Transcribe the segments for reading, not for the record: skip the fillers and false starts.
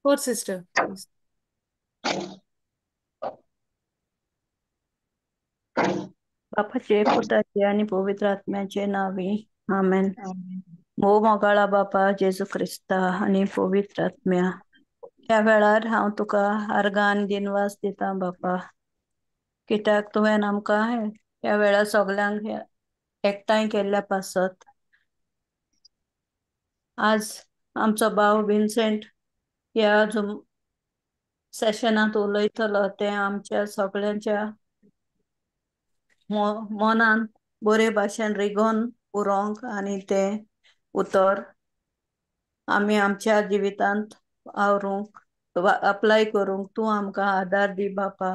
Fourth sister, please. बापाचे पुताचे आनी पवित्र आत्म्याचे नांवी आमेन. भोव मोगाळा बापा जेजू क्रिस्ता आनी पवित्र आत्म्या, ह्या वेळार हांव तुका आर्गां आनी दिनवास दितां बापा, कित्याक तुवें आमकां ह्या वेळार सगल्यांक एकठांय केल्ल्या पासत. आज आमचो भाव विन्सेंट ह्या झूम सेशनांत उलयतलो तें आमच्या सगळ्यांच्या मनान बरे भाशेन रिगोवन उरोंक आनी तें उतर आमी आमच्या जिवितांत आवरूंक अप्लाय करूंक तूं आमकां आदार दी बापा.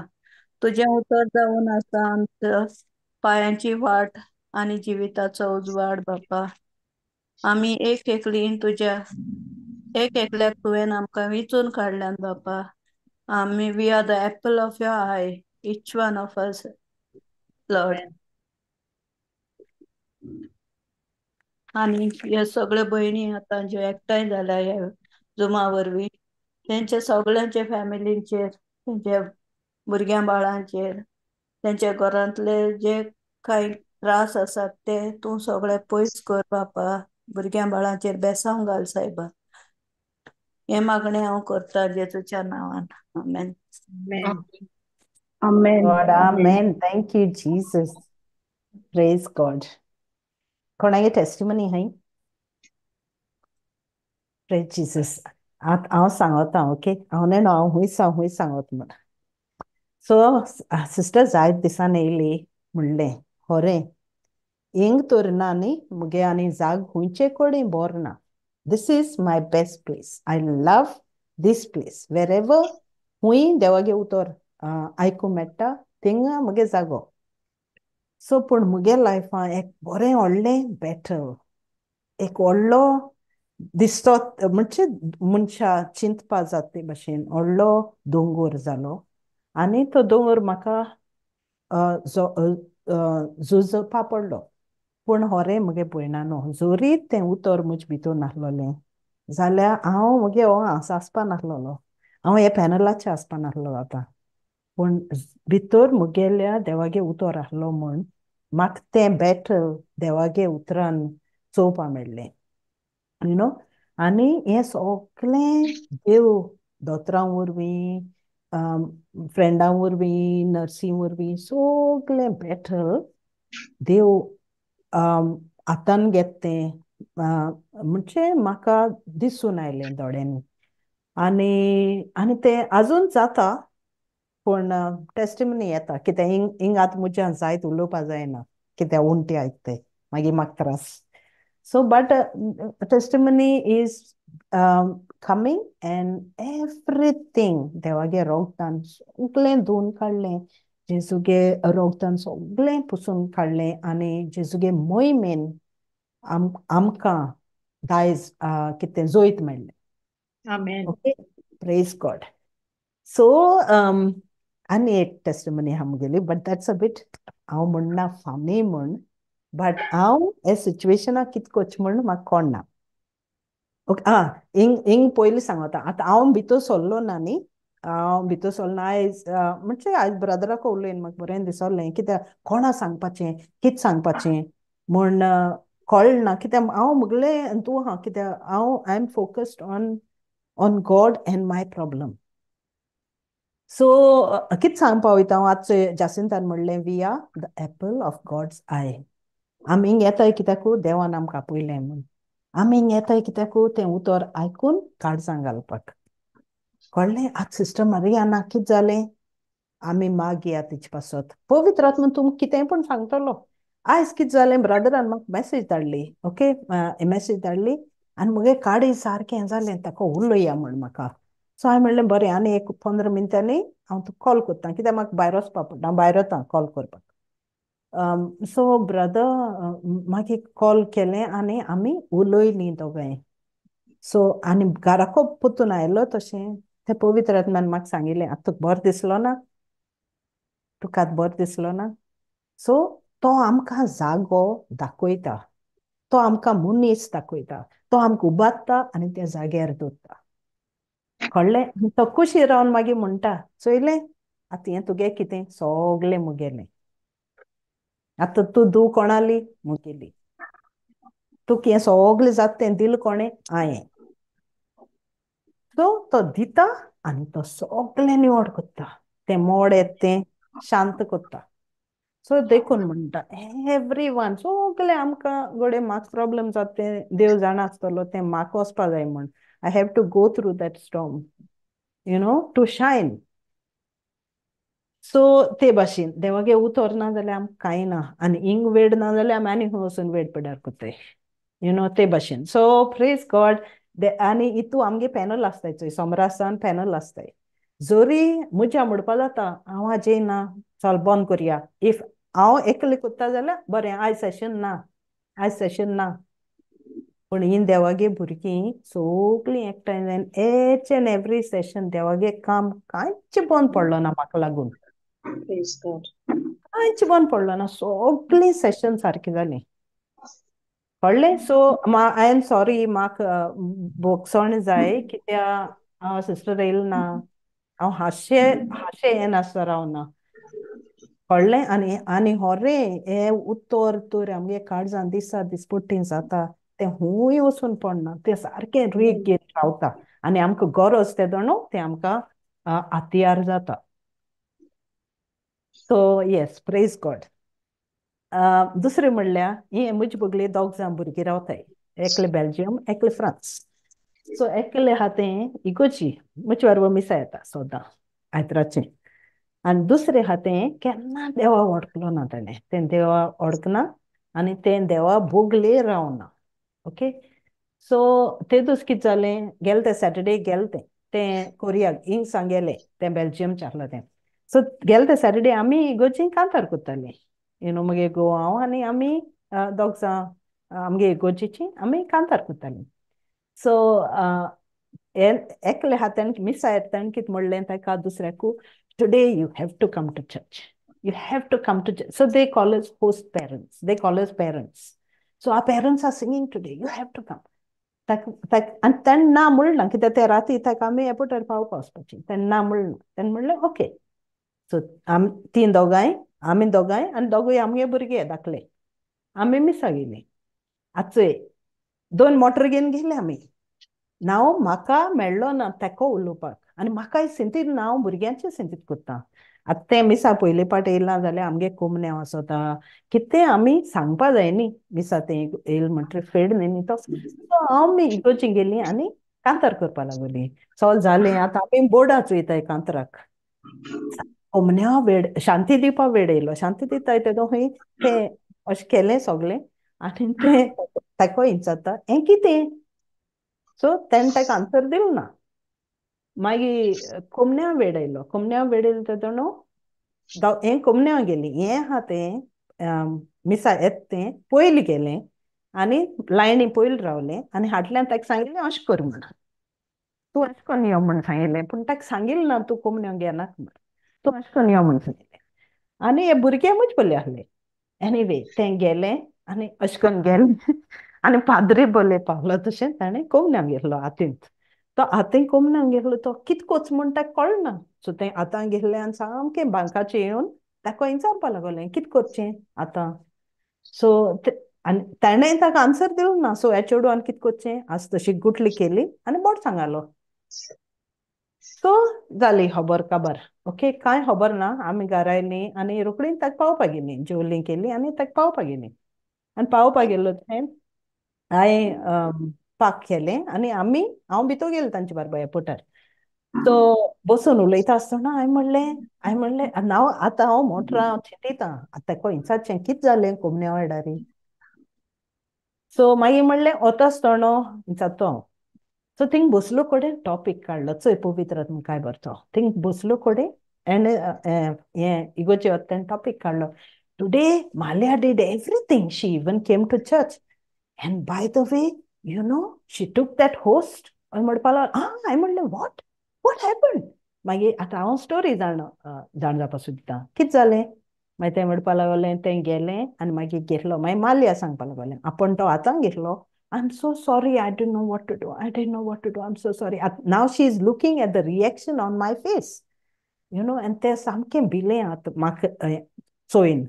तुजें उतर जावन आसा आमच्या पांयांची वाट आनी जिविताचो उजवाड बापा. आमी एक एकली तुज्या एक एकल्याक तुवें आमकां विंचून काडल्यान बापा. आमी we are the apple of your eye, each one of us, Lord. आनी ह्यो सगळ्यो भयणी आतां ज्यो एकठांय जाल्या ह्या झुमा वरवीं तेंच्या सगळ्यांच्या फॅमिलींचेर, तेंच्या भुरग्यां बाळांचेर, तेंच्या घरांतले जे कांय त्रास आसात ते तूं सगळे पयस कर बापा. भुरग्यां बाळांचेर बेसांव घाल सायबा. हें मागणें हांव करतां जेजूच्या नांवान, आमेन. Amen. God, amen. Thank you, Jesus. Praise God. कोणागे testimony high? Praise Jesus. आतां हांव सांगता, ओके? हांव नेणो हांव हुंय सांगत म्हण. सो सिस्टर जायत दिसान येयली म्हणलें खरें हिंग तर ना न्ही मुगे आनी जाग खुंयचे कडेन बरो ना. This is my best place. I love this place. Wherever खूंय देवागे उतर आयकूंक मेळटा थिंगा मुगे जागो. सो पूण मुगे लायफान एक बरें व्हडलें बॅटल, एक व्हडलो दिसतो म्हणजे मनशा चिंतपा जाता भशेन व्हडलो दोंगर जालो आनी तो दोंगर म्हाका झुजपा पडलो. पूण होरें मुगे भयणानो, जरी तें उतर म्हजे भितर नासलोलें जाल्यार हांव मुगे हो आसपा नासलोलो, हांव हे पॅनलाचेर आसपा नासलो आतां. पूण भितर मुगेल्या देवागे उतर आसलो म्हूण म्हाका तें बॅटल देवागे उतरान चोवपा मेळ्ळें, you know. आनी हें सगळें देव दोतोरां वरवीं, फ्रेंडां वरवीं, नर्सी वरवीं सगळें बॅटल देव हातान घेत तें म्हणजे म्हाका दिसून आयलें दोळ्यांनी. आनी आनी तें आजून जाता, पूण टेस्टिमनी येता कित्याक हिंग हिंग आतां म्हज्यान जायत उलोवपा जायना कित्याक उंटी आयकते मागीर म्हाका त्रास. So but testimony is coming and everything देवागे रोगतान सगळें धुवन काडलें, जेजूगे रोगतान सगळें पुसून काडलें आनी जेजूगे मोहिमेन आमकां दायज कितें जोयत मेळ्ळें. आमेन. Okay, praise God. So आनी एक टेस्टिमनी आहा मुगेली, बट that's a bit हांव म्हणना फनी म्हूण, बट हांव हे सिच्युएशनाक कितें करचें म्हूण म्हाका कळना. ओके, आं हिंग हिंग पयलीं सांगता. आतां हांव भितर सरलो ना न्ही, हांव भितर सरलो ना आयज, म्हणजे आयज ब्रदराक उलयन म्हाका बरें दिसलें कित्याक कोणा सांगपाचें कितें सांगपाचें म्हूण कळना कित्याक हांव मुगलें तूं आहा कित्याक हांव I am focused on God and my problem. So कितें सांगपा वयता हांव आजचे जासिंतान म्हणलें, we are the apple of God's eye. आमी हिंग येताय कित्याकू देवान आमकां आपयलें म्हूण, आमी हिंग येताय कित्याकू तें उतर आयकून काळजां घालपाक. कळ्ळें? आतां सिस्टर मारियाना कितें जालें, आमी मागया तिचे पासत पवित्र आत्मा तुमकां कितेंय पूण सांगतलो. आयज कितें जालें, ब्रदरान म्हाका मॅसेज धाडली, ओके, मॅसेज धाडली आनी मुगे काडी सारकें जालें ताका उलया म्हूण म्हाका. सो हांवें म्हणलें बरें आनी एक 15 मिनटांनी हांव तुका कॉल करता कित्याक म्हाका भायर वचपा पडटा, हांव भायर वता कॉल करपाक. सो ब्रदर मागीर कॉल केलें आनी आमी उलयलीं दोगांय. सो आनी घराको परतून आयलो तशें ते पवित्र आत्म्यान म्हाका सांगिल्लें, आतां तुका बरो दिसलो ना, तुका आतां बरो दिसलो ना. सो तो आमकां जागो दाखयता, तो आमकां मनीस दाखयता, तो आमकां उबारता आनी त्या जाग्यार दवरता. कळ्ळें? तो खुशी रावन मागीर म्हणटा, चोयलें आतां हें तुगे कितें सगळें मुगेलें, आतां तूं धूव कोणाली मुगेली, तुका हें सगळें जाता तें दिल कोणें हांयें. सो तो दिता आनी तो सगळें निवड करता, तें मोड येता तें शांत करता. सो देखून म्हणटा एवरी वन सगळे आमकां घडये म्हाका प्रोब्लम जाता तें देव जाणा आसतलो, तें म्हाका वचपा जाय म्हण. I have to go through that storm, you know, to shine. So ते भाशेन देवागे उतर ना जाल्यार आमकां कांय ना, आनी हिंग वेड ना जाल्यार आमी आनी खंय वचून वेड पेड्यार करताय, you know, ते भाशेन. सो प्रेज गॉड. आनी हितू आमगे पॅनल आसताय चोय, सोमरासान पॅनल आसताय. जरी म्हज्या म्हणपा जाता हांव आज येयना, चल बंद करया, if हांव एकलें करता जाल्यार बरें, आयज सेशन ना, आयज सेशन ना. पूण ही देवागे भुरगीं सगळीं एकठांय जावन एच एंड एवरी सेशन देवागे काम कांयच बंद पडलो ना म्हाका लागून, कांयच बंद पडलो ना, सगळीं सेशन सारकीं जालीं. कळ्ळें? सो I am sorry, म्हाका भोगसण जाय कित्याक हांव सिस्टर येयल ना, हांव हांशे हांशे येनासतना रावना. कळ्ळें? आनी आनी होरे हें उत्तर तर आमगे काळजान दिसा दिसपट्टी जाता तें हुंय वचून पडना, तें सारकें रीग घेवन रावता आनी आमकां गरज तेदो न्हू तें आमकां हातयार जाता. सो येस, प्रेज गॉड. दुसरें म्हणल्यार हें म्हजे बगले दोग जाण भुरगीं रावताय, एकले बेल्जियम एकले फ्रांस. सो एकले आहा तें इगोजी, म्हजे बरोबर मिसा येता सदां आयतराचें, आनी दुसरें आहा तें केन्ना देवा वळखलो ना तेणें, तें देवा वळखना आनी तें देवा बोगले रावना. ओके, सो ते दीस कितें जालें, गेले ते सॅटर्डे गेले तें तें कोरियाक हिंग सांगेलें, तें बेल्जियमचें आसलें तें. सो गेले ते सॅटर्डे आमी इगोजी कांतार करतालीं, you know, मुगे घोव हांव आनी आमी दोग जाण आमगे इगोजीची आमी कांतार करतालीं. सो एकले आहा तेणें मिसा येता तेणें कितें म्हणलें ताका दुसऱ्याकू, today you have to come to church, you have to come to church. So they call us host parents, they call us parents. So our parents are singing today, you have to come. आनी तेणें ना म्हणलें कित्याक ते राती ताका आमी एअरपोर्टार पावपा वचपाची, तेणें ना म्हणलें. तेणें म्हणलें ओके. सो आमी तीन दोगांय, आमी दोगांय आनी दोगूय आमगे भुरगे धाकले, आमी मिसा गेलीं. आतां चोय दोन मोटर घेवन गेले आमी. नांव म्हाका मेळ्ळो ना तेको उलोवपाक, आनी म्हाकाय सिंतीत ना, हांव भुरग्यांचें सिंतीत करता. आतां तें मिसा पयले पाट येयलां जाल्यार आमगे कोमन्यांव आसता कितें आमी सांगपा जाय न्ही, मिसा तें येयल म्हणटरीर फेड न्ही न्ही तो. सो हांव मी इगोजी गेली आनी कांतार करपा लागली. सगळें जालें, आतां आमी बोर्डां चोयताय कांतराक, कोमन्या वेळ शांती दिवपा वेळ येयलो, शांती दिताय तेदो खंय तें अशें केलें सगळें आनी तें ताका विचारता हें कितें. सो तेणें ताका आन्सर दिलो ना. मागीर कोमन्या वेळ येयलो, कोमन्या वेळ येयलो तेदो न्हू हें कोमन्या गेली, हें आहा तें मिसा येता तें पयलीं गेलें आनी लायनी पयलीं रावलें आनी हाडल्यान ताका सांगिल्लें अशें कर म्हण, तूं अशें करून यो म्हण सांगिल्लें, पूण ताका सांगिल्लें ना तूं कोमन्या घेनाका म्हण, तूं अशें करून यो म्हण सांगिल्लें. आनी हे भुरगे म्हजे पयलीं आसले. एनीवे तें गेलें आनी अशें करून गेलें आनी पाद्री बोले पावलो तशें ताणें कोमन्या घेतलो हातींत. तो हातीन कोमन्या घेतलो तो कितें कोच म्हण ताका कळना. सो तें आतां घेतलें आनी सामकें बांकाचेर येवन ताका विचारपा लागलें कितें करचें आतां. सो आनी ताणें ताका आन्सर दिलो ना. सो ह्या चेडवान कितें करचें, आज तशी गुटली केली आनी बोट सांगालो. सो जाली खबर काबर. ओके, कांय खबर ना. आमी घरा येयलीं आनी रोखडीं ताका पावपा गेलीं, जेवलीं केली आनी ताका पावपा गेलीं. आनी पावपा गेल्लो थंय हांवें पाक केलें आनी आमी हांव भितर गेलें तांचे बारबर एअरपोर्टार. सो बसून उलयता आसतना हांवें म्हणलें, हांव आतां हांव मोटरां चिंतिता आतां खंय विचारचें कितें जालें कोमन्या वाडारी. सो मागीर म्हणलें वता आसतना विचारता हांव. सो थिंग बसलो कडेन टॉपीक काडलो, चोय पवित्र आत्मा काय बरतो. थिंग बसलो कडेन एंड हें इगोचे तेणें टॉपीक काडलो, today Malia did everything, she even came to church and by the way you know she took that host. हांवें म्हणपा लागलो, आं, हांवें म्हणलें what what happen. मागीर आतां हांव स्टोरी जाण जाण जावपा सोदता कितें जालें. मागीर तें म्हणपा लागलें तें गेलें आनी मागीर घेतलो. मागीर माल्या सांगपा लागलें आपूण तो आतां घेतलो I'm so sorry, I didn't know what to do. I didn't know what to do. I'm so sorry. Now she's looking at the reaction on my face, you know, and तें सामकें भिलें आतां म्हाका चोयन.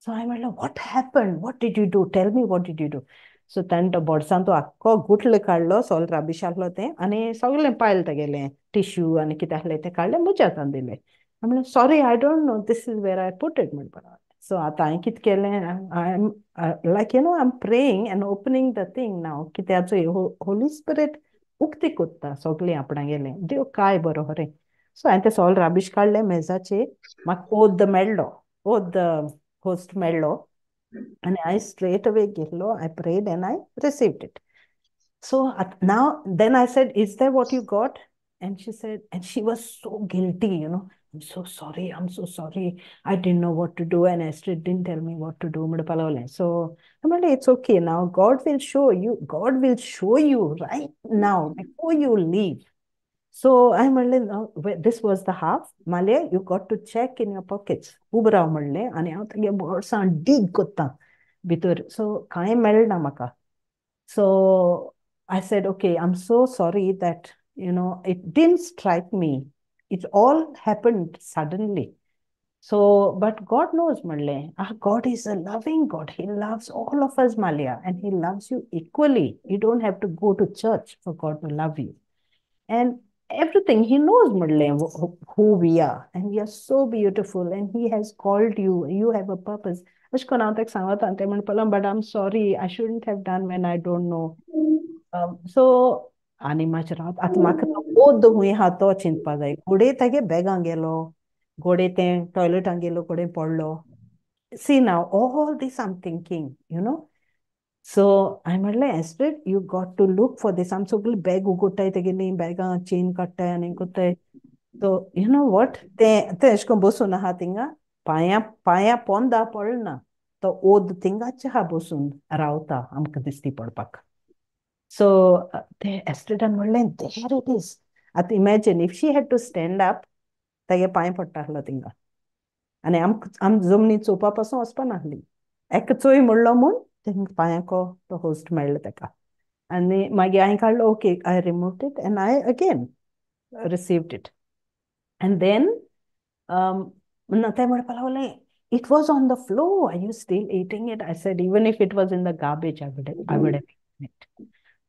सो हांवें म्हणलें, what happened? What did you do? Tell me, what did you do? So ताणें तो बोर्सान तो आख्खो गुटलो काडलो, सोल राबीश आहलो तें, आनी सगळें पायल तेगेलें टिश्यू आनी कितें आहलें तें काडलें, म्हज्या हातान दिलें. हांवें म्हणलें, sorry, I don't know, this is where I put it म्हणपाक लागलें. सो आतां हांवें कितें केलें, I am like, you know, I am praying and opening the thing now, कित्याचो होली स्पिरीट उक्ती कोत्ता सगळें आपणागेलें, देव काय बरो खरें. सो हांवें तें सोल राबीश काडलें मेजाचेर, म्हाका ओद्द मेळ्ळो, ओद्द होस्ट मेळ्ळो, आनी हांवें स्ट्रेट अवे गेल्लो, I prayed and I received it. So now then I said, is that what you got? And she said, and she was so guilty, you know, I'm so sorry, I'm so sorry, I didn't know what to do, and Astrid didn't tell me what to do. So I'm like, it's okay now, God will show you, God will show you right now before you leave. So I'm like, this was the half. Malya, you got to check in your pockets. उबराव म्हणलें आनी हांव तेगे बोर्सां डीग कोत्ता भितर. So कांय मेळना म्हाका. So I said, okay, I'm so sorry that, you know, it didn't strike me. It all happened suddenly. So, but God knows, म्हणलें, God is a loving God. He loves all of us, Malia, and He loves you equally. You don't have to go to church for God to love you. And everything, He knows, म्हणलें, who we are. And we are so beautiful. And He has called you. You have a purpose. अशें करून हांव ताका सांगता आनी तें म्हणपाक, but I'm sorry, I shouldn't have done when I don't know. So, आनी मातशें रावत आतां म्हाका ओद्द खूंय आहा तो चिंतपा जाय. घोडे तागे बॅगां गेलो, घोडे तें टॉयलेटां गेलो, घोडे पडलो. See now, all this I'm thinking, you know. So हांवें म्हणलें, Astrid, you got to look for this. आमी सगळीं बॅग उगडटाय तेगेलीं, बॅगां चेन काडटाय आनी कोत्ताय. सो you know what, तें तें अशें करून बसून आहा थिंगा, पांयां पांयां पोंदा पडना, तो ओद थिंगाच आहा बसून रावता आमकां दिश्टी पडपाक. सो ते एस्ट्रिडान म्हणलें, there it is. आतां imagine if she had to stand up, तागे पांय पडटा आसलो थिंगा, आनी आम जमनी चोवपा पासून वचपा नासली. एक चोय म्हणलो म्हूण तेंका पांयांको तो होस्ट मेळ्ळो ताका. आनी मागीर हांवें काडलो, okay, I removed it and I again received it. And then तें म्हणपाक लागलें, it was on the floor, are you still eating it? I said, even if it was in the garbage, I would have eaten it.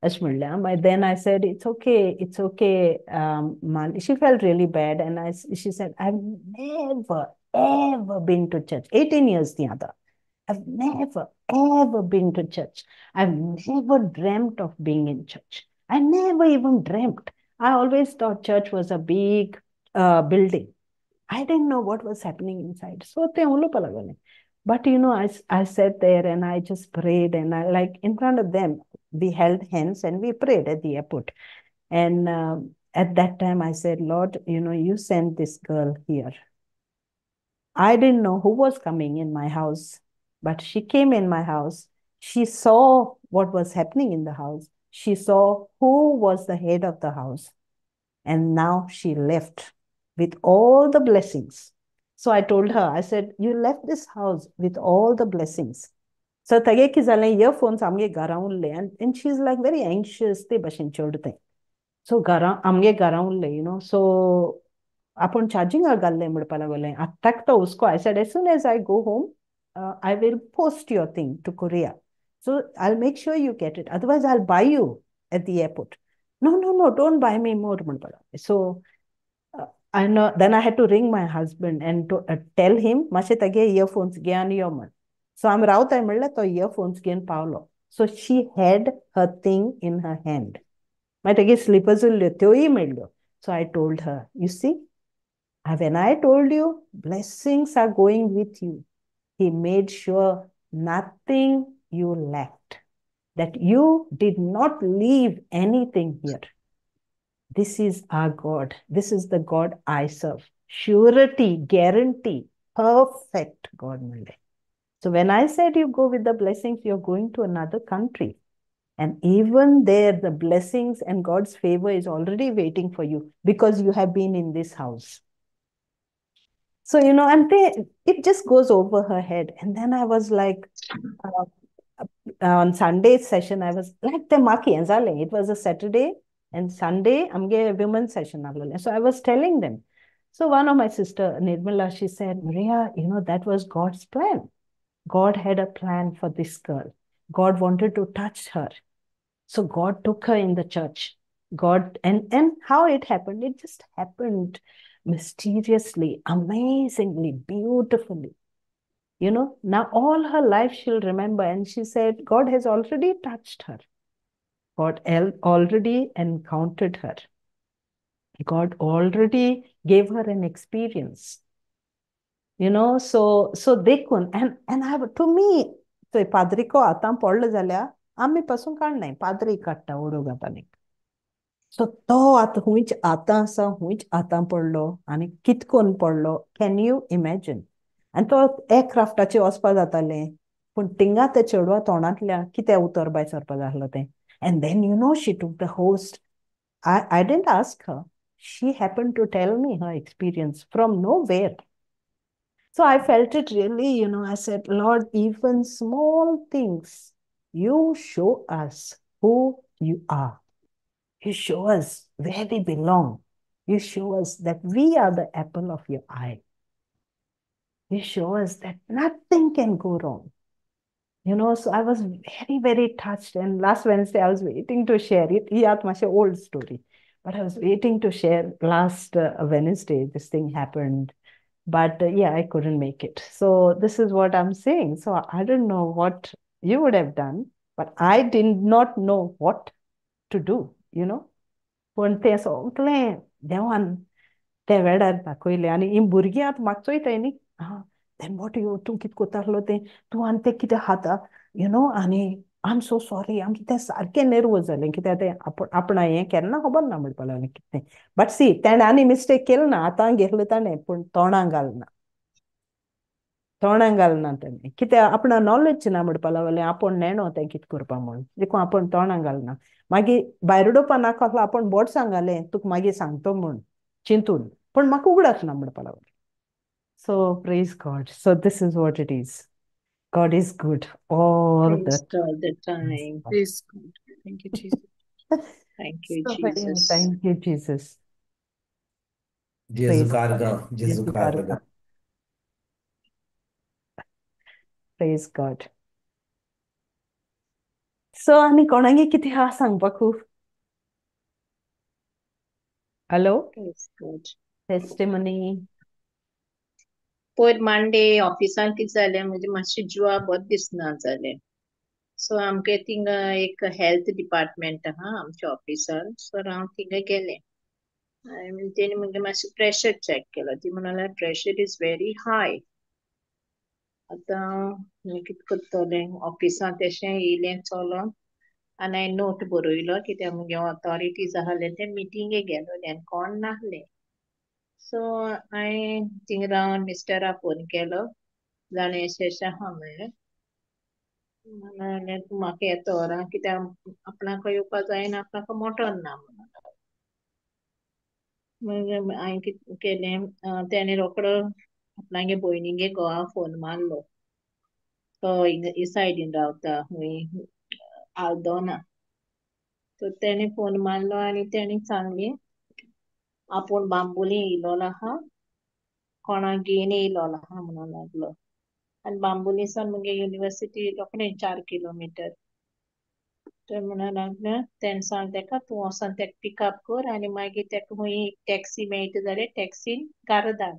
अशें म्हणलें. मागीर then I said, it's okay, it's okay. She felt really bad and she said, I have never ever been to church. 18 years ती आतां. I've never ever been to church. I've never dreamt of being in church. I never even dreamt. I always thought church was a big building. I didn't know what was happening inside. So तें उलोवपा लागलें. But you know, I sat there and I just prayed, and I, like, in front of them, we held hands and we prayed at the airport. And at that time I said, Lord, you know, you sent this girl here. I didn't know who was coming in my house, but she came in my house. She saw what was happening in the house. She saw who was the head of the house. And now she left with all the blessings. So I told her, I said, you left this house with all the blessings. So तागे कितें जालें, earphones आमगे घरा उरले, and she is like very anxious ते भशेन चेडूं तें. So घरा आमगे घरा उरले, you know. सो आपूण चार्जिंगाक घाल्लें म्हणपाक लागलें. आतांक तो हुस्को. I said, as soon as I go home, I will post your thing to Korea. So I'll make sure you get it. Otherwise, I'll buy you at the airport. No, no, no, don't buy me more. So I know, then I had to ring my husband and to tell him, मातशें तागे earphones घे आनी यो म्हण. So आमी रावताय म्हणल्यार तो earphones घेवन पावलो. So she had her thing in her hand. मागीर तागे slippers उरल्यो, त्योय मेळ्ळ्यो. So I told her, you see, when I told you, blessings are going with you. He made sure nothing you lacked, that you did not leave anything here. This is our God. This is the God I serve. Surety, guarantee, perfect God. So when I said you go with the blessings, you're going to another country. And even there, the blessings and God's favor is already waiting for you because you have been in this house. So, you know, and it just goes over her head. And then I was like, On Sunday session I was like तें म्हाका हें जालें. It was a Saturday and Sunday आमगे woman Seshan आसलेलें. So I was telling them. So one of my sister Nirmala, she said, Maria, you know that was God's plan. God had a plan for this girl. God wanted to touch her. So God took her in the church. God, and how it happened, it just happened mysteriously, amazingly, beautifully. You know, now all her life she'll remember. And she said, God has already touched her. God already encountered her. God already gave her an experience. You know, so देखून and I have, to me, so पाद्रिको आतां पडलो जाल्यार आमी पासून काडनाय, पाद्री काडटा उडोवंक. So तो आतां हुंयच आतां आसा, हुंयच आतां पडलो आनी कितकोन पडलो, can you imagine. आनी तो एअरक्राफ्टाचेर वचपा जातालें, पूण थिंगा ते चेडवा तोंडांतल्या कितें उतर भायर सरपा जाल्लो तें. And then you know she took the host. I didn't ask her. She happened to tell me her experience from nowhere. So I felt it really, you know, I said, Lord, even small things, you show us who you are. You show us where we belong. You show us that we are the apple of your eye. You show us that nothing can go wrong. You know, so I was very, very touched. And last Wednesday, I was waiting to share it. It's an old story. But I was waiting to share last Wednesday, this thing happened. But yeah, I couldn't make it. So this is what I'm saying. So I don't know what you would have done, but I did not know what to do, you know. पूण तें सगळें देवान ते वेळार दाखयलें. आनी ही भुरगीं आतां म्हाका चोयताय न्ही, then what you, तूं कितें कोतालो तें, तूं आनी तें कितें खाता, you know. आनी I am so sorry, आमचें तें सारकें नर्वस जालें, कित्याक तें आपणा हें केन्ना खबर ना म्हणपाक लागलें कितें. बट सी, तेणें आनी मिस्टेक केली ना, आतां घेतलें ताणें, पूण तोंडाक घालना, तोंडाक घालना तेणें, कित्याक आपणा नॉलेज ना म्हणपाक लागलें, आपूण नेणो तें कितें करपा म्हूण, देखून आपूण तोंडाक घालना. मागीर भायर उडोवपा नाका आसलो, आपूण बोट सांगालें तुका मागीर सांगतो म्हूण चिंतून, पूण म्हाका उगडास ना म्हणपाक लागलें. So praise God. So this is what it is. God is good all the time. Praise God. Thank you, Jesus. Thank you, Jesus. Thank you, Jesus. Gesù carga. Gesù carga. Praise God. So आनी कोणागे कितें आहा सांगपाकू? Hello? Praise God. Testimony. पयर मांडे ऑफिसान कितें जालें, म्हणजे मातशें जिवा बरें दिसना जालें. सो आमगे थिंगा एक हेल्थ डिपार्टमेंट आहा आमच्या ऑफिसान. सो हांव थिंगा गेलें आनी तेणी म्हगे मातशें प्रेशर चॅक केलो. ती म्हणाले प्रेशर is very हाय. आतां कितें करतलें, ऑफिसान तेशें येयलें चलोन आनी हांवें नोट बरयलो, कित्याक मुगे ऑथॉरिटीज आहले ते मिटिंगेक गेलोले आनी कोण नासले. सो हांवें थिंगा रावन मिस्टरा फोन केलो, जाणें अशें अशें आहा म्हणलें. नाजाल्यार तूं म्हाका येता व्हर, कित्याक आपणाक येवपा जायना, आपणाक मोटर ना म्हणून. मागीर हांवें कितें केलें, तेणें रोकडो आपणागे भयणीगे घोवा फोन मारलो. तो ही सायडीन रावता खंय आल्दोना. सो तेणें फोन मारलो आनी तेणें सांगलें आपूण बांबोली येयलोलो आहा, कोणाक घेवन येयलोलो आहा म्हणून लागलो. आनी बांबोली सावन मुगे युनिवर्सिटी रोखडें 4 किलोमिटर. थंय म्हणून लागलें, तेणें सांग तेका तूं वचोन तेका पिकअप कर आनी मागीर तेका खंय टॅक्सी मेळटा जाल्यार टॅक्सीन घरा धाड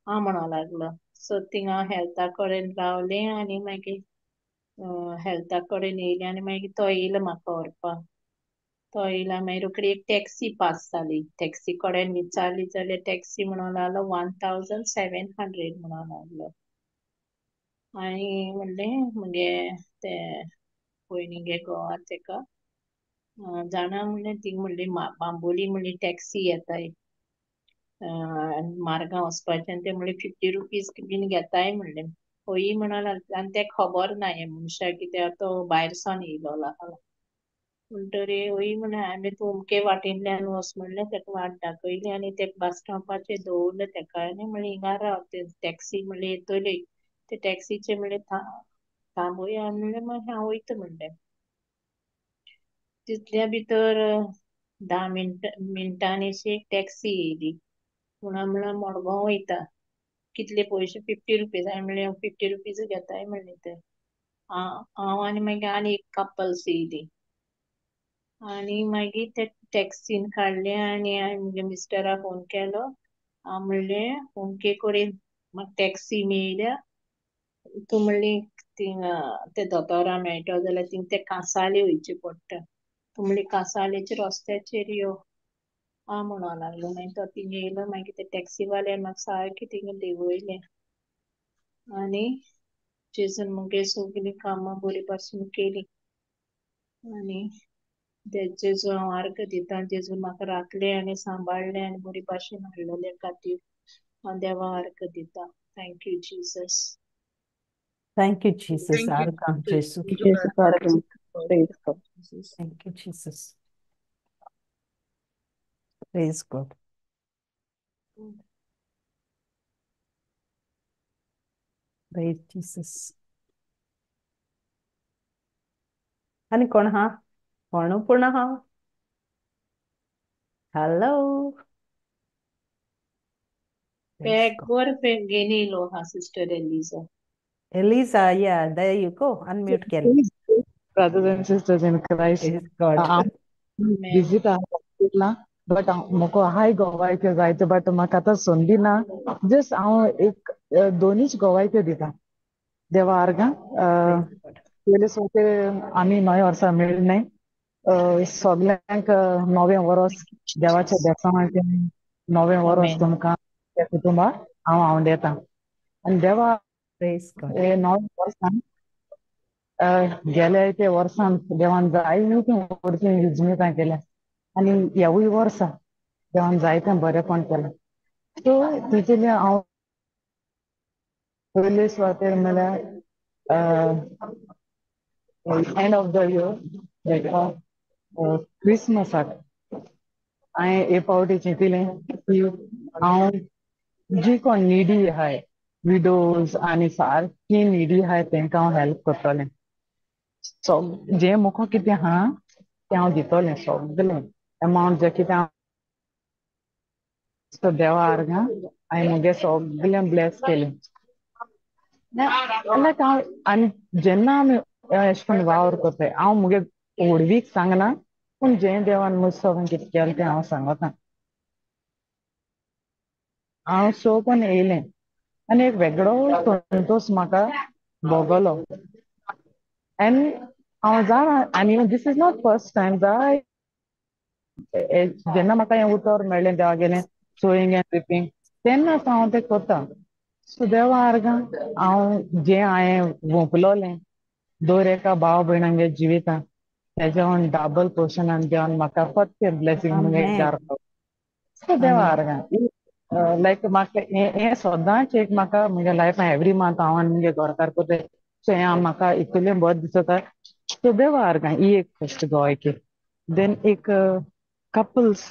हांव म्हणूंक लागलो. सो थिंगा हेल्था कडेन रावलें आनी मागीर हेल्था कडेन येयलें आनी मागीर तो येयलो म्हाका व्हरपाक. तो येयला मागीर रोखडी एक टॅक्सी पास जाली. टॅक्सी कडेन विचारली जाल्यार टॅक्सी म्हणूंक लागलो 1700 म्हणूंक लागलो. आनी म्हणलें मुगे ते भयणीगे घोवा तेका जाणा म्हणलें, थिंग म्हणली बांबोली म्हणली टॅक्सी येताय मार्गां वचपाचें, आनी ते म्हणलें 50 रुपीज बीन घेताय म्हणलें. खंय म्हणूंक लागलें आनी तें खबर ना हें मनशाक, कित्याक तो भायर सावन येयलोलो आहा. म्हणटरी हय म्हणलें, हांवें तूं अमके वाटेंतल्यान वच म्हणलें, तेका वाट दाखयली आनी तेका बस स्टॉपाचेर दवरलें तेका. आनी म्हणलें हिंगा राव, ते टॅक्सी म्हणलें येतली. ते टॅक्सीचे म्हणलें थांबोया म्हणलें, मागीर हांव वयता म्हणलें. तितल्या भितर 10 मिनटांनी अशी एक टॅक्सी येयली. म्हणून म्हणल्यार मडगांव वयता, कितले पयशे? 50 रुपीज. हांवें म्हणलें 50 रुपीज घेताय म्हणलें ते. हांव आनी मागीर आनी एक कपल्स येयली आनी मागीर ते टॅक्सीन काडले आनी हांवें म्हज्या मिस्टराक फोन केलो. हांव म्हणलें अमके कडेन म्हाका टॅक्सी मेळ्ळ्या, तूं म्हणली थिंगा ते दोतोरा मेळटलो जाल्यार थिंग ते कांसावले वयचें पडटा, तूं म्हणली कांसावलेच्या रस्त्याचेर यो हांव म्हणूंक लागलो. मागीर तो थिंग येयलो, मागीर ते टॅक्सीवाल्यान म्हाका सारकें थिंगा देंवयलें आनी जेजून मुगे सगळीं कामां बरी भाशेन केली. आनी जेजू हांव आर्गां दिता, जेजून म्हाका राखलें आनी सांबाळ्ळें आनी बरी भाशेन हाडलेले खातीर हांव देवा आर्गां दिता. Thank you Jesus. Thank you Jesus. आर्गां Jesu. Thank you Jesus. Praise God. Praise Jesus. आनी कोण हा? कोण पूण हा? हॅलो. बॅगवर घेन येयलो हा sister Eliza. Eliza, yeah, there you go. Unmute केलें. Brothers and sisters in Christ. Praise God. Busy hospital, but म्हाका हाय गोवायक्यो जायत्यो, बट म्हाका आतां संदी ना. जस्ट हांव एक दोनीच गोवायक्यो दिता देवा आर्गां. पयले सुवातेर आमी नव्या वर्सा मेळ्ळे, सगल्यांक नवें वर्स देवाच्या बेसांवाचें नवें वर्स तुमकां त्या कुटुंबाक हांव आवडेता. आनी देवा हे नव्या वर्सान गेल्या ते वर्सान देवान जायतीं व्हडलीं विजमितां केल्या आनी ह्यावूय वर्सा देवान जायतें बरेंपण केलां. सो तितूंतलें हांव पयले सुवातेर म्हणल्यार एंड ऑफ the year क्रिसमसाक हांवें एक फावटी चिंतिलें की हांव जी कोण निडी आहाय, विडोज आनी सारकी निडी आहाय, तेंकां हांव हेल्प करतलें. जें म्हाका कितें आहा तें हांव दितलें, सगलें एमावंट जें कितें हांव. सो देवा आर्गां हांवें म्हगे सगलें ब्लेस केलें. लायक हांव आनी जेन्ना आमी अशें करून वावर करताय, हांव म्हगे व्हडवीक सांगना, पूण जें देवान म्हजें सगळें कितें केलें तें हांव सांगता. हांव सो पण येयलें आनी एक वेगळो संतोश म्हाका भोगलो. एंड हांव जाणा, आनी this is not first time. जाय जेन्ना म्हाका हें उतर मेळ्ळें देवा गेलें सोईंग एंड रिपींग, तेन्नाच हांव तें करता. सो देवा आर्गां हांव जें हांवें वोंपलोलें दर एका भाव भयणांगे जिवितां तेज्या डबल पोर्शनान देवान म्हाका फक्त ब्लेसींग मुगे जार. सो देवा आर्गां लायक म्हाका हें सदांच एक म्हाका म्हज्या लायफान एवरी मंथ हांव आनी मुगे घरकार करता. सो हें म्हाका इतलें बरें दिसता. सो देवा आर्गां ही एक फस्ट गोवायकी. देन एक कपल्स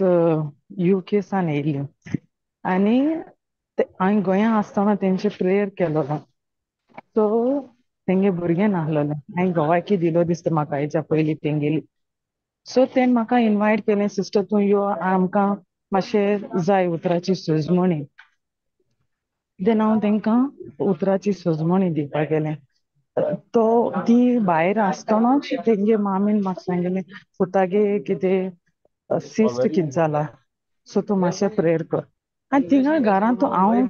युके सान येयल्ली आनी हांवें गोंया आसतना तेंचे प्रेयर केलोलो. सो तेंगे भुरगें नासलोलें, हांवें गोवायकी दिलो दिसता म्हाका हेच्या पयलीं तेंगेली. सो तेणें म्हाका इनवायट केलें, सिस्टर तूं यो, आमकां मातशें जाय उतराची सजमणी. देन हांव तेंकां उतराची सजमणी दिवपाक गेलें. तो ती भायर आसतनाच तेंगे मामीन म्हाका सांगिल्लें, पुतागे कितें सिस्ट कितें जाला, सो तूं मातशें प्रेयर कर. आनी थिंगा घरांत हांव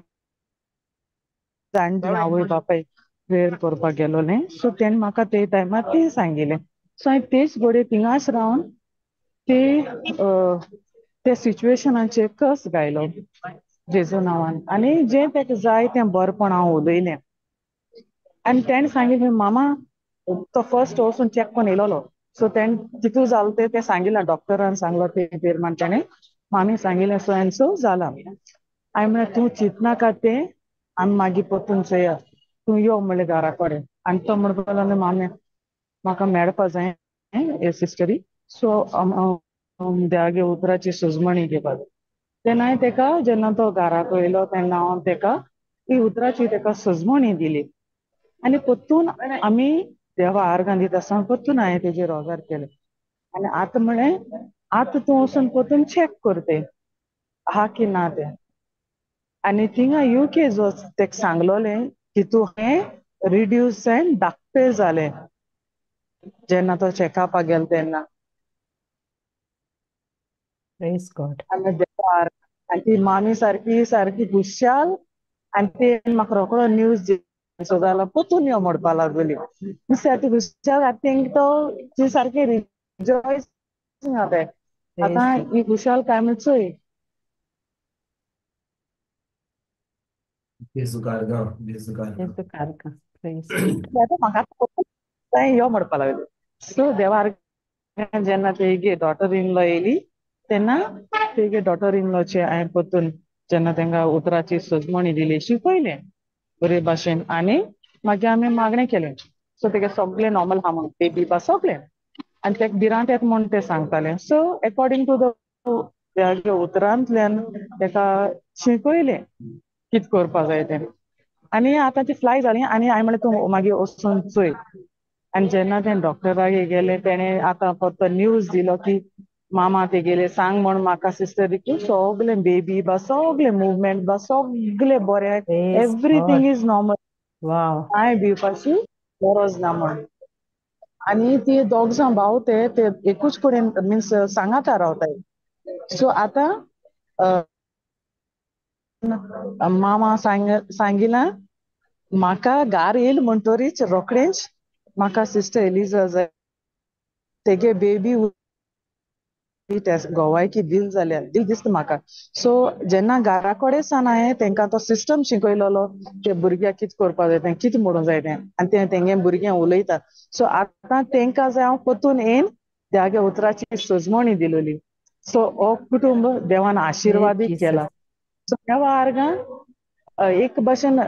जाणटी आवय बापाय प्रेयर करपाक गेलोलें. सो तेणें म्हाका ते टायमार तें सांगिल्लें. सो हांवें तेच घडये थिंगाच रावन ते त्या सिच्युएशनाचेर कस गायलो जेजू नांवान आनी जें तेका जाय तें बरेंपण हांव उलयलें. आनी तेणें सांगिल्लें, मामा तो फर्स्ट वचून चॅक करून येयलोलो. सो तेणें कितू जालें तें तें सांगिल्लें, डॉक्टरान सांगलो ते प्रमाण तेणें मामी सांगिल्लें सो एंड सो जालां. हांवें म्हणलें तूं चिंतनाका तें, आमी मागीर परतून चोया, तूं यो म्हणलें घरा कडेन. आनी तो म्हणपाक लागलो, मामी म्हाका मेळपा जाय हे सिस्टरी, सो देवागे उतराची सजमणी घेवपाक. तेन्ना हांवें तेका जेन्ना तो घराक येयलो तेन्ना हांव तेका ती उतराची तेका सजमणी दिली. आनी परतून आमी देवा आर्गां दिता आसतना परतून हांवें तेजेर रोजार केलें. आनी आतां म्हळें आतां तूं वचून परतून चॅक कर तें आहा की ना तें. आनी थिंगा युके जो तेका सांगलोलें की तूं हें रिड्यूस जायन धाकटें जालें जेन्ना तो चॅकअपाक गेलो तेन्ना. Praise God. आनी देवा आनी ती मामी सारकी सारकी खुशाल आनी ते म्हाका रोकडो न्यूज सो जाल्यार परतून यो म्हणपा लागली. ती खुशाल आतां तेंका तो ती सारकी रिजॉयस आतां आतां ही खुशाल काय म्हण चोय. म्हाका यो म्हणपा लागली. सो देवार जेन्ना तेगे डॉटर इन लॉ येयली तेन्ना तेगे डॉटर इन लॉचे हांवें परतून जेन्ना तांकां उतराची सजमणी दिली शिकयलें बरे भाशेन आनी मागीर आमी मागणें केलें. सो तेगे सगळें नॉर्मल आहा म्हण बेबी बा सगळें आनी तेका भिरांत येता म्हूण ते सांगताले. सो एकॉर्डिंग टू the त्या उतरांतल्यान तेका शिकयलें कितें करपा जाय तें. आनी आतां ती फ्लाय जाली आनी हांवें म्हणलें तूं मागीर वचून चोय. आनी जेन्ना तें डॉक्टरागेर गेलें तेणें आतां फक्त न्यूज दिलो की मामा तेगेले सांग म्हण म्हाका सिस्टर रिकू सगळें बेबी बा सगळें मुवमेंट बा सगळें बरें, एवरीथींग is normal, कांय भिवपाची गरज ना म्हण. आनी ती दोग जाण भाव ते एकूच कडेन मिन्स सांगाता रावताय. सो आतां मामा सांगिलां म्हाका गार येयल म्हणटरीच रोखडेंच म्हाका सिस्टर एलिजा जाय तेगे बेबी गोवायकी दिल जाल्यार दिल दिसता म्हाका. सो जेन्ना घरा कडेन सान हांवें तेंकां तो सिस्टम शिकयलेलो ते भुरग्याक कितें करपा जाय तें कितें म्हणूंक जाय तें आनी तें तेंगे भुरगें उलयता. सो आतां तेंकां जाय हांव परतून येन त्या उतराची सजमणी दिलोली. सो हो कुटुंब देवान आशिर्वादीत केला. सो देवा आर्गां एक भाशेन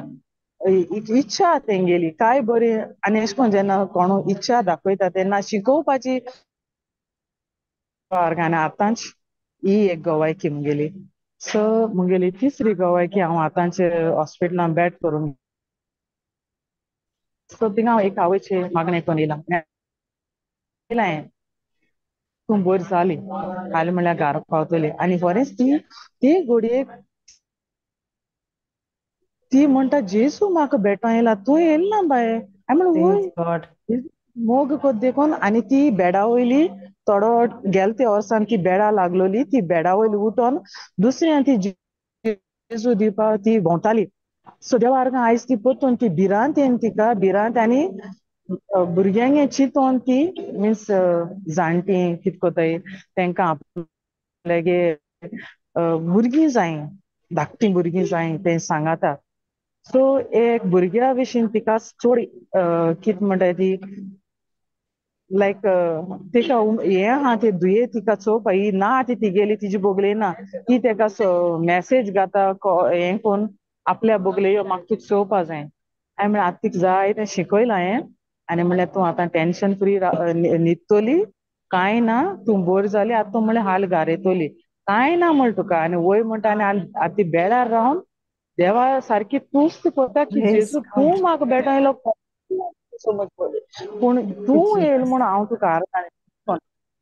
इच्छा तेंगेली काय बरी आनी अशें करून जेन्ना कोण इच्छा दाखयता तेन्ना शिकोवपाची आनी आतांच ही एक गवायकी मुगेली. सो मुगेली तिसरी गवायकी हांव आतांच हॉस्पिटलान बॅट करून सो थिंगा हांव एक आवयचे मागणें करून येयलां हांवें तूं बरी जाली हाली म्हणल्यार घरा पावतली. आनी खरेंच ती ती घडयेक ती म्हणटा जेजू म्हाका भेटों येयला तूं येयला ना बाये. हांवें म्हणलें वय मोग कोत देखून. आनी ती बेडा वयली थोडो गेल ते वर्सान ती बेडा लागलोली ती बेडा वयली उठोन दुसऱ्या ती जेजू दिवपा ती भोंवताली. सो देवा आर्गां आयज ती परतून ती भिरांत येन तिका भिरांत आनी भुरग्यांक चिंतोन ती मिन्स जाणटी कितें कोताय तेंकां आपल्यागे भुरगीं जाय धाकटीं भुरगीं जाय तें सांगाता. सो एक भुरग्या विशीं तिका चड कितें म्हणटाय ती लायक तिका हें आहा ते दुयें तिका चोवपा ही ना ती तिगेली तिजी बोगले ना ती तेका मॅसेज घाता हें करून आपल्या बोगले यो म्हाका तुका चोवपा जाय. हांवें म्हणलें आतां तिका जाय तें शिकयलां हांवें आनी म्हणल्यार तूं आतां टेंशन फ्री न्हिदतली कांय ना तूं बोर जाली आतां तूं म्हणल्यार हाल घारेतली कांय ना म्हण तुका. आनी वय म्हणटा आनी आतां ती बेडार रावन देवा सारकी तुस्त करता की जेजू तूं म्हाका बेटा येयलो समज पूण तूं येयल म्हूण हांव तुका आर्गां.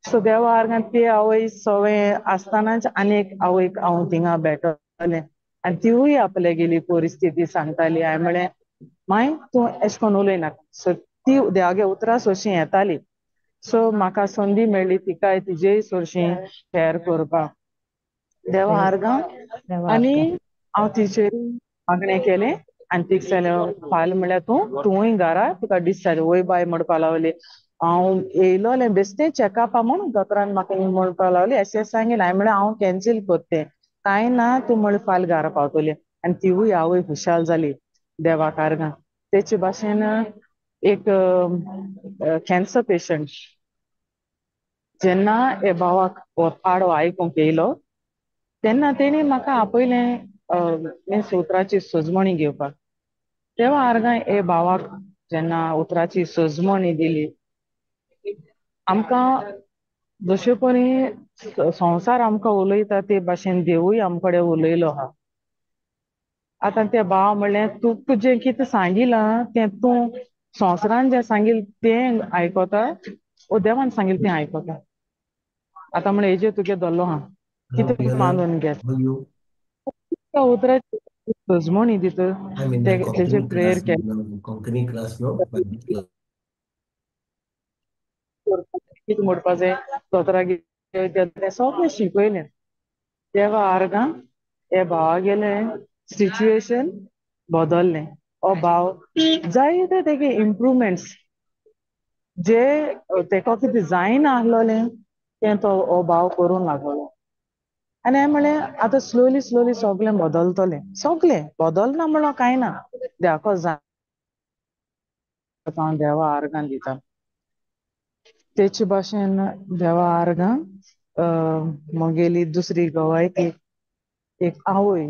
सो देवा आर्गां ती आवय सवय आसतनाच आनी एक आवयक हांव थिंगा भेटलें आनी तिवूय आपल्या गेली परिस्थिती सांगताली. हांवें म्हणलें माय तूं एशें कोन्न उलयनाका. सो ती देवागे उतरां सोरशीं येताली. सो म्हाका संदी मेळ्ळी तिकाय तिजेय सोरशीं शेअर करपाक देवा आर्गां. आनी हांव तिचेर मागणें केलें आनी तिका सांगलें फाल्यां म्हणल्यार तूं तूंय घरा तुका डिस्चार्ज वय बाय म्हणपा लागली. हांव येयलोलें बेश्टें चॅकअपा म्हूण दोतोरान म्हाका म्हणपा लागली अशें सांगलें. हांवें म्हणलें हांव कॅन्सील करतें कांय ना तूं म्हणलें फाल्यां घरा पावतली. आनी तिवूय आवय खुशाल जाली देवाक आर्गां. तेचे भाशेन एक कॅन्सर पेशंट जेन्ना हे भावाक हो पाडो आयकूंक येयलो तेन्ना तेणी म्हाका आपयलें मिन्स उतराची सजमणी घेवपाक. तेवा आर्गां हे भावाक जेन्ना उतराची सजमणी दिली आमकां जशे परी संवसार आमकां उलयता ते भाशेन देवूय आमकडे उलयलो आहा. आतां ते भाव म्हणलें तुका जें कितें सांगिलां तें तूं संवसारान जें सांगिल तें आयकता ओ देवान सांगिल तें आयकता. आतां म्हणलें हेजेर तुगे धरलो हा कितें मानून घे त्या उतराची सजमणी दिता तेजेर प्रेयर केलें. कोंकणी क्लास नो कितें म्हणपा जाय दोतोरागेर तें सगळें शिकयलें. देवा आर्गां हे भावागेलें सिच्युएशन बदल्लें. हो भाव जायते तेगे इम्प्रुवमेंट्स जे तेका कितें जायना आसलोलें तें तो हो भाव करूंक लागलो. आनी हांवें म्हणलें आतां स्लोली स्लोली सगळें बदलतलें. सगळें बदलना म्हणलो कांय ना, देवाक जाय हांव देवा आर्गां दिता. तेचे भाशेन देवा आर्गां म्हगेली दुसरी गवायकी एक आवय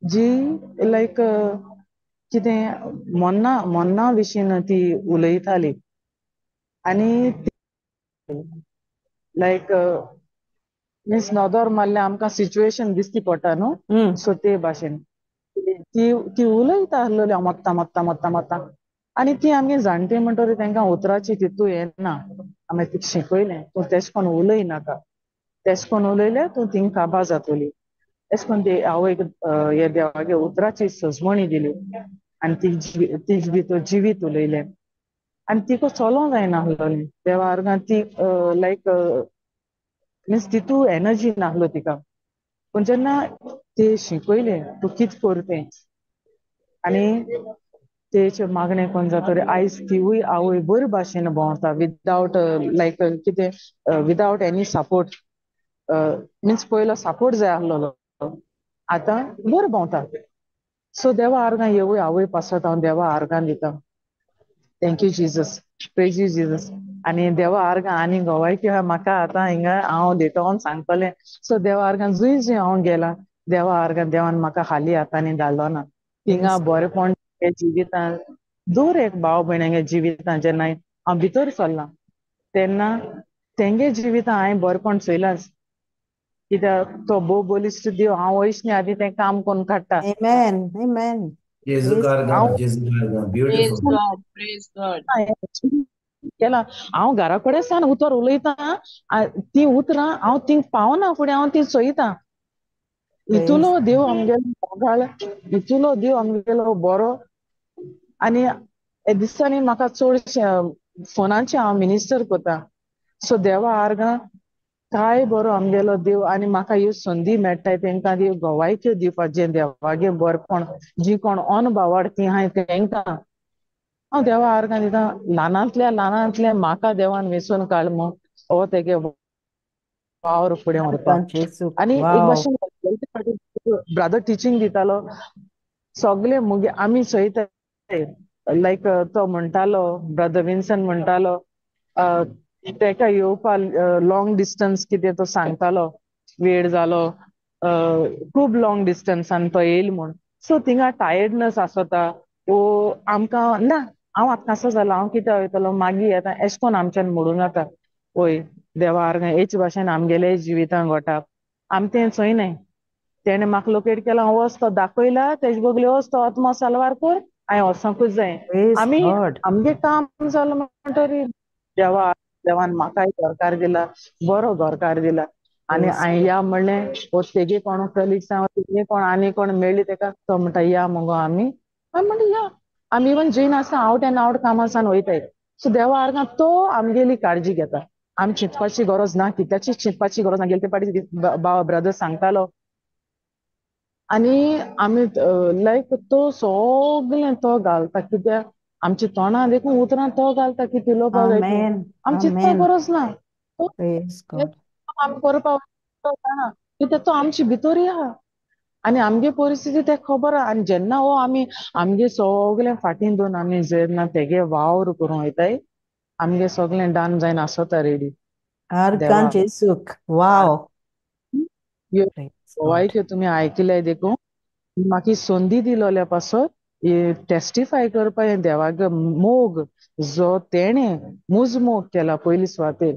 जी लायक कितें मोन्ना मोन्ना विशीं ती उलयताली आनी लायक मिन्स नदर मारल्यार आमकां सिच्युएशन दिसती पडटा न्हू, सो ते भाशेन ती ती उलयता आसलेली मोत्ता मोत्ता मोत्ता मोत्ता. आनी ती आमगे जाणटी म्हणटरी तांकां उतराची तितू येना. आमी तिका शिकयलें तूं तेश कोन उलय नाका, तेश कोन उलयल्यार तूं थिंग काबार जातली. एश कोन ती आवयक हे देवागे उतराची सजमणी दिली आनी तिज भितर जिवीत उलयलें आनी तिका चलोंक जायना आसलोलें देवा आर्गां. ती लायक मिन्स तितू एनर्जी नासलो तिका. पूण जेन्ना ते शिकयलें तूं कितें कर तें आनी तेचे मागणें कोण जातरी आयज तिवूय आवय बरे भाशेन भोंवता विदावट लायक कितें विदावट एनी सपोर्ट. मिन्स पयलो सपोर्ट जाय आसलेलो, आतां बरें भोंवता. सो देवा आर्गां येवूय आवय पासत हांव देवा आर्गां दिता. Thank you Jesus, praise you Jesus. आनी देवा आर्गां आनी गोवायकी म्हाका आतां हिंगा हांव लेटोवन सांगतलें. सो देवा आर्गां जुंय जुंय हांव गेलां देवा आर्गां देवान म्हाका खाली हातांनी धाडलो ना. थिंगा बरेपण जिवितान दर एक भाव भयणांगे जिवितान जेन्ना हांव भितर सरलां तेन्ना तेंगे जिवितान हांवें बरेपण चोयलांच. कित्याक तो भोव बलिश्ट देव हांव वयच न्ही आदी तें काम करून काडटा. Amen, amen. केला हांव घरा कडेन सान उतर उलयतां तीं उतरां हांव तीं पावना फुडें हांव तीं चोयतां. इतुलो देव आमगेलो मोगाळ, इतुलो देव आमगेलो बरो. आनी हे दिसांनी म्हाका चडशें फोनाचें हांव मिनिस्टर करता. सो देवा आर्गां काय बरो आमगेलो देव. आनी म्हाका ह्यो संदी मेळटाय तेंकां ती गवायक्यो दिवपाक जें देवागे बरेपण जी कोण अनभावाड ती आहाय तेंकां हांव देवा आर्गां दिता. ल्हानांतल्या ल्हानांतल्या म्हाका देवान वेंचून काड म्हूण हो तेगे वावर फुडें व्हरपाक. आनी एक भाशेन ब्रदर टिचींग दितालो सगळे मुगे आमी चोयता लायक तो म्हणटालो ब्रदर विन्सन म्हणटालो तेका येवपा लॉंग डिस्टन्स कितें तो सांगतालो वेळ जालो खूब लॉंग डिस्टन्सान तो येयल म्हूण. सो थिंगा टायर्डनस आसता ओ आमकां ना हांव आतां कसो जालो हांव कितें वयतलो मागीर येता एश कोन आमच्यान म्हणूं नाका. वय देवा आर्गां हेच भाशेन आमगेले जिवितान घोटा आमी तें चोयनाय. तेणें म्हाका लोकेट केला हांव वच तो दाखयला तेजे बगले वच तो आत्मो साल्वार कर हांवें वचोंकूच जाय. आमी आमगे काम जालो म्हणटरी देवा देवान म्हाकाय घरकार दिला बरो घरकार दिला. आनी हांवें या म्हणलें हो तेगे कोण कलिग्स तेगे कोण आनी कोण मेळ्ळी तेका तो म्हणटा या मुगो आमी. हांवें म्हणलें या आमी इवन जैन आसा आवट एंड आवट कामासान वयताय. सो देवा आर्गां तो आमगेली काळजी घेता. आमी चिंतपाची गरज ना, कित्याची चिंतपाची गरज ना. गेले ते फावटी ब्रदर सांगतालो आनी आमी लायक तो सगळें तो घालता कित्याक आमच्या तोंडां देखून उतरां तो घालता कितें उलोवपाक जाय आमी चिंतपाक गरज ना. आमी करपाक जाणा कित्याक तो आमचे भितरूय आहा आनी आमगे परिस्थिती तेका खबर आहा. आनी जेन्ना हो आमी आमगे सगळें फाटीं दवरून आमी जेन्ना तेगे वावर करूंक वयताय आमगे सगळें डन जायन आसता रेडी. गोवायक्यो तुमी आयकले देखून म्हाका संदी दिलोल्या पासत टेस्टिफाय करपा हें देवाक मोग जो तेणें मुज मोग केला पयली सुवातेर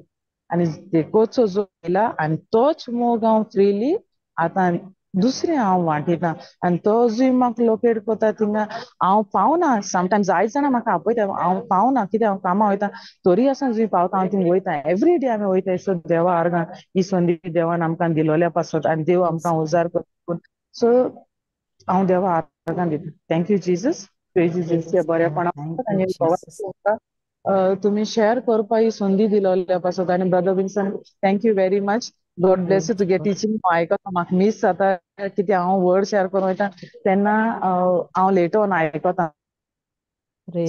आनी देखोचो जो केला आनी तोच मोग हांव फ्रिली आतां दुसरें हांव वांटिता आनी तो जूय म्हाका लोकेट करता थिंगा हांव पावना समटायम्स आयज जाणा म्हाका आपयता हांव पावना कित्याक हांव कामां वयता तरी आसा जूय पावता हांव थिंग वयता एवरी डे आमी वयता सो देवा आर्गां ही संदी देवान आमकां दिलोल्या पासत आनी देव आमकां उजार करून सो हांव देवा आर्गां दिता. Thank you Jesus. Praise Jesus. बरेपणा आनी तुमी शेअर करपा ही संदी दिलोल्या पासत. आनी brother Vinson thank you very much. God bless you. तुगे टिचींग आयकता म्हाका मीस जाता कित्याक हांव वर्ड शेअर करूं वयता तेन्ना हांव लेट ऑन आयकता.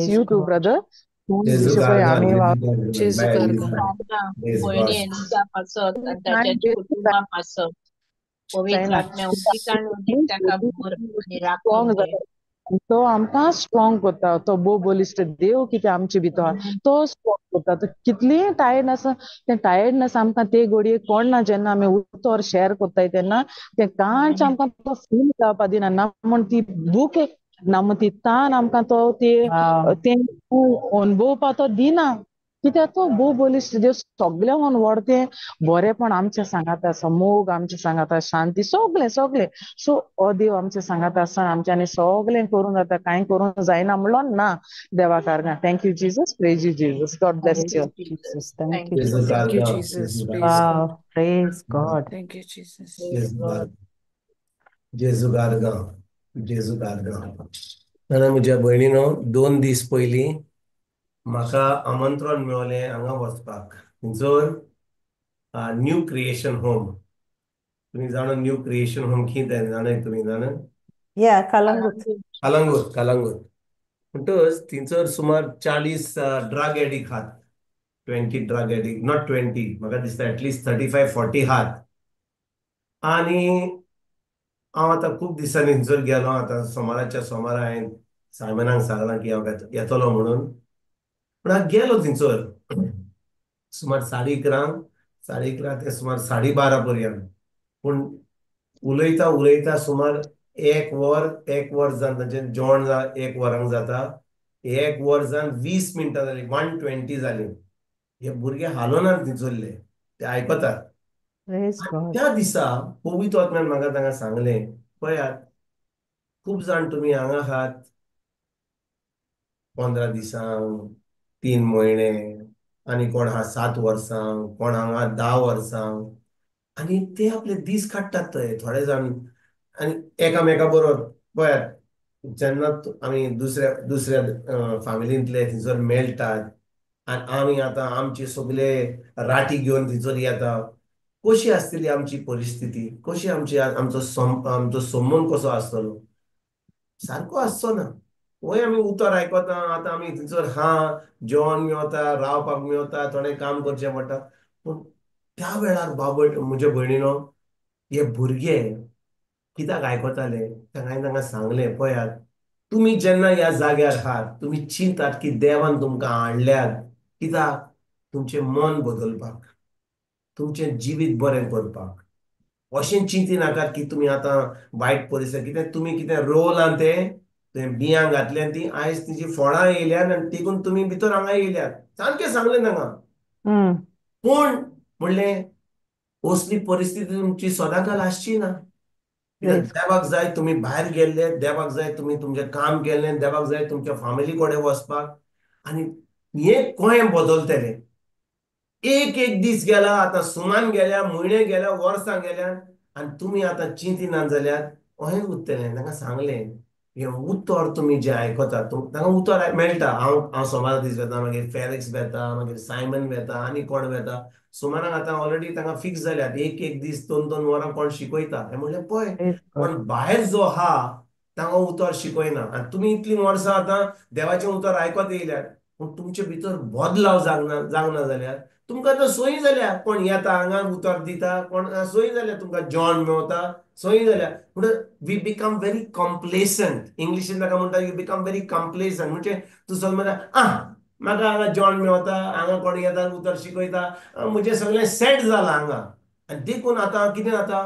You too brother. आमी तो आमकां स्ट्रॉंग करता. तो भोव बलिश्ट देव कितें आमचे भितर तो स्ट्रॉंग करता. तो कितलीय टायर्ड आसा तें टायर्डनेस आमकां ते घडये कोणना जेन्ना आमी उतर शेअर करताय तेन्ना तें कांयच आमकां तो फील जावपा दिना ना म्हण ती भूक ना म्हण ती तान आमकां तो तें अणभवपा तो दिना कित्याक तो भोव बलिश्ट देव सगळ्यांक व्हड तें बरेपण आमच्या सांगात आसा मोग आमच्या सांगात शांती सगळें सगळें. सो हो देव आमच्या सांगात आसा आमच्यांनी सगळें करूंक जाता कांय करूंक जायना म्हणलो ना देवा कारणान. Thank you Jesus. Praise you Jesus. God bless you. Thank you Jesus. Praise God. Thank you Jesus. जेजू गारगांव. जेजू गारगांव. नाना म्हज्या भयणीनो 2 दीस पयलीं म्हाका आमंत्रण मेळलें हांगा वचपाक थंयसर न्यू क्रिएशन होम. तुमी जाणा न्यू क्रिएशन होम कितें जाणा तुमी जाणा? या कलंगूट. कलंगूट कलंगूट. म्हणटच थंयसर सुमार 40 ड्रग एडिक्ट आहात. 20 ड्रग एडिक्ट not 20 म्हाका दिसता एटलिस्ट 35-40 आहात. आनी हांव आतां खूब दिसांनी थंयसर गेलो. आतां सोमाराच्या सोमारा हांवें सायमनाक सांगलां की हांव येतलो म्हणून. पूण हांव गेलो थंयसर सुमार 11:30 11:30 ते सुमार 12:30 पर्यंत. पूण उलयता उलयता सुमार 1 वर 1 वर जावन तांचें जेवण 1 वरांक जाता. 1 वर जावन 20 मिनटां जालीं 1:20 जालीं. हे भुरगे हालोनात थंयसरले ते आयकतात. त्या दिसा पवित्र आत्म्यान म्हाका तांकां सांगलें पळयात खूब जाण तुमी हांगा आहात 15 दिसांक 3 म्हयने आनी कोण आहा 7 वर्सां कोण हांगा 10 वर्सां आनी ते आपले दीस काडटात थंय थोडे जाण. आनी एकामेका बरोबर पळयात जेन्ना आमी दुसऱ्या दुसऱ्या फॅमिलींतले थंयसर मेळटात आनी आमी आतां आमचे सगळे राटी घेवन थंयसर येता. कशी आसतली आमची परिस्थिती कशी आमची आमचो आमचो संबंद कसो आसतलो सारको आसचो ना. वय आमी उतर आयकता आतां आमी थंयसर हा जेवण मेवता रावपाक मेवता थोडें काम करचें पडटा. पूण त्या वेळार बाबट म्हज्या भयणीनो हे भुरगे कित्याक आयकताले हांवें तांकां सांगलें पळयात तुमी जेन्ना ह्या जाग्यार आहात तुमी चिंतात की देवान तुमकां हाडल्यात कित्याक तुमचें मन बदलपाक तुमचें जिवीत बरें करपाक. अशें चिंती नाकात की तुमी आतां वायट परिस्थिती कितें तुमी कितें रोवलां तें तुवें बियां घातल्यान ती आयज तिजी फळां येयल्यात आनी तिगून तुमी भितर हांगा येयल्यात सामकें सांगलें तांकां. पूण म्हणलें असली परिस्थिती तुमची सदांकाल आसची ना. कित्याक देवाक जाय तुमी भायर गेल्ले देवाक जाय तुमी तुमचें काम केल्लें देवाक जाय तुमच्या फामिली कडेन वचपाक. आनी हें कोहें बदलतलें एक एक दीस गेला आतां सुमान गेल्या म्हयने गेल्या वर्सां गेल्या आनी तुमी आतां चिंतिनात जाल्यार अहेंच उरतलें. तांकां सांगलें हें उतर तुमी जें आयकतात तांकां उतर मेळटा. हांव हांव सोमारा दीस वेता मागीर फेलिक्स वेता मागीर सायमन वेता आनी कोण वेता. सुमाराक आतां ऑलरेडी तांकां फिक्स जाल्यात एक एक दीस 2-2 वरां कोण शिकयता. हें म्हणलें पळय पण भायर जो आहा तांकां उतर शिकयना आनी तुमी इतलीं वर्सां आतां देवाचें उतर आयकत येयल्यात पूण तुमचे भितर बदलाव जागना जागना जाल्यार तुमकां आतां सोयी जाल्या. कोण येता हांगा उतर दिता कोण सोयी जाल्या तुमकां जेवण मेवता सोयी जाल्या. म्हणटा we become very complacent. इंग्लिशीन ताका म्हणटा you become very complacent. म्हणजे तूं सगळें म्हणटा आं म्हाका हांगा जेवण मेवता हांगा कोण येता उतर शिकयता म्हजें सगळें सेट जालां हांगा. आनी देखून आतां कितें जाता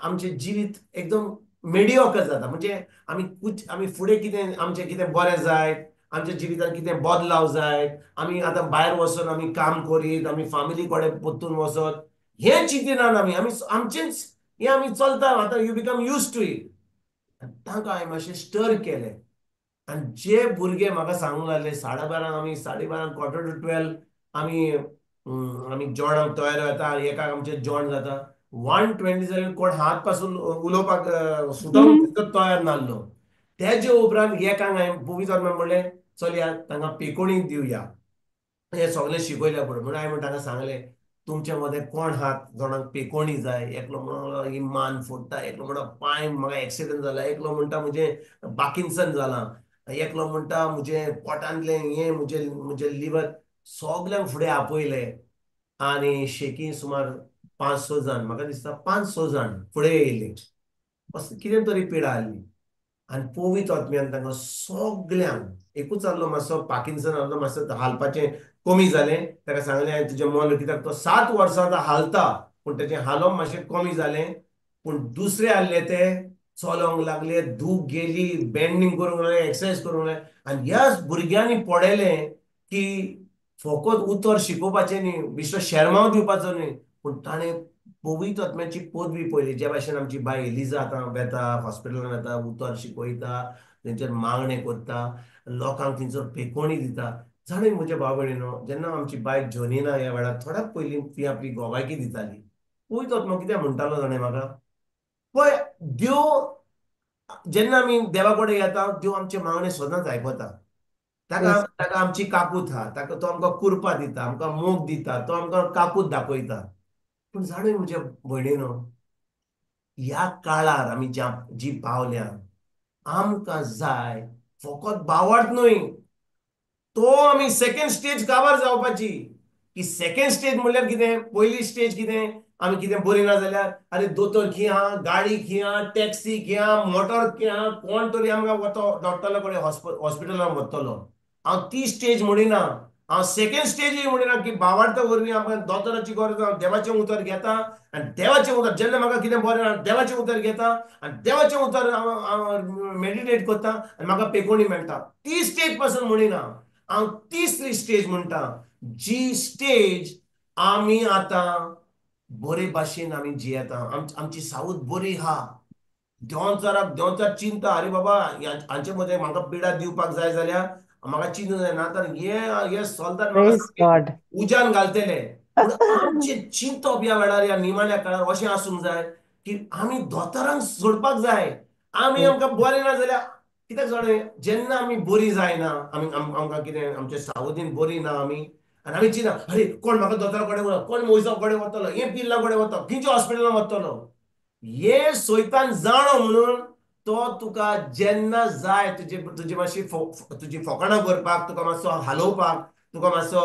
आमचें जिवीत एकदम मेडियोकर जाता. म्हणजे आमी आमी फुडें कितें आमचें कितें बरें जायत आमच्या जिवितान कितें बदलाव जायत आमी आतां भायर वचून आमी काम करीत आमी फामिली कडेन परतून वचत हें चिंतिनात आमी. आमी आमचेंच हें आमी चलता आतां, you become used to it. तांकां हांवें मातशें स्टर केलें आनी जे भुरगे म्हाका सांगूंक लागले 12:30 आमी 12:30 11:45 आमी आमी जेवणाक तयार जाता आनी एकाक आमचें जेवण जाता 1:20 जाल्यार कोण हात पासून उलोवपाक सुटोंक तयार नासलो. तेजे उपरांत एकाक हांवें पवित्र आत्म्यान म्हणलें चलया तांकां पेकोणी दिवया, हें सगळें शिकयल्या पळय म्हणून हांवें तांकां सांगलें तुमच्या मदें कोण हात जाणांक पेकोणी जाय. एकलो म्हणून ही मान फोडटा, एकलो म्हणटा पांय म्हाका एक्सिडंट जाला, एकलो म्हणटा म्हजें पार्किन्सन जालां, एकलो म्हणटा म्हजें पोटांतलें हें म्हजें म्हजें लिवर. सगल्यांक फुडें आपयले आनी शेकी सुमार 5-6 जाण, म्हाका दिसता 5-6 जाण फुडें येयले. असो कितें तरी पिडा आहली आनी पवित्र आत्म्यान तांकां सगल्यांक एकूच आहलो मातसो पार्किन्सन आहलो, मातसो हालपाचें कमी जालें. ताका सांगलें हांवें तुजें मन कित्याक तो 7 वर्सां आतां हालता पूण तेजें हालोवप मातशें कमी जालें. पूण दुसरे आहले ते चलोंक लागले, दूख गेली, बेंडींग करूंक लागले, एक्सरसायज करूंक लागले. आनी ह्या भुरग्यांनी पळयलें की फकत उतर शिकोवपाचें न्ही, बेश्टो शेरमांव दिवपाचो न्ही, पूण ताणें पवित्र आत्म्याची पदवी पळयली. ज्या भाशेन आमची बाय एलिजा आतां वेता हॉस्पिटलान वेता, उतर शिकयता, तेंचेर मागणें करता, लोकांक तेंचो पेकोणी दिता. जाणें म्हज्या भाव भयणीनो, जेन्ना आमची बाय जोनिना ह्या वेळार थोड्या पयलीं ती आपली गोवायकी दिताली, पवित्र आत्मो कितें म्हणटालो जाणें म्हाका, पळय देव जेन्ना आमी देवा कडेन येता देव आमचें मागणें सदांच आयकता. ताका ताका आमची काकूत आहा, ताका तो आमकां कुरपा दिता, आमकां मोग दिता, तो आमकां काकूत दाखयता. पूण जाणें म्हज्या भयणीनो, ह्या काळार आमी ज्या जी पावल्या आमकां जाय फकत बावट न्हय, तो आमी सेकेंड स्टेज काबार जावपाची. की सेकेंड स्टेज म्हणल्यार कितें, पयली स्टेज कितें, आमी कितें बरी ना जाल्यार अरे दोतोर खंय आहा, गाडी खंय आहा, टॅक्सी खंय आहा, मोटर खंय आहा, कोण तरी आमकां वतो डॉक्टरा कडेन हॉस्पिटलान वतलो. हांव ती स्टेज म्हणिना, हांव सेकेंड स्टेजूय म्हणिना की बावार्था वरवीं आमकां दोतोराची गरज ना, देवाचें उतर घेता आनी देवाचें उतर जेन्ना म्हाका कितें बरें ना देवाचें उतर घेता आनी देवाचें उतर हांव मेडिटेट करता आनी म्हाका पेकोणी मेळटा. ती स्टेज पासून म्हणिना, हांव तिसरी स्टेज म्हणटा, जी स्टेज आमी आतां बरे भाशेन आमी जियेता, आमची सावूद बरी आहा. देंवचाराक देंवचार चिंता, अरे बाबा हांचे मदें म्हाका पिडा दिवपाक जाय जाल्यार म्हाका चिंतूंक जाय ना तर हे सोल्दाद म्हाका उज्यान घालतले. पूण आमचें चिंतप ह्या वेळार ह्या निमाण्या काळार अशें आसूंक जाय की आमी दोतोरांक सोडपाक जाय. आमी आमकां बरें ना जाल्यार कित्याक जाणा, जेन्ना आमी बरी जायना, आमी आमकां कितें आमचे सावदीन बरी ना आमी, आनी आमी चिंता अरे कोण म्हाका दोतोरा कडेन वतलो, कोण मोयसा कडेन वतलो, हे पिल्ला कडेन वतलो, खंयच्या हॉस्पिटलान वतलो, हे सोयतान जाणो म्हणून तो तुका जेन्ना जाय तुजे तुजी मातशी तुजी फोकाणां करपाक, तुका मातसो हालोवपाक, तुका मातसो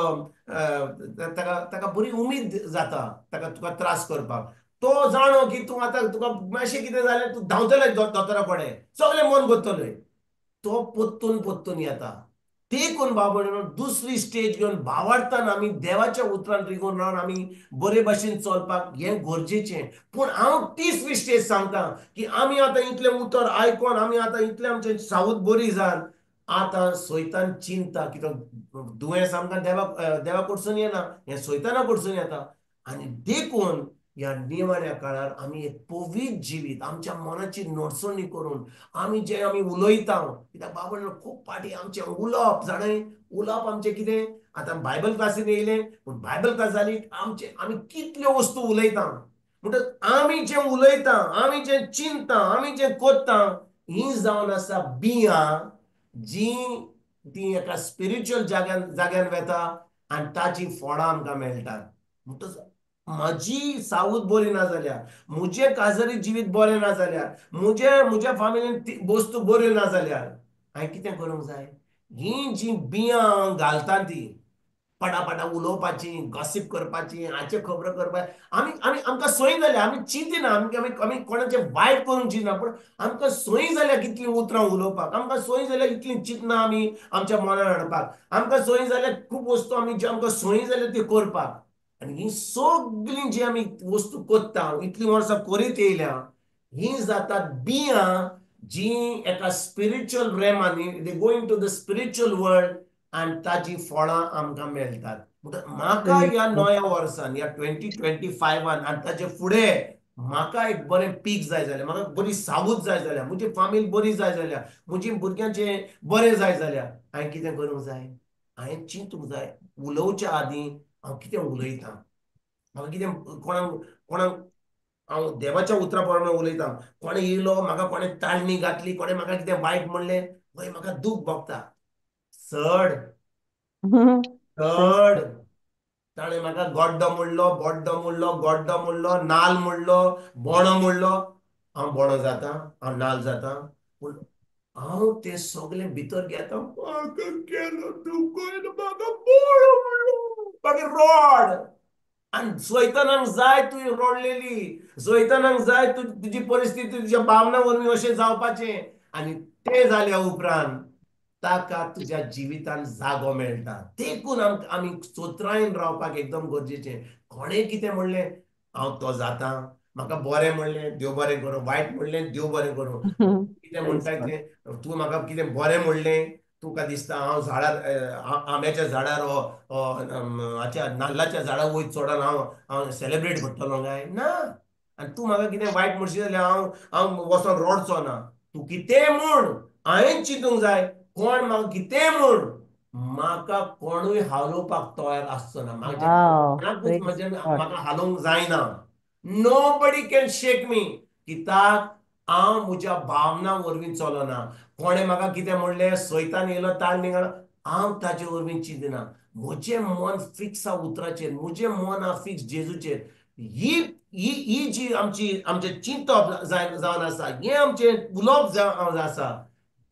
ताका ताका बरी उमेद जाता ताका तुका त्रास करपाक. तो जाणो की तूं आतां तुका मातशें कितें जालें तूं धांवतले दोतोरा कडेन, सगळें मन करतले, तो पोत्तून पोत्तून येता. देखून बाबा दुसरी स्टेज घेवन भावार्थान आमी देवाच्या उतरान रिगोवन रावन आमी बरे भाशेन चलपाक हें गरजेचें. पूण हांव तिसरी स्टेज सांगता की आमी आतां इतलें उतर आयकोन आमी आतां इतलें आमचें सावूद बरी जावन आतां सोयतान चिंता कित्याक दुयेंस आमकां देवा देवा कडसून येना, हें सोयताना कडसून येता. आनी देखून ह्या निमाण्या काळार आमी एक पवित्र जिवीत आमच्या मनाची नडसणी करून आमी जे आमी उलयता, कित्याक बाबा खूब फाटी आमचें उलोवप जाणें, उलोवप आमचें कितें आतां बायबल क्लासीन येयलें, पूण बायबल क्लास जाली आमचे आमी कितल्यो वस्तू उलयता, म्हणटच आमी जें उलयता, आमी जें चिंता, आमी जें करता, ही जावन आसा बियां जी ती एका स्पिरिच्युअल जाग्यान जाग्यान वेता आनी ताची फळां आमकां मेळटात. म्हणटच म्हजी सावूद बरी ना जाल्यार, म्हजें काजरी जिवीत बरें ना जाल्यार, म्हजे म्हज्या फामिलीन वस्तू बऱ्यो ना जाल्यार हांवें कितें करूंक जाय, हीं जीं बियां घालता ती पटापटा उलोवपाची, गॉसीप करपाची, हाचे खबरो करपाची, आमी आमी आमकां सोय जाल्या, आमी चिंतिना, आमी आमी आमी कोणाचें वायट करूंक चिंतना, पूण आमकां सोय जाल्या कितलीं उतरां उलोवपाक, आमकां सोय जाल्या इतलीं चिंतना आमी आमच्या मनान हाडपाक, आमकां सोय जाल्या खूब वस्तू आमी ज्यो आमकां सोय जाल्या त्यो करपाक. आनी ही सगळीं जी आमी वस्तू करता इतलीं वर्सां करीत येयल्या, ही जातात बियां जी एका spiritual रेमान they go into the spiritual world आनी ताची फळां आमकां मेळटात. म्हणटकच म्हाका ह्या नव्या वर्सान ह्या 2025 आनी ताचे फुडें म्हाका एक बरें पीक जाय जाल्यार, म्हाका बरी सावूद जाय जाल्यार, म्हजी फामील बरी जाय जाल्यार, म्हजी भुरग्यांचें बरें जाय जाल्यार हांवें कितें करूंक जाय? हांवें चिंतूंक जाय उलोवच्या आदीं हांव कितें उलयतां, म्हाका कितें कोणाक कोणाक हांव देवाच्या उतरा प्रमाणे उलयतां. कोणें येयलो म्हाका, कोणें ताळणी घातली, कोणें म्हाका कितें वायट म्हणलें, वय म्हाका दूख भोगता. चड चड ताणें म्हाका गड्डो म्हणलो, बोड्डो म्हणलो, गड्डो म्हणलो, नाल म्हणलो, बोणो म्हणलो, हांव बोणो जाता, हांव नाल जाता. पूण हांव तें सगळें भितर घेता, म्हाका केलो दुखयलो, म्हाका बोणो म्हणलो, मागीर रोड. आनी सैतानाक जाय तुवें रोडलेली, सैतानाक जाय तुजी परिस्थिती तुज्या भावना वरवीं अशें जावपाचें. आनी तें जाल्या उपरांत ताका तुज्या जिवितान जागो मेळटा. देखून आमी चोत्रायेन रावपाक एकदम गरजेचें. कोणें कितें म्हणलें हांव तो जाता, म्हाका बरें म्हणलें देव बरें करूं, वायट म्हणलें देव बरें करूं, कितें म्हणटाय तें, तूं म्हाका कितें बरें म्हणलें, तुका दिसता हांव झाडार आंब्याच्या झाडार हाच्या नाल्लाच्या झाडार वयर चडोन हांव हांव सेलेब्रेट करतलो काय ना? आनी तूं म्हाका कितें वायट म्हणशी जाल्यार हांव हांव वचोन रडचो ना. तूं कितें म्हूण हांवें चिंतूंक जाय, कोण म्हाका कितें म्हूण म्हाका कोणूय हालोवपाक तयार आसचो ना. कोणाकूच म्हज्यान म्हाका हालोवंक जायना. Nobody can shake me. कित्याक हांव म्हज्या भावना वरवीं चलना. कोणें म्हाका कितें म्हणलें, सैतान येयलो ताळ निघालो, हांव ताजे वरवीं चिंतना. म्हजें मन फिक्स आहा उतराचेर, म्हजें मन आहा फिक्स जेजूचेर. ही ही ही जी आमची आमचें चिंतप जावन आसा, हें आमचें उलोवप जावन आसा,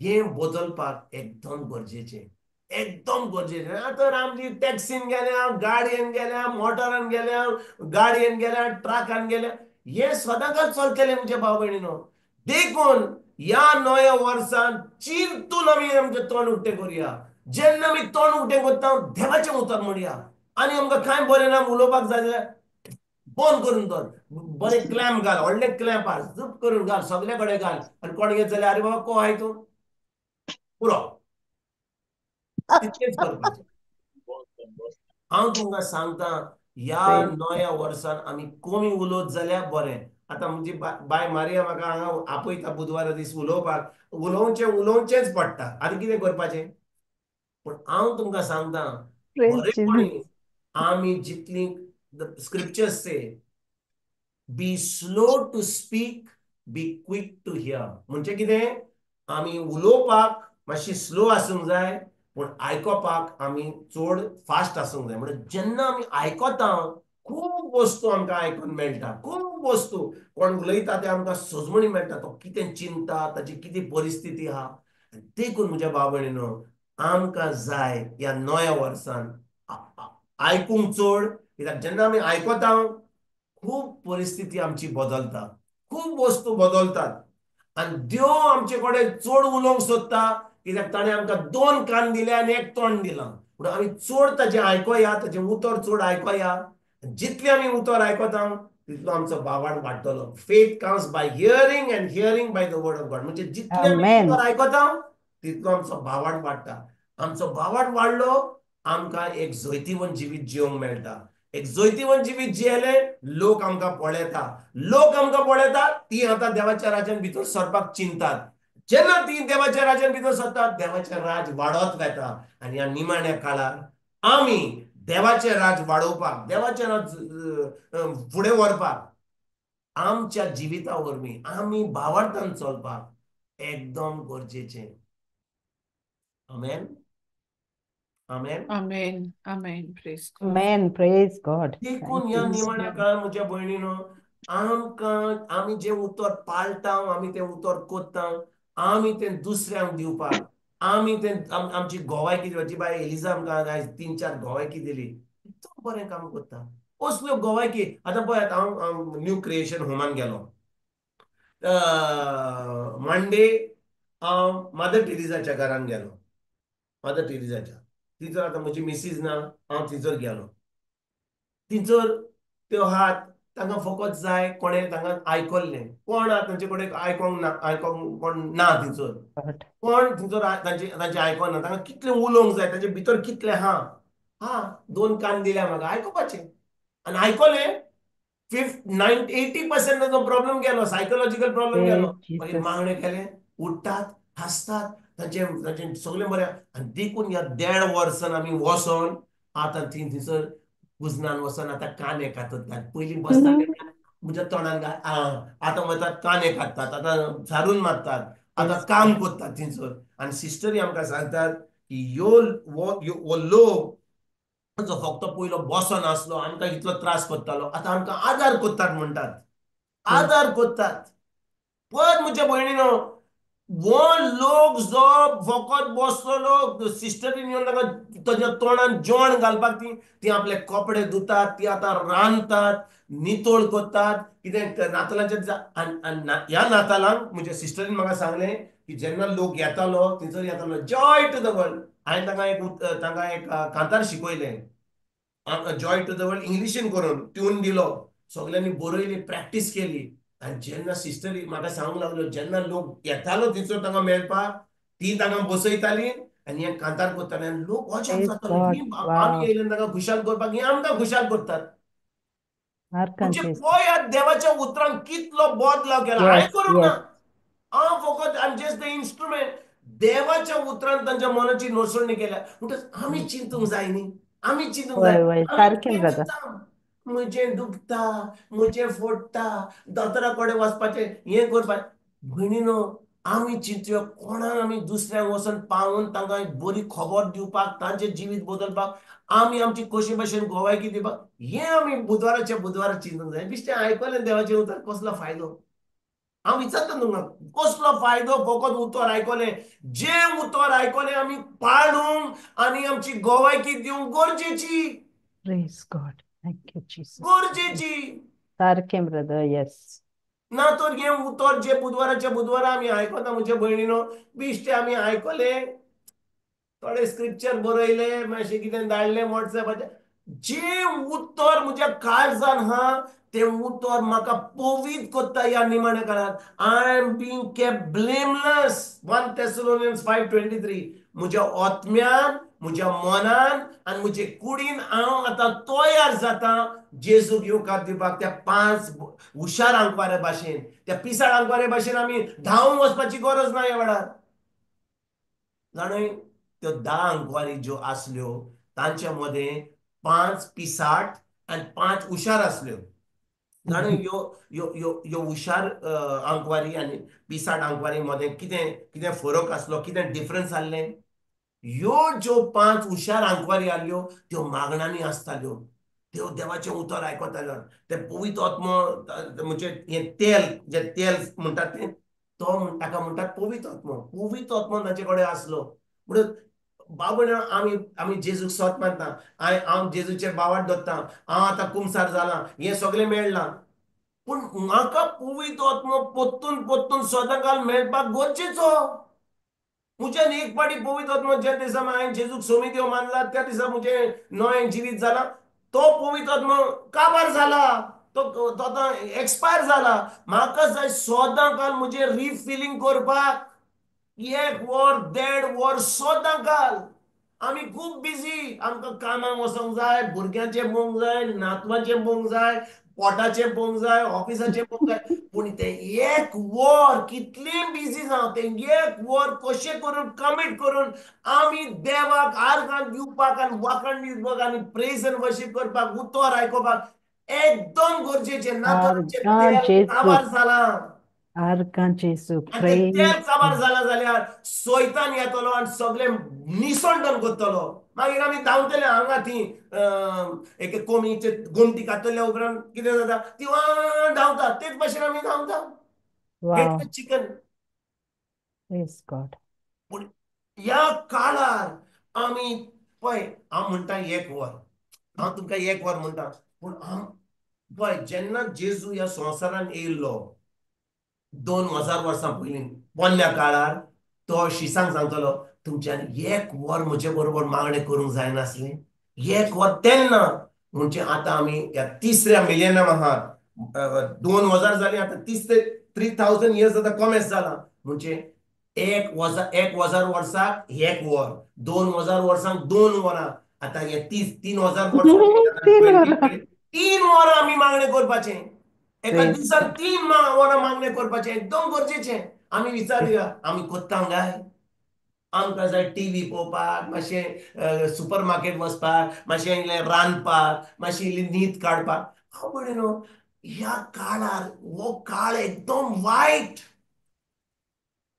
हें बदलपाक एकदम गरजेचें, एकदम गरजेचें. आतां आमची टॅक्सीन गेल्या, गाडयेन गेल्या, मोटरान गेल्या, गाडयेन गेल्या, ट्रकान गेल्या, हें सदांच चलतलें म्हज्या भाव भयणीनो. देखून ह्या नव्या वर्सान चिंतून आमी आमचें तोंड उक्तें करुया. जेन्ना आमी तोंड उक्तें करता देवाचें उतर म्हणया, आनी आमकां कांय बरें ना उलोवपाक जाय जाल्यार बंद करून दवर, बरें क्लॅम्प घाल, व्हडलें क्लॅम्प आहा, झूप करून घाल, सगळे कडेन घाल. आनी कोण येत जाल्यार अरे बाबा को आहाय तूं, पुरो, तितलेंच करपाचें. हांव तुमकां सांगता ह्या नव्या वर्सान आमी कमी उलोवत जाल्यार बरें. आतां म्हजी बाय मारिया म्हाका हांगा आपयता बुधवारा दीस उलोवपाक, उलोवचें उलोवचेंच पडटा, आनी कितें करपाचें. पूण हांव तुमकां सांगता खरेपणी आमी जितली scriptures say be slow to speak, be quick to hear. म्हणजे कितें, आमी उलोवपाक मातशी स्लो आसूंक जाय, पूण आयकोपाक आमी चड फास्ट आसूंक जाय. म्हणजे जेन्ना आमी आयकता खूब वस्तू आमकां आयकून मेळटा, खूब वस्तू कोण उलयता ते आमकां सजमणी मेळटा, तो कितें चिंता, ताची कितें परिस्थिती आहा. देखून म्हज्या भाव भयणीनो आमकां जाय ह्या नव्या वर्सान आयकूंक चड, कित्याक जेन्ना आमी आयकता खूब परिस्थिती आमची बदलता, खूब वस्तू बदलतात. आनी देव आमचे कडेन चड उलोवंक सोदता, कित्याक ताणें आमकां दोन कान दिले आनी एक तोंड दिलां. पूण आमी चड ताजें आयकोया, ताजें उतर चड आयकोया. जितलें आमी उतर आयकता तितलो आमचो भावार्थ वाडटलो. Faith comes by hearing and hearing by the word of God. म्हणजे जितलें आमी उतर आयकता तितलो आमचो भावार्थ वाडटा. आमचो भावार्थ वाडलो आमकां एक जैतिवंत जिवीत जिवंक मेळटा. एक जैतिवंत जिवीत जियेलें लोक आमकां पळयता, लोक आमकां पळयता, ती आतां देवाच्या राज्यान भितर सरपाक चिंतात. जेन्ना ती देवाच्या राज्यान भितर सरतात देवाचें राज वाडत वता. आनी ह्या निमाण्या काळार आमी देवाचें राज वाडोवपाक, देवाचें राज फुडें व्हरपाक आमच्या जिविता वरवीं आमी भावार्थान चलपाक एकदम गरजेचें. आमेन. आमेन. आमेन. आमेन. Praise God. Amen. Praise God. देखून ह्या निमाण्या काळार म्हज्या भयणीनो आमकां आमी जें उतर पाळटा, आमी तें उतर कोत्ता, आमी तें दुसऱ्यांक दिवपाक, आमी तें आमची गोवायकी दिवपाची. बाय एलिजा आमकां आयज 3-4 गोवायकी दिली, एकदम बरें काम करता असल्यो गोवायकी. आतां पळयात हांव न्यू क्रिएशन होमान गेलो मंडे, हांव मदर टेरेसाच्या घरान गेलो. मदर टेरेसाच्या तिचो आतां म्हजी मिसीज ना, हांव तिचोर गेलो. तिचोर त्यो हात तांकां फकत जाय कोणें तांकां आयकल्लें, कोण आहा तांचे कडेन आयकोंक ना, आयकोंक कोण ना तिचोर, कोण तिचोर तांचे तांचें आयकोंक ना. तांकां कितलें उलोवंक जाय, तांचे भितर कितलें आहा. हा दोन कान दिल्या म्हाका आयकुपाचें, आनी आयकलें 80% ताचो प्रॉब्लम गेलो, सायकोलॉजिकल प्रॉब्लम गेलो. मागीर मागणें केलें, उठ्ठात, हांसतात, तांचें तांचें सगळें बरें. आनी देखून ह्या 1.5 वर्सान आमी वचोन आतां ती थंयसर कुजनान वचोन आतां कांदे काततात. पयलीं बसताले म्हज्या तोंडान, आतां वतात कांदे काडटात, आतां झाडून मारतात, आतां काम करतात थंयसर. आनी सिस्टरी आमकां सांगतात की ह्यो हो लोक जो फक्त पयलो बसोन आसलो, आमकां इतलो त्रास करतालो, आतां आमकां आदार करतात म्हणटात, आदार करतात. पळय म्हज्या भयणीनो, वो लोक जो फकत बसलो, सिस्टरीन येवन ताका ताच्या तोंडान जेवण घालपाक ती ती आपले कपडे धुतात, ती आतां रांदतात, नितळ करतात, कितें नातालांच्या दिसा. ह्या नातालांक म्हज्या सिस्टरीन म्हाका सांगलें की जेन्ना लोक येतालो थंयसर येतालो जॉय टू the world. हांवें तांकां एक कांतार शिकयलें, जॉय टू the world इंग्लिशीन करून ट्यून दिलो, सगल्यांनी बरयली, प्रॅक्टीस केली. आनी जेन्ना सिस्टरी म्हाका सांगूंक लागल्यो, जेन्ना लोक येतालो थंयसर तांकां मेळपाक, ती तांकां बसयताली आनी हें कांतार करताले आनी लोक अजाप जाताले, आमी येयले तांकां खुशाल करपाक, हे आमकां खुशाल करतात. म्हणजे पळयात देवाच्या उतरान कितलो बदलाव केला. हांवें करूंक ना, हांव फकत I am just the instrument. देवाच्या उतरान तांच्या मनाची नसळणी केल्या. म्हणटच आमी चिंतूंक जाय न्ही, आमी चिंतूंक जाय. म्हजें दुखता, म्हजें फोडटा, दोतोरा कडेन वचपाचें, हें करपाचें. भयणीनो, आमी चिंतया कोणाक आमी दुसऱ्यांक वचून पावून तांकां एक बरी खबर दिवपाक, तांचें जिवीत बदलपाक, आमी आमची कशे भशेन गोवायकी दिवपाक, हें आमी बुधवाराच्या बुधवारा चिंतूंक जाय. बेश्टें आयकलें देवाचें उतर, कसलो फायदो? हांव विचारता तुमकां, कसलो फायदो? फकत उतर आयकलें, जें उतर आयकलें आमी पाळूंक आनी आमची गोवायकी दिवंक गरजेची. Praise God. Thank you, Jesus. गरजेची. सारकें ब्रदर, येस. ना तर हें उतर जे बुधवाराच्या बुधवारा आमी आयकता म्हज्या भयणीनो, बेश्टें आमी आयकलें, थोडे स्क्रिप्चर बरयले, मातशें कितें धाडलें वॉट्सएपाचेर, जें उतर म्हज्या काळजान आहा तें उतर म्हाका पवित्र करता ह्या निमाण्या काळांत. I am being kept blameless. 1 Thessalonians 5:23. म्हज्या आत्म्यान, म्हज्या मनान आनी म्हजे कुडीन हांव आतां तयार जाता जेजूक येवकार दिवपाक. त्या 5 हुशार आंकवारे भाशेन, त्या पिसाळ आंकवारे भाशेन आमी धांवूंक वचपाची गरज ना ह्या वेळार. जाणूय, त्यो 10 आंकवारी ज्यो आसल्यो तांच्या मदें 5 पिसाट आनी 5 हुशार आसल्यो. जाणूय, ह्यो ह्यो ह्यो ह्यो हुशार आंकवारी आनी पिसाट आंकवारी मदें कितें कितें फरक आसलो, कितें डिफरन्स आसलें? ह्यो ज्यो 5 हुशार आंकवारी आसल्यो त्यो मागण्यांनी आसताल्यो, त्यो देवाचें उतर आयकताल्यो. ते पवित्र आत्मो म्हणजे हें तेल, जें तेल म्हणटात तें, तो ताका म्हणटात पवित्र आत्मो. पवित्र आत्मो तांचे कडेन आसलो. म्हणून बाबा आमी आमी जेजूक सत मानता, हांव जेजूचेर बावाट दवरता, हांव आतां कुमसार जालां, हें सगळें मेळ्ळां, पूण म्हाका पवित्र आत्मो परतून परतून सदांकाल मेळपाक गरजेचो. म्हज्यान एक पाटी पवित्र आत्मो ज्या दिसा हांवें जेजूक सोमी देव मानला त्या दिसा म्हजें नवें जिवीत जालां, तो पवित्र आत्मो काबार जाला, तो आतां एक्सपायर जाला. म्हाका जाय सदांकाल म्हजें रिफिलींग करपाक, 1 वर 1.5 वर सदांकाल. आमी खूब बिजी, आमकां कामाक वचोंक जाय, भुरग्यांचें पळोवंक जाय, नातवांचें पळोवंक जाय, पोटाचें पळोवंक जाय, ऑफिसाचें पळोवंक जाय, पूण तें 1 वर कितलें बिजी जावं, तें 1 वर कशें करून कमीट करून आमी देवाक आर्गां दिवपाक आनी वाखाण दिवपाक आनी प्रेज आनी वर्शीप करपाक, उतर आयकुपाक एकदम गरजेचें. ना तर तेल काबार जालां. तेल काबार जालां जाल्यार सोयतान येतलो आनी सगळें निसंडन करतलो. मागीर आमी धांवतले हांगा थी, एक कोमीचे गोमटी कातरल्या उपरांत कितें जाता, ती धांवता, तेच भाशेन आमी धांवता. चिकन. पूण ह्या काळार आमी पळय, हांव म्हणटा 1 वर, हांव तुमकां 1 वर म्हणटा, पूण हांव पळय जेन्ना जेजू ह्या संवसारान येयल्लो 2000 वर्सां पयलीं पोन्न्या काळार, तो शिसांक सांगतलो, तुमच्यान 1 वर म्हजे बरोबर मागणें करूंक जायनासलें, 1 वर तेन्ना. म्हणजे आतां आमी ह्या तिसऱ्या मिलियनाम आहात, 2000 जालीं आतां तिसरे 3000 इयर्स आतां कॉमेस जालां. म्हणजे 1000 वर्साक 1 वर, 2000 वर्सांक 2 वरां, आतां हे 3000 वर्सां 3 वरां आमी मागणें करपाचें, एका दिसान 3 वरां मागणें करपाचें एकदम गरजेचें. आमी विचारुया आमी कोत्ता काय? आमकां जाय टीव्ही पळोवपाक, मातशें सुपर मार्केट वचपाक, मातशें इल्लें रांदपाक, मातशी इल्ली न्हीद काडपाक. हांव म्हणून न्हू ह्या काळार हो काळ एकदम वायट,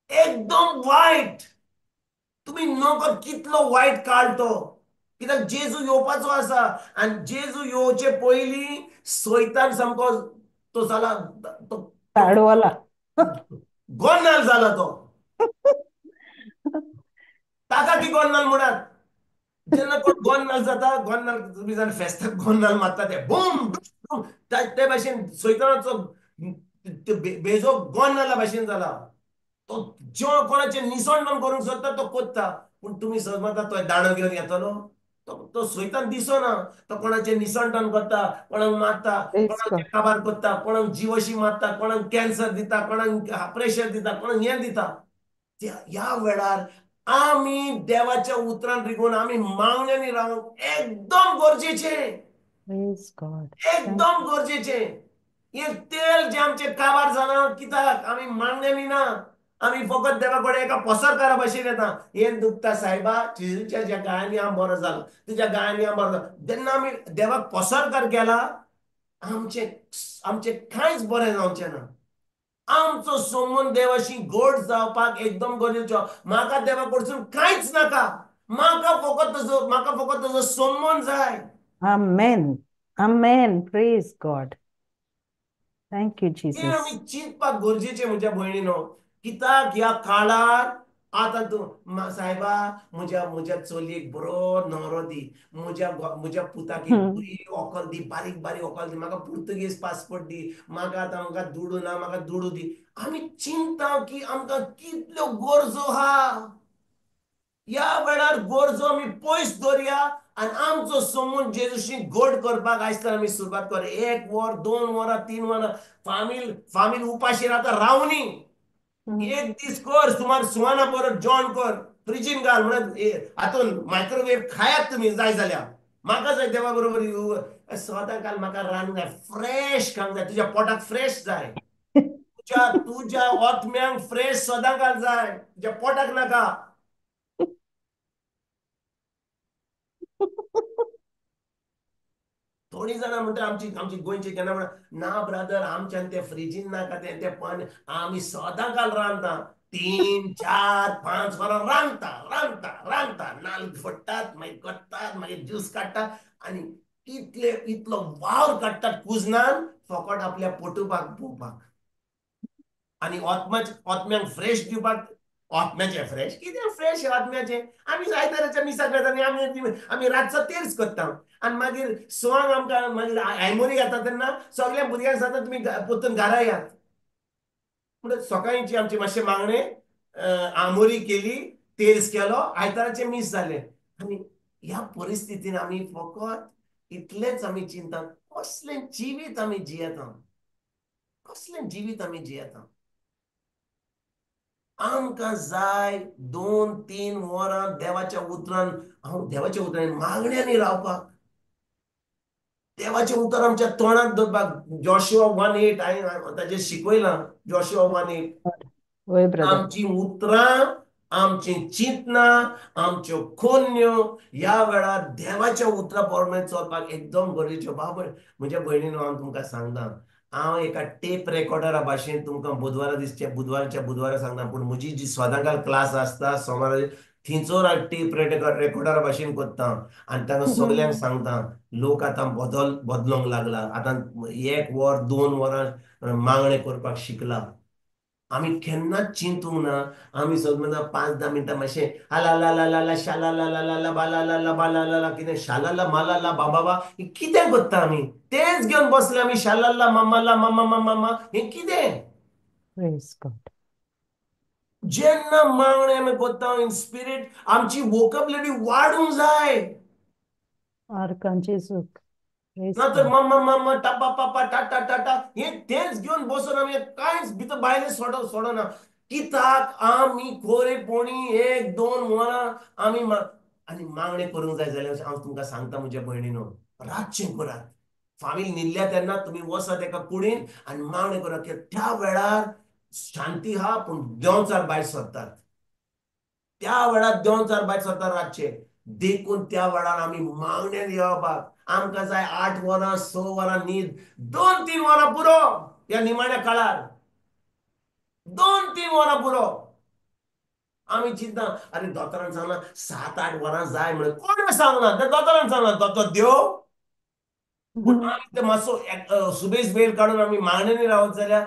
एकदम वायट. तुमी नकळो कितलो वायट काळ तो, कित्याक जेजू येवपाचो आसा आनी जेजू येवचे पयलीं सैतान सामको तो जाला, तो गोन्नाल जाला तो. ताका की गोन्नाल म्हणात. जेन्ना कोण गोन्नाल जाता, गोन्नाल तुमी जाण फेस्ताक गोन्नाल मारता ते बूम ते भाशेन सैतानाचो बेजो गोन्नाला भाशेन जाला. तो जो कोणाचें निसणण करूंक सोदता तो कोत्ता, पूण तुमी समजता तो दांडो घेवन येतलो, तो सैतान दिसना. तो कोणाचें निसणटण करता, कोणाक मारता, कोणाक काबार करता, कोणाक जिवशी मारता, कोणाक कॅन्सर दिता, कोणाक प्रेशर दिता, कोणाक हें दिता. ह्या वेळार आमी देवाच्या उतरान रिगोवन आमी मागण्यांनी रावंक एकदम गरजेचें, एकदम गरजेचें. हें तेल जें आमचें काबार जालां कित्याक आमी मागण्यांनी ना, आमी फकत देवा कडेन एका पसरकारा भाशेन येता. हें दुखता सायबा, जेजूच्या ज्या गायांनी हांव बरो जालो, तुज्या गायांनी हांव बरो जालो. जेन्ना आमी देवाक पसरकार केला आमचें आमचें कांयच बरें जावचें ना. आमचो संबंद देवाशी गोड जावपाक एकदम गरजेचो. म्हाका देवा कडसून कांयच नाका, म्हाका फकत तुजो, म्हाका फकत तुजो संबंद जाय. Amen, amen. Praise God. Thank you Jesus. हें आमी चिंतपाक गरजेचें म्हज्या भयणीनो, कित्याक ह्या काळार आतां तूं सायबा म्हज्या म्हज्या चलयेक बरो न्हवरो दी, म्हज्या म्हज्या पुताक एक बरी व्हंकल दी, बारीक बारीक व्हंकल दी, म्हाका पुर्तुगेज पासपोर्ट दी, म्हाका आतां म्हाका दुडू ना, म्हाका दुडू दी. आमी चिंता की आमकां कितल्यो गरजो आहा. ह्या वेळार गरजो आमी पयस दवरया आनी आमचो संबंद जेजूशी गोड करपाक आयज तर आमी सुरवात कर. 1 वर, 2 वरां, 3 वरां फामील फामील उपाशी रावता रावनी. एक दीस कर, सुमार सुवाना बरोबर जॉन कर, फ्रिजीन घाल, म्हणून हातून मायक्रोवेव खायात तुमी जाय जाल्यार. म्हाका जाय देवा बरोबर सदां काल म्हाका रांदूंक जाय, फ्रेश खावंक जाय. तुज्या पोटाक फ्रेश जाय, तुज्या तुज्या आत्म्यांक फ्रेश सदां काल जाय, तुज्या पोटाक नाका. थोडीं जाणां म्हणटा आमची आमची गोंयची केन्ना म्हणटा ना ब्रदर आमच्यान ते फ्रिजीन नाका, तें ते पान आमी सदां काल रांदता, 3 4 5 वरां रांदता रांदता रांदता, नाल्ल फोडटात, मागीर करतात, मागीर ज्यूस काडटात आनी इतले इतलो वावर काडटात कुजनान फकत आपल्या पोटुपाक पोवपाक आनी आत्म्यांक फ्रेश दिवपाक. आत्म्याचें फ्रेश कितें फ्रेश आत्म्याचें? आमी आयताराच्या मिसाक वता आनी आमी आमी रातचो तेर्स करता आनी मागीर सवांक आमकां मागीर आयमोरी घाता तेन्ना सगळ्या भुरग्यांक सांगता तुमी परतून घरा यात. म्हणून सकाळची आमची मातशें मागणें आमोरी केली, तेर्स केलो, आयताराचें मीस जालें. आनी ह्या परिस्थितीन आमी फकत इतलेंच आमी चिंता, कसलें जिवीत आमी जियेता, कसलें जिवीत आमी जियेता. आमकां जाय 2 3 वरां देवाच्या उतरान, हांव देवाच्या उतरान मागण्यांनी रावपाक, देवाचें उतर आमच्या तोंडांत दवरपाक. जोशुआ 1:8 हांवें ताचेर शिकयलां. जोशुआ 1:8 आमची उतरां, आमचीं चिंतनां, आमच्यो कोन्यो ह्या वेळार देवाच्या उतरा प्रमाणे चलपाक एकदम गरजेच्यो. बाबा म्हज्या भयणीनो, हांव तुमकां सांगता, हांव एका टेप रेकॉर्डरा भाशेन तुमकां बुधवारा दिसचे बुधवाराच्या बुधवारा सांगता, पूण म्हजी जी सदांकाल क्लास आसता सोमारा थंयसर हांव टेप रेकॉर्डरा भाशेन करता आनी तांकां सगल्यांक सांगता. लोक आतां बदलोंक लागला, आतां 1 वर 2 वरां मागणें करपाक शिकला. आमी केन्नाच चिंतूंक ना, आमी सगळें म्हणटा 5-10 मिनटां मातशें आला ला ला ला ला शाला ला ला ला ला बाला ला ला बाला ला ला कितें शाला माला ला बाबा बा कितें करता आमी, तेंच घेवन बसले आमी शाला ला मामा ला मामा मामा मा हें कितें? जेन्ना मागणें आमी करता इन स्पिरीट आमची वोकॅबुलरी वाडूंक जाय. ना तर मम्मा मम्मा टापा पापा टाटा टाटा हे तेंच घेवन बसून आमी कांयच भितर भायलें सोडना. कित्याक आमी खरेपणी 1 2 वरां आमी आनी मागणें करूंक जाय जाल्यार हांव तुमकां सांगता म्हज्या भयणीनो, रातचें करात. फामील न्हिदल्या तेन्ना तुमी वसात एका कुडीन आनी मागणें करात की त्या वेळार शांती आहा पूण देंवचार भायर सरतात. त्या वेळार देंवचार भायर सरतात रातचे. देखून त्या वेळार आमी मागणें येवपाक आमकां जाय 8 वरां 6 वरां न्हीद, 2-3 वरां पुरो. ह्या निमाण्या काळार 2-3 वरां पुरो. आमी चिंता अरे दोतोरान सांगला 7-8 वरां जाय म्हणून. कोणें सांगला? त्या दोतोरान सांगला. दोतोर देव. पूण आमी ते मातसो सुबेज वेळ काडून आमी मागण्यांनी रावत जाल्यार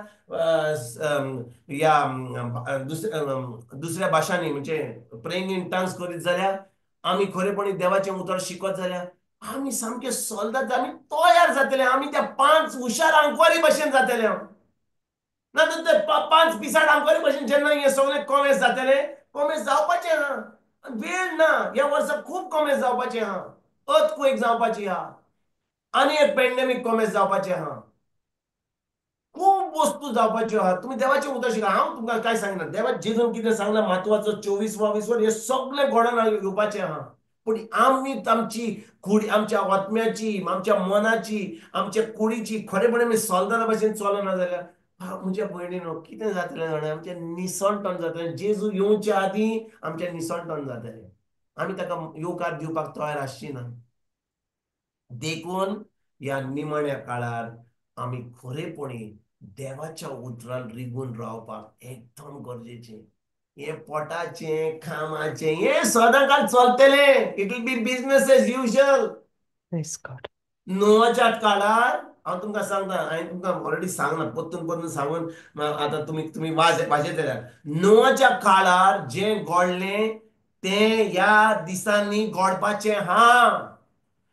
ह्या दुसऱ्या भाशांनी म्हणजे प्रेइंग इन टंग्स करीत जाल्यार आमी खरेपणी देवाचें उतर शिकत जाल्यार आमी सामके सोल्दाद, आमी तयार जातले. आमी त्या 5 हुशार आंकवारी भशेन जातले. ना तर ते 5 पिसाड आंकवारी भशेन जेन्ना हे सगळे कॉमेस जातले, कॉमेस जावपाचें आहा, वेळ ना. ह्या वर्सा खूब कॉमेस जावपाचें आहा, अर्थक्वेक जावपाची आहा, आनी एक पेंडेमीक कॉमेस जावपाचें आहा, खूब वस्तू जावपाच्यो आहा. तुमी देवाचें उतर शिका. हांव तुमकां कांय सांगना, देवा जेजून कितें सांगलां म्हत्वाचो 24 वा 20 वर हे सगळें घडोवन येवपाचें आहा. पूण आमी आमची कुडी, आमच्या आत्म्याची, आमच्या मनाची, आमच्या कुडीची खरेपणी आमी सोल्दाना भशेन चलना जाल्यार म्हज्या भयणीनो कितें जातलें जाणा, आमचें निसणटण जातलें. जेजू येवच्या आदीं आमचें निसणटण जातलें. आमी ताका येवकार दिवपाक तयार आसची ना. देखून ह्या निमाण्या काळार आमी खरेपणी देवाच्या उतरान रिगून रावपाक एकदम गरजेचें. हें पोटाचें कामाचें हें सदां काल चलतलें. It will be business as usual. नोवाच्या काळार हांव तुमकां सांगता, हांवें तुमकां ऑलरेडी सांगलां, परतून परतून सांगून आतां तुमी वाजयतले. नोवाच्या काळार जें घडलें तें ह्या दिसांनी घडपाचें आहा.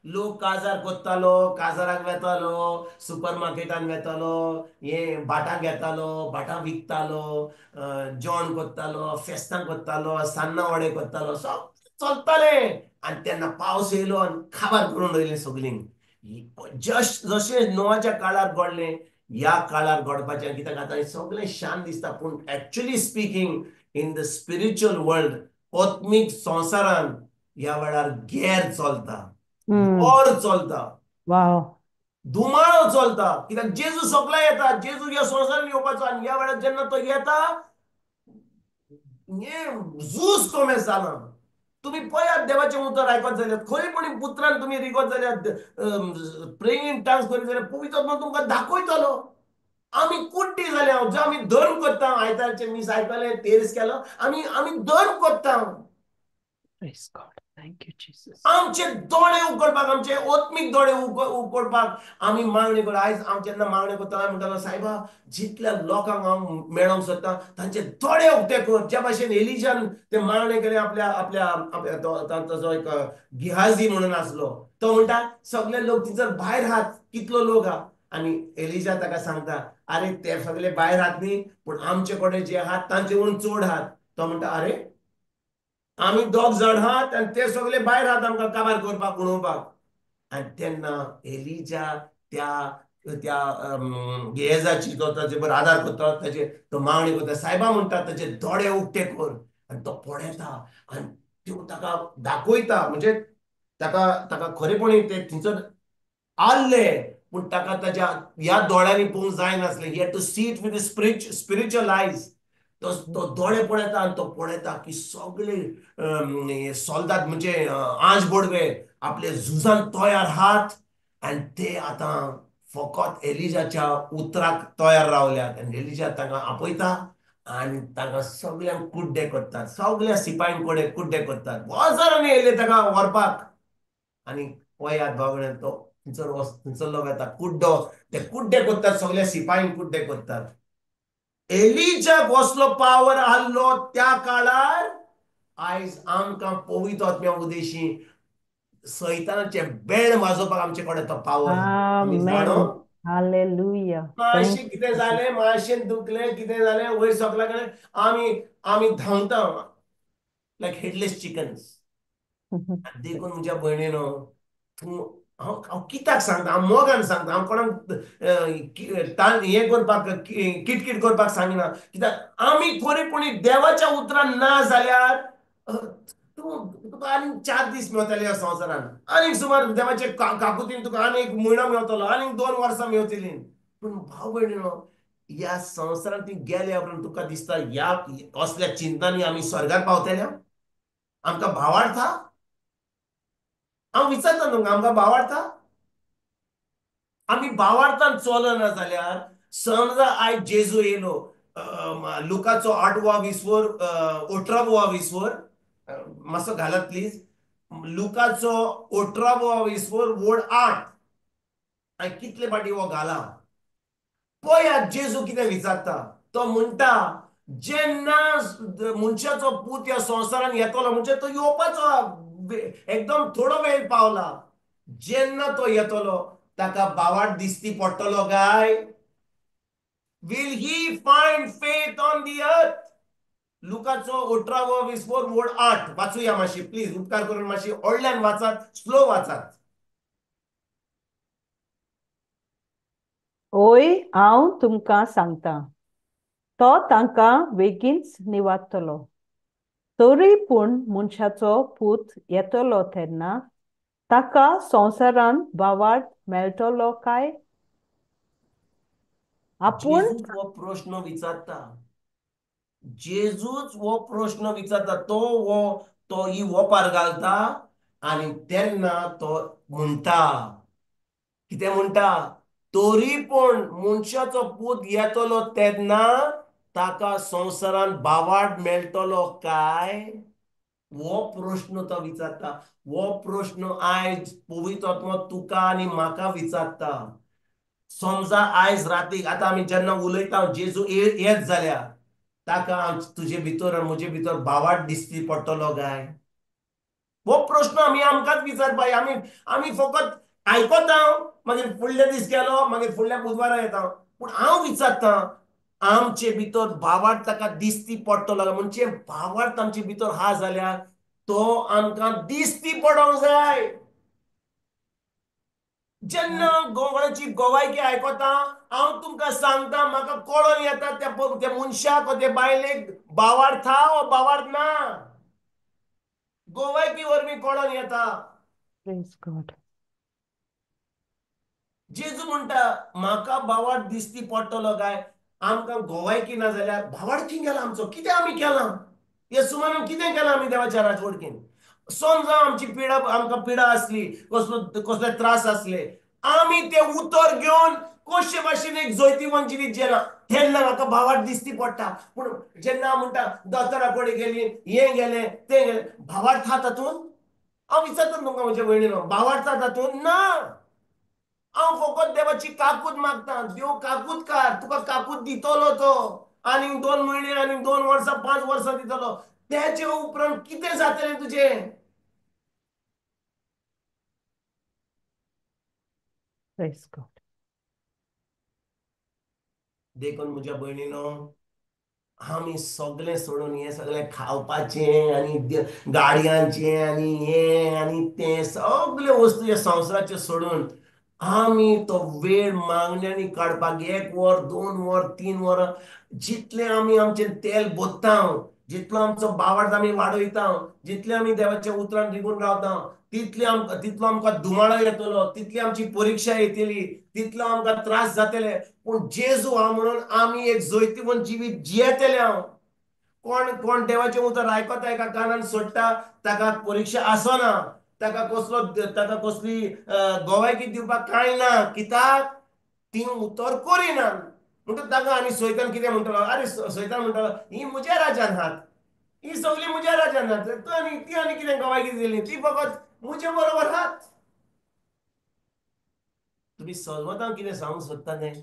लोक काजार करतालो, काजाराक वेतालो, सुपर मार्केटान वेतालो, हे भाटां घेतालो, भाटां विकतालो, जेवण करतालो, फेस्तां करतालो, सान्नां वडे करतालो, सगळें चलतालें. आनी तेन्ना पावस येयलो आनी खाबार करून उडयलें सगळीं. जस्ट जशें नोवाच्या काळार घडलें ह्या काळार घडपाचें. कित्याक आतां सगळें शांत दिसता, पूण actually speaking in the spiritual world, आत्मीक संवसारान ह्या वेळार गेर चलता, वर चलता, धुमाळो चलता. कित्याक जेजू सगळें येता, जेजू ह्या संवसारान येवपाचो आनी ह्या वेळार जेन्ना तो येता हें झूज कोमेस जालां. तुमी पळयात देवाचें उतर आयकत जाल्यार, खरेपणी पुत्रान तुमी रिगत जाल्यार, प्रेइंग इन टंग्स करीत जाल्यार पवित्र आत्मा तुमकां दाखयतलो. आमी कुड्डी जाल्या, जे आमी धर्म करता, आयतारचें मीस आयकलें, तेर्स केलो, आमी आमी धर्म करता. Thank you, Jesus. आमचे दोळे उगडपाक, आमचे आत्मीक दोळे उगडपाक आमी मागणी करता. आयज हांव जेन्ना मागणी करता म्हणटालो, सायबा जितल्या लोकांक हांव मेळोंक सोदता तांचे दोळे उक्ते कर. ज्या भाशेन एलिजान ते मागणें केलें आपल्या आपल्या आपल्या ताचो एक गिहाजी म्हणून आसलो, तो म्हणटा सगळे लोक थंयसर भायर आहात, कितलो लोक आहा. आनी एलिजा ताका सांगता, आरे ते सगळे भायर आहात न्ही, पूण आमचे कडेन जे आहात तांचे वरून चड आहात. तो म्हणटा, आरे आमी दोग जाण आहात आनी ते सगळे भायर आहात आमकां काबार करपाक, उडोवपाक. आनी तेन्ना एलिजा त्या त्या गेजाची तो ताचे बरोबर आदार करता, ताचे तो मागणी करता, सायबा म्हणटा ताचे दोळे उक्ते कर. आनी तो पळयता आनी त्यो ताका दाखयता, म्हणजे ताका ताका खरेपणी ते थंयसर आसले पूण ताका ताच्या ह्या दोळ्यांनी पळोवंक जायनासलें. He had to see it with spiritual eyes. तो दोळे पळयता आनी तो पळयता की सगळे सोल्दाद म्हणजे आंज बोडवे आपले झुजान तयार आहात आनी ते आतां फकत एलिजाच्या उतराक तयार रावल्यात. आनी एलिजा तांकां आपयता आनी तांकां सगळ्यांक कुड्डे करतात, सगळ्या सिपाहीं कडेन कुड्डे करतात. हजारांनी येयले ताका व्हरपाक. आनी पळयात बाबड्यान तो थंयसर थंयसर लोक येता कुड्डो, ते कुड्डे करतात, सगळ्या सिपाहीं कुड्डे करतात. एलिजाक कसलो पावर आहलो त्या काळार, आयज आमकां पवित्र आत्म्या उदेशी सैतानाचे बेण वाजोवपाक आमचे कडेन तो पावर. मातशें कितें जालें, मातशें दुखलें, कितें जालें, वयर सगल्या कडेन आमी आमी धांवता लायक हेडलेस चिकन्स. देखून म्हज्या भयणीनो, तूं हांव हांव कित्याक सांगता, हांव मोगान सांगता, हांव कोणाक ताण हें करपाक किटकीट करपाक सांगिना. कित्याक आमी खरेपणी देवाच्या उतरान ना जाल्यार तूं तूं तुका आनीक 4 दीस मेवतले ह्या संवसारान, आनीक सुमार देवाचे काकुतीन तुका आनीक म्हयनो मेवतलो, आनीक 2 वर्सां मेवतलीं. पूण भाव भयणीनो, ह्या संवसारान ती गेल्या उपरांत तुका दिसता ह्या असल्या चिंतांनी आमी स्वर्गार पावतले? आमकां भावार्था? हांव विचारता तुमकां, आमकां भावार्था? आमी भावार्थान चलना जाल्यार समजा आयज जेजू येयलो, लुकाचो 8वो विसवर 18वो विसवर मातसो घालात प्लीज, लुकाचो 18वो विसवर वोड 8 आनी कितले फाटी हो घाला पळयात. जेजू कितें विचारता, तो म्हणटा जेन्ना मनशाचो पूत ह्या संवसारान येतलो, म्हणजे तो येवपाचो एकदम थोडो वेळ पावला, जेन्ना तो येतलो ताका भावार्थ दिसती पडटलो काय? Will he find faith on the earth? लुकाचो 18वो विसवर वोड 8 वाचुया मातशी प्लीज, उपकार करून मातशी व्हडल्यान वाचात, स्लो वाचात. ओय हांव तुमकां सांगता, तो तांकां बेगीनच निवारतलो. तरी पूण मनशाचो पूत येतलो तेन्ना ताका संवसारांत भावार्थ मेळटलो काय? आपूण जेजूच हो प्रश्न विचारता, जेजूच हो प्रश्न विचारता. तो हो तो ही ओपार घालता आनी तेन्ना तो म्हणटा, कितें म्हणटा? तरी पूण मनशाचो पूत येतलो तेन्ना ताका संवसारांत भावार्थ मेळटलो काय? हो प्रश्न तो विचारता. हो प्रश्न आयज पवित्र आत्मो तुका आनी म्हाका विचारता. समजा आयज रातीक आतां आमी जेन्ना उलयता जेजू येत जाल्यार ताका तुजे भितर आनी म्हजे भितर भावार्थ दिसती पडटलो काय? हो प्रश्न आमी आमकांच विचारपाक. आमी आमी फकत आयकता, मागीर फुडले दीस गेलो, मागीर फुडल्या बुधवारा येता. पूण हांव विचारता, आमचे भितर भावार्थ ताका दिसती पडटलो म्हणजे भावार्थ आमचे भितर हा जाल्यार तो आमकां दिसती पडोंक जाय. जेन्ना गोवाची गोवायकी आयकता, हांव तुमकां सांगता, म्हाका कळोन येता त्या मनशाक त्या बायलेक भावार्थ हा वो भावार्थ ना. गोवायकी वरवीं कळोन येता. जेजू म्हणटा म्हाका भावार्थ दिसती पडटलो काय? आमकां गोवायकी ना जाल्यार भावार्थ खंय गेला आमचो? कितें आमी केलां हे सुमारान? कितें केलां आमी देवाच्या राजवडकीन? समजा आमची पिडा, आमकां पिडा आसली, कसलो कसले त्रास आसले, आमी ते उतर घेवन कशे भाशेन एक जैतिवंत जिवीत जेला तेन्ना म्हाका भावार्थ दिसती पडटा. पूण जेन्ना हांव म्हणटा दोतोरा कडेन गेली, हें गेलें तें गेलें, भावार्थ हा तातूंत? हांव विचारता तुमकां म्हज्या भयणीनो, भावार्थ हा तातूंत? ना. हांव फकत देवाची काकूत मागता, देव काकूतकार, तुका काकूत दितलो तो, आनीक 2 म्हयने, आनीक 2 वर्सां, 5 वर्सां दितलो. तेचे उपरांत कितें जातलें तुजें? देखून म्हज्या भयणीनो, आमी सगळें सोडून हें सगळें खावपाचें आनी गाडयांचें आनी हें आनी तें सगळे वस्तू ह्या संवसाराचें सोडून आमी तो वेळ मागण्यांनी काडपाक 1 वर, 2 वर, 3 वरां जितलें आमी आमचें तेल बोत्ता, जितलो आमचो भावार्थ आमी वाडयता, जितले आमी देवाच्या उतरान रिगून रावता, तितले आमकां तितलो आमकां दुमाळो येतलो, तितली आमची परिक्षा येतली, तितलो आमकां त्रास जातले. पूण जेजू हा म्हणून आमी एक जैतिवंत जिवीत जियेतले. हांव कोण कोण देवाचें उतर आयकता एका कानान सोडटा, ताका परिक्षा आसना, ताका कसलो ताका कसली गोवायकी दिवपाक कांय ना, कित्याक ती उतर करिना. म्हणटकच ताका आनी सैतान कितें म्हणटलो? आरे सैतान म्हणटलो ही म्हज्या राजान हात, ही सगळी म्हज्या राजान हात, तूं आनी ती आनी कितें गवायकी दिली, ती फकत म्हजे बरोबर हात. तुमी सजमता कितें सांगूंक सोदता तें?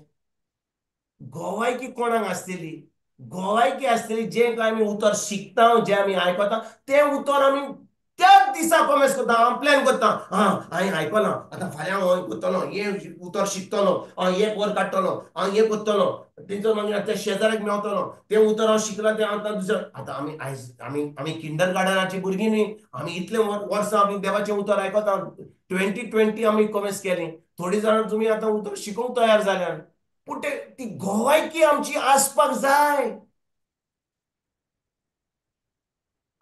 गोवायकी कोणाक आसतली? गोवायकी आसतली जें काय आमी उतर शिकता, जें आमी आयकता तें उतर आमी त्याच दिसा कॉमेस करता. हांव प्लॅन करता, आं हांवें आयकलां, आतां फाल्यां हांव करतलो, हें उतर शिकतलो, हांव एक वर काडटलो, हांव हें करतलो, तेंचो मागीर त्या शेजाऱ्याक मेवतलो, तें उतर हांव शिकलां तें आतां दुसरें. आतां आमी आयज आमी आमी किंडर गार्डनाची भुरगीं न्ही, आमी इतले वर्सां आमी देवाचें उतर आयकता. 2020 आमी कॉमेस केली, थोडीं जाणां तुमी आतां उतर शिकूंक तयार जाल्यान, पूण ती गोवायकी आमची आसपाक जाय.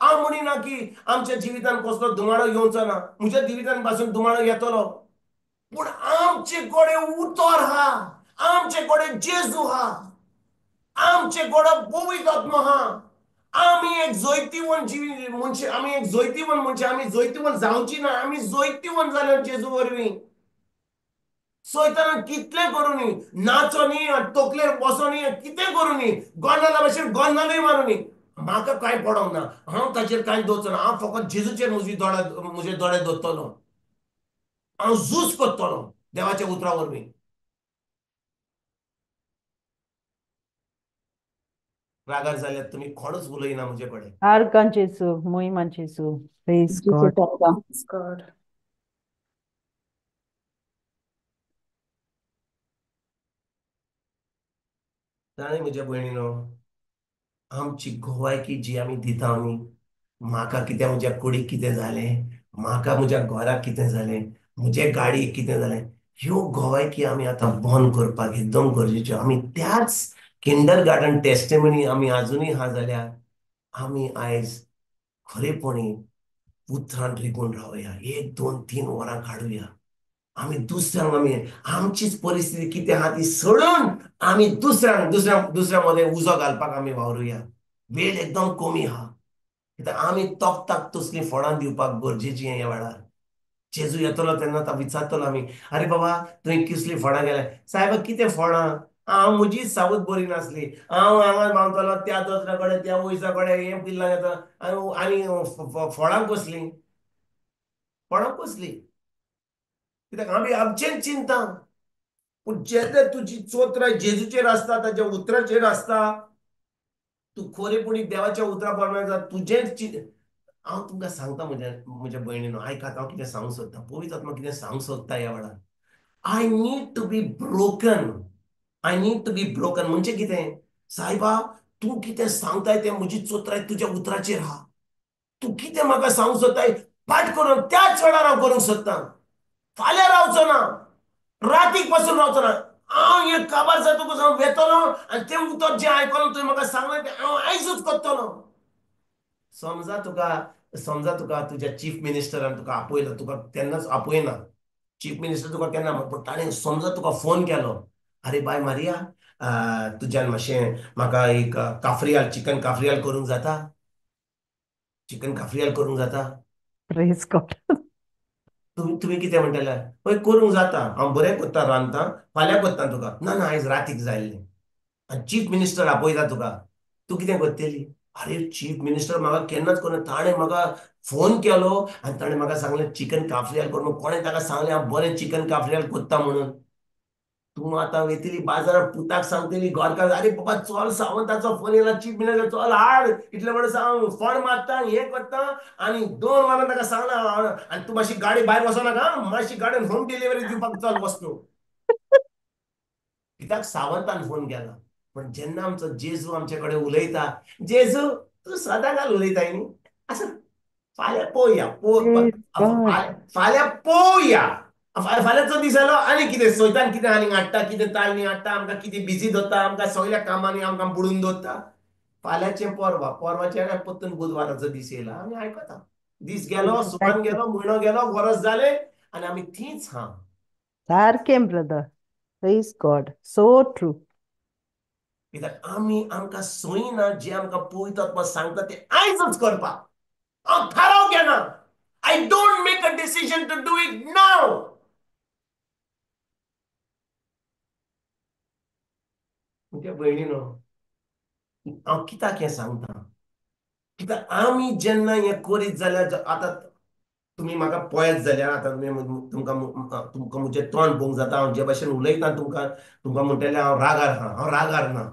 हांव म्हणिना की आमच्या जिवितान कसलो दुमाळो येवचो ना, म्हज्या जिवितान पासून दुमाळो येतलो, पूण आमचे कडेन उतर आहा, आमचे कडेन जेजू आहा, आमचे कडेन पवित्र आत्मो आहा. आमी एक जैतिवंत जिवी मनशां, आमी एक जैतिवंत मनशां, आमी जैतिवंत जावची ना, आमी जैतिवंत जाल्या जेजू वरवीं. सैतानान कितलें करूं न्ही, नाचो न्ही, तकलेर बसो न्ही, कितें करूं न्ही, गोंदळा भशेन गोंदळूय मारूं न्ही, म्हाका कांय पडोंक ना, हांव ताचेर कांय दवरचो ना, हांव फकत जेजूचेर म्हजे दोळे दवरतलो, हांव झूज करतलो देवाच्या उतरा वरवीं. रागार जाल्यार तुमी कोणूच उलयना म्हजे कडेन. आर्गां जेजू, मोहिमा जेजू. Praise God. Praise God. जाणें म्हज्या भयणीनो, आमची गोवायकी जी आमी दिता न्ही, म्हाका कितें म्हज्या कुडीक कितें जालें, म्हाका म्हज्या घराक कितें जालें, म्हजे गाडयेक कितें जालें, ह्यो गोवायकी आमी आतां बंद करपाक एकदम गरजेच्यो. आमी त्याच किंडर गार्डन टेस्टिमनी आमी आजुनूय आहा जाल्यार आमी आयज खरेपणी उतरान रिगून रावया, 1 2 3 वरां काडुया. आमी दुसऱ्यांक, आमी आमचीच परिस्थिती कितें आहा ती सोडून आमी दुसऱ्यांक दुसऱ्या दुसऱ्या मदें उजो घालपाक आमी वावरुया. वेळ एकदम कमी आहा, कित्याक आमी तोखताक तसलीं फळां दिवपाक गरजेचीं ह्या वेळार. जेजू येतलो तेन्ना तो विचारतलो आमी, अरे बाबा तुवें कसलीं फळां गेल्या? सायबा कितें फळां? हांव म्हजीच सावत बरी नासली, हांव हांगा मागतलो त्या दोतोरा कडेन, त्या वयसा कडेन, हें पिल्लां घेता, आनी फळां कसलीं, फळां कसलीं? कित्याक आमी आमचेंच चिंता. पूण जेन्ना तुजी चोत्राय जेजूचेर आसता, ताच्या उतराचेर आसता, तूं खरेपणी देवाच्या उतरा प्रमाणे जाता, तुजेंच चिंत. हांव तुमकां सांगता म्हज्या म्हज्या भयणीनो, आयकात हांव कितें सांगूंक सोदता, पवित्र आत्मा कितें सांगूंक सोदता ह्या वेळार. I need to be broken, I need to be broken म्हणजे कितें? सायबा तूं कितें सांगताय तें म्हजी चोत्राय तुज्या उतराचेर आहा, तूं कितें म्हाका सांगूंक सोदताय पाठ करून त्याच वेळार हांव करूंक सोदतां, फाल्यां रावचो ना, रातीक पासून रावचो ना, हांव हें काबार जातकूच हांव वेतलो आनी तें उतर जें आयकलां तुवें म्हाका सांगलें तें हांव आयजूच करतलो. समजा तुका, समजा तुका तुज्या चीफ मिनिस्टरान तुका आपयलो, तुका केन्नाच आपयना चीफ मिनिस्टर, तुका केन्ना, पूण ताणें समजा तुका फोन केलो, अरे बाय मारिया, तुज्यान मातशें म्हाका एक काफ्रियाल, चिकन काफ्रियाल करूंक जाता, चिकन काफ्रियाल करूंक जाता? Praise God. तुमी कितें म्हणटले? हय करूंक जाता, हांव बरें करता, रांदता, फाल्यां करता तुका. ना ना आयज रातीक जाय आसलें. आनी चीफ मिनिस्टर आपयता तुका, तूं कितें करतली? अरे चीफ मिनिस्टर म्हाका केन्नाच करूं, ताणें म्हाका फोन केलो आनी ताणें म्हाका सांगलें चिकन काफ्रियाल कर म्हणून. कोणें ताका सांगलें हांव बरें चिकन काफ्रियाल करता म्हणून? तूं आतां वयतली बाजारात, पुताक सांगतली, घरकार, अरे बाबा चल सावंताचो फोन येयला, चीफ मिनिस्टर चल हाड, इतले म्हणून सांग, फोन मारता, हें करता, आनी 2 वरां ताका सांगलां, आनी तूं मातशी गाडी भायर वचनाका, मातशी गाडयेन होम डिलिव्हरी दिवपाक चल वच तूं. कित्याक सावंतान फोन केला. पूण जेन्ना आमचो जेजू आमचे कडेन उलयता, जेजू तूं सदां घाल उलयताय न्ही, आसा फाल्यां पळोवया, फाल्यां पळोवया, फाल्यांचो दीस आलो आनी कितें सैतान कितें आनी हाडटा, कितें ताळणी हाडटा, आमकां कितें बिजी दवरता, आमकां सगळ्या कामांनी आमकां बुडून दवरता. फाल्यांचें परवा, परवाचें आनी परतून बुधवाराचो दीस येयला, आमी आयकता. दीस गेलो, सुमान गेलो, म्हयनो गेलो, वरस जालें आनी आमी थींच हा. सारकें brother, praise God, so true. कित्याक आमी आमकां सोय ना, जें आमकां पवित्र आत्मा सांगता तें आयजच करपाक. हांव थाराव घेना, I don't make a decision to do it now. म्हज्या भयणीनो, हांव कित्याक हें सांगता? कित्याक आमी जेन्ना हें करीत जाल्यार, आतां तुमी म्हाका पळयत जाल्यार आतां तुमी तुमकां तुमकां म्हजें तोंड पळोवंक जाता, हांव जे भाशेन उलयता तुमकां, तुमकां म्हणटलें हांव रागार आहा. हांव रागार ना,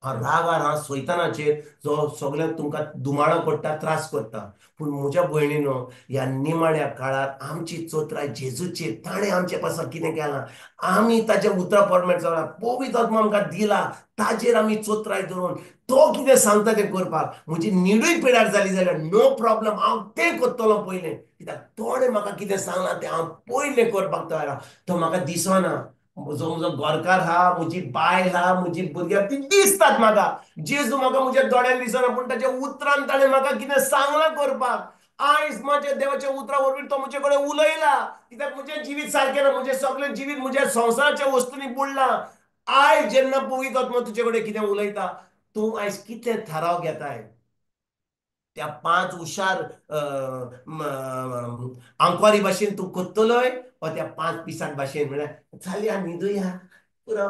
हांव रागार आहा सैतानाचेर जो सगळ्यांक तुमकां दुमाळो करता, त्रास करता. पूण म्हज्या भयणीनो, ह्या निमाण्या काळार आमची चोत्राय जेजूचेर, ताणें आमचे पासून कितें केलां, आमी ताच्या उतरा प्रमाणे चलना, पवित्र आत्मा आमकां दिला, ताजेर आमी चोत्राय धरून तो कितें सांगता तें करपाक. म्हजी निडूय पिड्यार जाली जाल्यार नो प्रॉब्लम, हांव तें करतलो पयलें, कित्याक तोणें म्हाका कितें सांगलां तें हांव पयलें करपाक तयार आहा. तो म्हाका दिसना, जो म्हजो गोरकार आहा, म्हजी बायल आहा, म्हजी भुरग्यां ती दिसतात म्हाका. जेजू म्हाका म्हज्या दोळ्यान दिसना, पूण ताच्या उतरान ताणें म्हाका कितें सांगलां करपाक. आयज म्हज्या देवाच्या उतरा वरवीं तो म्हजे कडेन उलयला, कित्याक म्हजें जिवीत सारकें ना, म्हजें सगळें जिवीत म्हज्या संवसाराच्या वस्तूंनी बुडलां. आयज जेन्ना पवित्र आत्मो तुजे कडेन कितें उलयता, तूं आयज कितले थाराव घेताय? त्या 5 हुशार आंकवारी भाशेन तूं कोत्तलोय वा त्या 5 पिसाट भाशेन, म्हळ्यार चलया न्हिदुया पुरो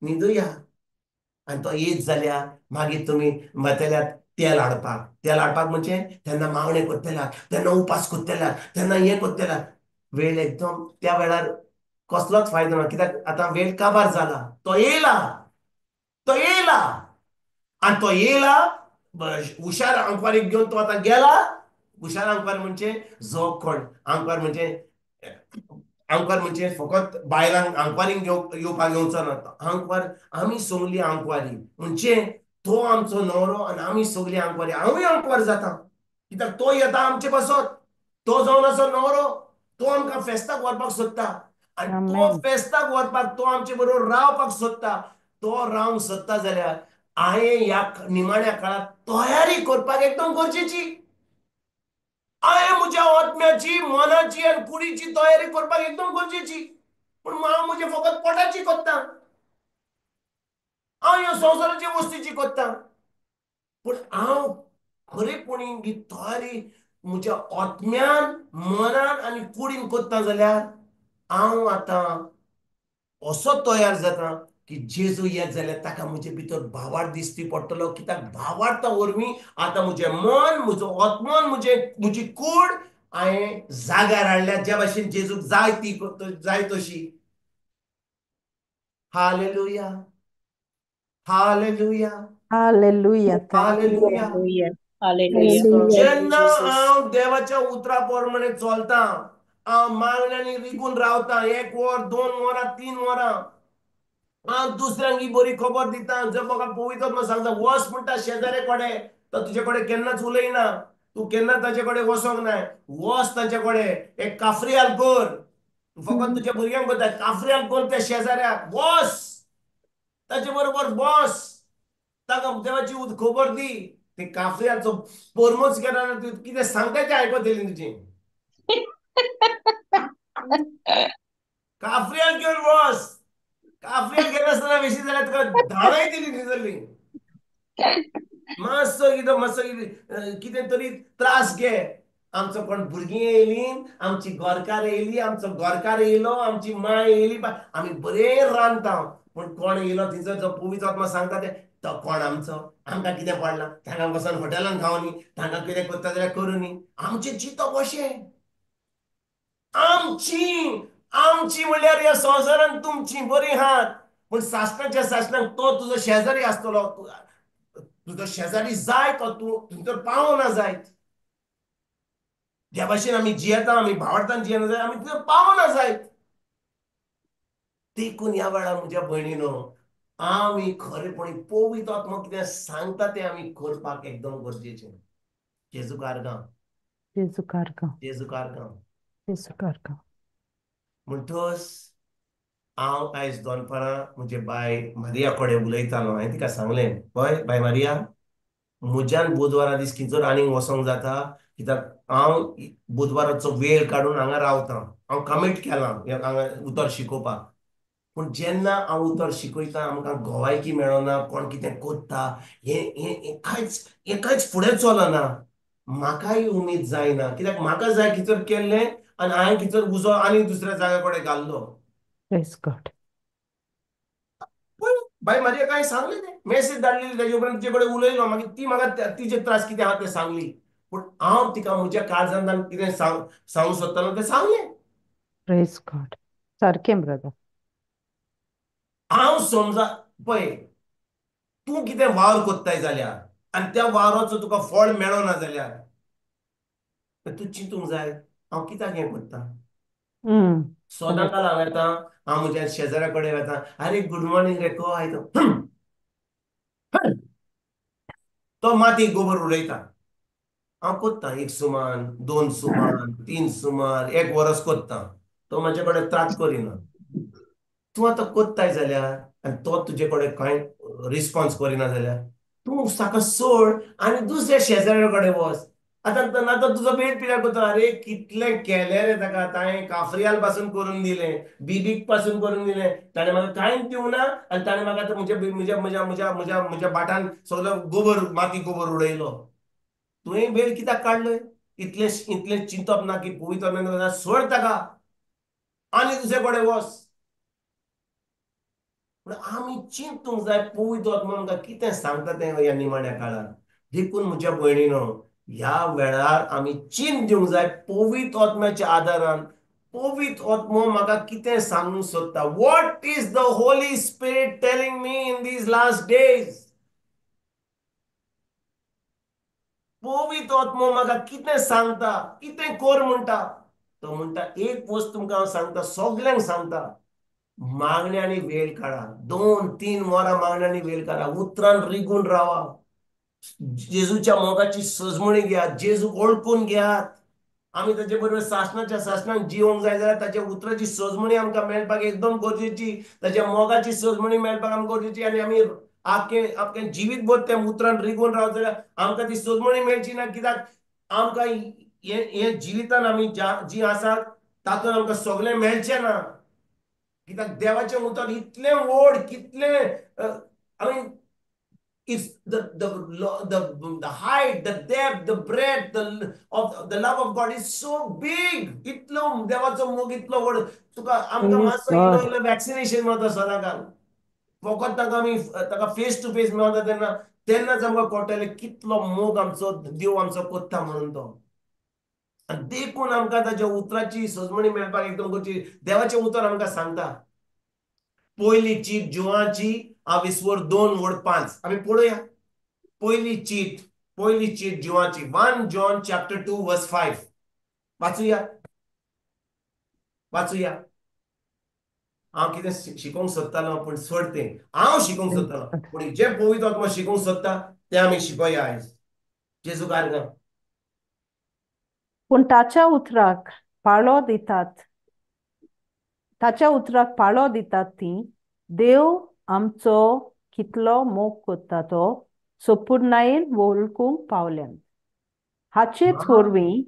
न्हिदुया, आनी तो येत जाल्यार मागीर तुमी वतल्यात तेल हाडपाक. तेल हाडपाक म्हणजे तेन्ना मागणें करतल्यात, तेन्ना उपास करतल्यात, तेन्ना हें करतल्यात. वेळ एकदम त्या वेळार कसलोच फायदो ना, कित्याक आतां वेळ काबार जाला. तो येयला, तो येयला, आनी तो येयला हुशार आंकवारीक घेवन तो आतां गेला. हुशार आंकवार म्हणजे जो कोण आंकवार म्हणजे, आंकवार म्हणजे फकत बायलांक आंकवारींक येवपाक येवचो ना. आंकवार आमी सगली आंकवारी म्हणजे तो आमचो न्हवरो आनी आमी सगली आंकवारी. हांवूय आंकवार जाता, कित्याक तो येता आमचे पासत, तो जावन आसा न्हवरो, तो आमकां फेस्ताक व्हरपाक सोदता, आनी तो फेस्ताक व्हरपाक तो आमचे बरोबर रावपाक सोदता. तो रावंक सोदता जाल्यार हांवें ह्या निमाण्या काळांत तयारी करपाक एकदम गरजेची. हांवें म्हज्या आत्म्याची, मनाची आनी कुडीची तयारी करपाक एकदम गरजेची. पूण हांव म्हजे फकत पोटाची करता, हांव ह्या संवसाराच्या वस्तीची करता, पूण हांव खरेपणी ही तयारी म्हज्या आत्म्यान, मनान आनी कुडीन करता जाल्यार हांव आतां असो तयार जाता की जेजू येत जाल्यार ताका म्हजे भितर भावार्थ दिसती पडटलो. कित्याक भावार्था वरवीं आतां म्हजें मन, म्हजो आत्मन, म्हजी कूड हांवें जाग्यार हाडल्या, ज्या भाशेन जेजूक जाय ती जाय तशी. Hallelujah, hallelujah, hallelujah, hallelujah, hallelujah. जेन्ना हांव देवाच्या उतरा प्रमाणे चलता, हांव मागण्यांनी रिगून रावता, 1 वर, 2 वरां, 3 वरां, हांव दुसऱ्यांक ही बरी खबर दिता. जर म्हाका पवित्र आत्मो सांगता वच म्हणटा शेजारे कडेन, तो तुजे कडेन केन्नाच उलयना, तूं केन्ना ताचे कडेन वचोंक नाय, वच ताचे कडेन एक काफ्रियाल कर, फकत तुज्या भुरग्यांक करता, काफ्रियाल कर त्या शेजाऱ्याक, वच ताचे बरोबर बस, ताका देवाची खबर दी. ते काफ्रियाचो पोरमोच केला ना, तूं कितें सांगता तें आयकतली तुजें. काफ्रियाल घेवन वच, काफ्रियाल घेनासतना बेशी जाल्यार तुका धाडाय दिली थंयसरली. मातसो कितें, मातसो कितें तरी त्रास घे. आमचो कोण भुरगीं येयलीं, आमची गोरकार येयली, आमचो गोरकार येयलो, आमची माय येयली, आमी बरें रांदता, पूण कोण येयलो थंयसर जो पवित्र आत्मा सांगता ते तो कोण आमचो, आमकां कितें पडलां, तांकां वचोन हॉटेलान खावनी, तांकां कितें करता जाल्यार करूनी. आमचें चिंतप अशें, आमची आमची म्हणल्यार ह्या संवसारान तुमची बरी आहात, पूण सासणाच्या सासणाक तो तुजो शेजारी आसतलो, तुजो शेजारी जाय तो तूं थंयसर पावना जायत. ज्या भाशेन आमी जियेता, आमी भावार्थान जियेना जाल्यार आमी थंयसर पावना जायत. देखून ह्या वेळार म्हज्या भयणीनो, आमी खरेपणी पवित्र आत्मो कितें सांगता तें आमी करपाक एकदम गरजेचें. जेजू कारगांव, जेजू कारगांव, जेजू कारगांव, जेजू कारगांव. म्हणटच हांव आयज दनपारां म्हजे बाय मारिया कडेन उलयतालो. हांवें तिका सांगलें, पळय बाय मारिया, म्हज्यान बुधवारा दीस खंयसर आनीक वचोंक जाता, कित्याक हांव बुधवाराचो वेळ काडून हांगा रावता, हांव कमीट केलां हांगा उतर शिकोवपाक. पूण जेन्ना हांव उतर शिकयता आमकां गोवायकी मेळना, कोण कितें करता हें कांयच, हें कांयच फुडें चलना. म्हाकाय उमेद जायना, कित्याक म्हाका जाय कितें केल्लें आनी हांवें कितें उजो आनी दुसऱ्या जाग्या कडेन घाल्लो. बाय मारिया कांय सांगलें तें, मॅसेज धाडलेली, ताजे उपरांत तिचे कडेन उलयलो, मागीर ती म्हाका तिजे त्रास कितें आहा तें सांगली. पूण हांव तिका म्हज्या काळजांतल्यान कितें सांगूंक सोदतालो तें सांगलें. प्रेज गॉड, सारकें ब्रदर. हांव समजा पळय, तूं कितें वावर कोत्ताय जाल्यार आनी त्या वावराचो तुका फळ मेळना जाल्यार तूं चिंतूंक जाय हांव कित्याक हें करता. सदांकाल हांव येता, हांव म्हज्या शेजाऱ्या कडेन वता, आरे गुड मॉर्निंग रे, को आयतो, तो माती गोबर उडयता. हांव कोत्ता 1 सुमान, 2 सुमान, 3 सुमान, 1 वरस कोत्ता, तो म्हाजे कडेन त्रास करिना. तूं आतां कोत्ताय जाल्यार आनी तो तुजे कडेन कांय रिस्पॉन्स करिना जाल्यार तूं ताका सोड आनी दुसऱ्या शेजाऱ्या कडेन वच. आतां ना तर तुजो वेळ पिड्यार करता, अरे कितलें केलें रे ताका, ताणें काफ्रियाल पासून करून दिलें, बिबीक पासून करून दिलें, ताणें म्हाका कांयच दिवं ना आनी ताणें म्हाका आतां म्हज्या म्हज्या म्हज्या म्हज्या म्हज्या म्हज्या बाटान सगलो गोबर माती गोबर उडयलो. तुवें वेळ कित्याक काडलो? इतलें इतलें चिंतप ना की पवित्र, सोड ताका आनी दुसरे कडेन वच. पूण आमी चिंतूंक जाय पवित्र आत्मो आमकां कितें सांगता तें ह्या निमाण्या काळार. देखून म्हज्या भयणीनो, ह्या वेळार आमी चिंत दिवंक जाय पवित्र आत्म्याच्या आदारान. पवित्र आत्मो म्हाका कितें सांगूंक सोदता? What is the Holy Spirit telling me in these last days? पवित्र आत्मो म्हाका कितें सांगता, कितें कर म्हणटा? तो म्हणटा एक वस्त तुमकां हांव सांगता, सगल्यांक सांगता, मागण्यांनी वेळ काडा, 2-3 वरां मागण्यांनी वेळ काडा, उतरान रिगून रावा, जेजूच्या मोगाची सजमणी घेयात, जेजूक वळखून घेयात. आमी ताचे बरोबर सासणाच्या सासणान जिवंक जाय जाल्यार ताच्या उतराची सजमणी आमकां मेळपाक एकदम गरजेची, ताच्या मोगाची सजमणी मेळपाक आमकां गरजेची. आनी आमी आख्खें आख्खें जिवीत भर त्या उतरान रिगून रावत जाल्यार आमकां ती सजमणी मेळची ना. कित्याक आमकां हे जिवितान आमी जी आसात तातूंत आमकां सगळें मेळचें ना. कित्याक देवाचें उतर इतलें व्हड, कितलें I mean it's the height, the depth, the breadth of the love of God is so big. इतलो देवाचो मोग इतलो व्हड, तुका आमकां मातसो इल्लो इल्लो वॅक्सिनेशन मेळता सदांकाल, फकत ताका आमी ताका फेस टू फेस मेळता तेन्ना तेन्नाच आमकां कळटलें कितलो मोग आमचो देव आमचो कोत्ता म्हणून तो. आनी देखून आमकां ताच्या उतराची सजमणी मेळपाक एकदम गरजेची. देवाचें उतर आमकां सांगता, पयली चीट जिवाची आविस्वर 2:5 आमी पळोवया. पयली चीट, पयली चीट जिवाची, 1 John chapter 2 verse 5 वाचुया, वाचुया. हांव कितें शिकोवंक सोदतालो पूण सोड तें, हांव शिकोवंक सोदतालो पूण जें पवित्र आत्मो शिकोवंक सोदता तें आमी शिकोया आयज. जेजू कारगां. पूण ताच्या उतराक पाळो दितात, ताच्या उतराक पाळो दितात ती देव आमचो कितलो मोग करता तो सोपूर्णायेन वळखूंक पावल्यान. हाचेच वरवीं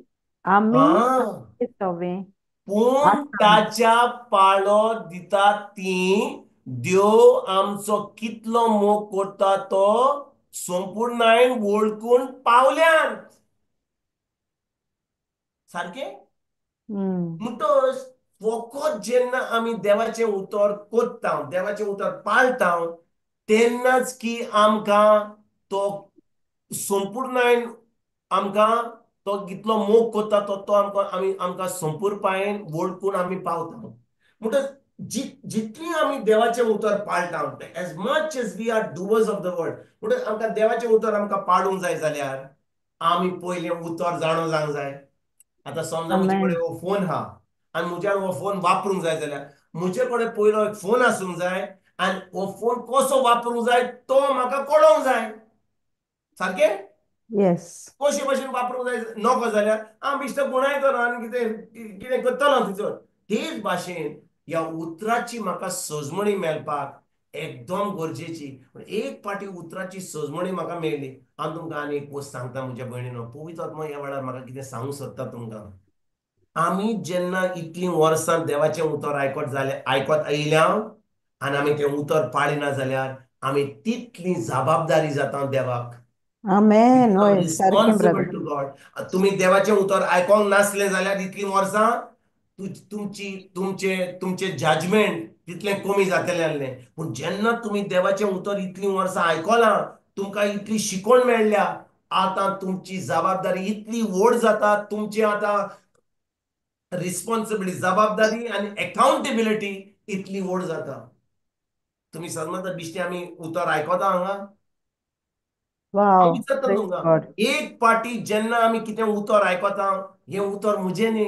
आमी सवे. पूण ताच्या पाळो दितात ती देव आमचो कितलो मोग करता तो संपूर्णायेन वळखून पावल्यान. सारकें? म्हणटच फकत जेन्ना आमी देवाचें उतर कोत्ता, देवाचें उतर पाळटा, तेन्नाच की आमकां तो संपूर्णायेन आमकां तो कितलो मोग करता तो तो आमकां आमी आमकां संपूर्णपायेन वळखून आमी पावता. म्हणटच जितली आमी देवाचें उतर पाळटा, as much as we are doers of the word, म्हणटच आमकां देवाचें उतर आमकां पाळूंक जाय जाल्यार आमी पयलें उतर जाणो जावंक जाय. आतां समजा म्हजे कडेन हो फोन आहा आनी म्हज्यान हो फोन वापरूंक जाय जाल्यार म्हजे कडेन पयलो एक फोन आसूंक जाय आनी हो फोन कसो वापरूंक जाय तो म्हाका कळोंक जाय. सारकें? येस. कशे भशेन वापरूंक जाय नको जाल्यार हांव बेश्टो गुणायतलो आनी कितें कितें करतलो तिचो. तेच भाशेन ह्या उतराची म्हाका सजमणी मेळपाक एकदम गरजेची. पूण एक पाटी उतराची सजमणी म्हाका मेळ्ळी. हांव तुमकां आनी एक वस्त सांगता म्हज्या भयणीनो, पवित्र आत्मो ह्या वेळार म्हाका कितें सांगूंक सोदता तुमकां. आमी जेन्ना इतलीं वर्सां देवाचें उतर आयकत जाल्यार, आयकत आयल्या आनी आमी तें उतर पाळिना जाल्यार आमी तितली जबाबदारी जाता देवाक. आमेन. हय, सारकें रिस्पॉन्सिबल टू गॉड. तुमी देवाचें उतर आयकोंक नासलें जाल्यार इतलीं वर्सां तुमची तुमचे तुमचें जजमेंट तितलें कमी जातलें आसलें. पूण जेन्ना तुमी देवाचें उतर इतलीं वर्सां आयकलां, तुमकां इतली शिकवण मेळ्ळ्या, आतां तुमची जबाबदारी इतली व्हड जाता. तुमची आतां रिस्पॉन्सिबिलिटी, जबाबदारी आनी एकाउंटेबिलिटी इतली व्हड जाता. तुमी समजता बिश्टी आमी उतर आयकता हांगा. हांव विचारता तुमकां, एक पाटी जेन्ना आमी कितें उतर आयकता, हें उतर म्हजें न्ही,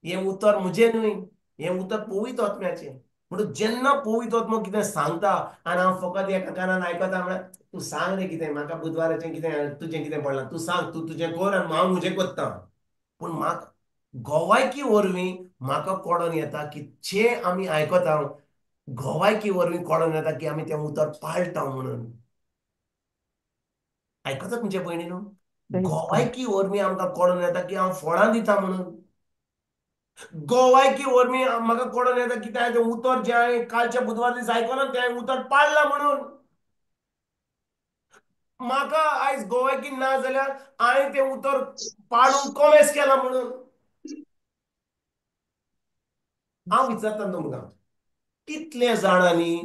हें उतर म्हजें न्हय, हें उतर पवित्र आत्म्याचें. म्हणून जेन्ना पवित्र आत्मो कितें सांगता आनी हांव फकत एका कानान आयकता, म्हळ्यार तूं सांग रे कितें म्हाका बुधवाराचें कितें तुजें कितें पडलां, तूं सांग, तूं तुजें कर आनी हांव म्हजें करता. पूण म्हाका गोवायकी वरवीं म्हाका कळोन येता की जें आमी आयकता गोवायकी वरवीं कळोन येता की आमी तें उतर पाळटा म्हणून. आयकता तुमच्या भयणीनो? गोवायकी वरवीं आमकां कळोन येता की हांव फळां दिता म्हणून. गोवायकी वरवीं म्हाका कळोन येता की तें उतर जें हांवें कालच्या बुधवार दीस आयकलां तें हांवें उतर पाळ्ळां म्हणून. म्हाका आयज गोवायकी ना जाल्यार हांवें तें उतर पाळूंक कोमेस केलां म्हणून. हांव विचारता तुमकां, कितले जाणांनी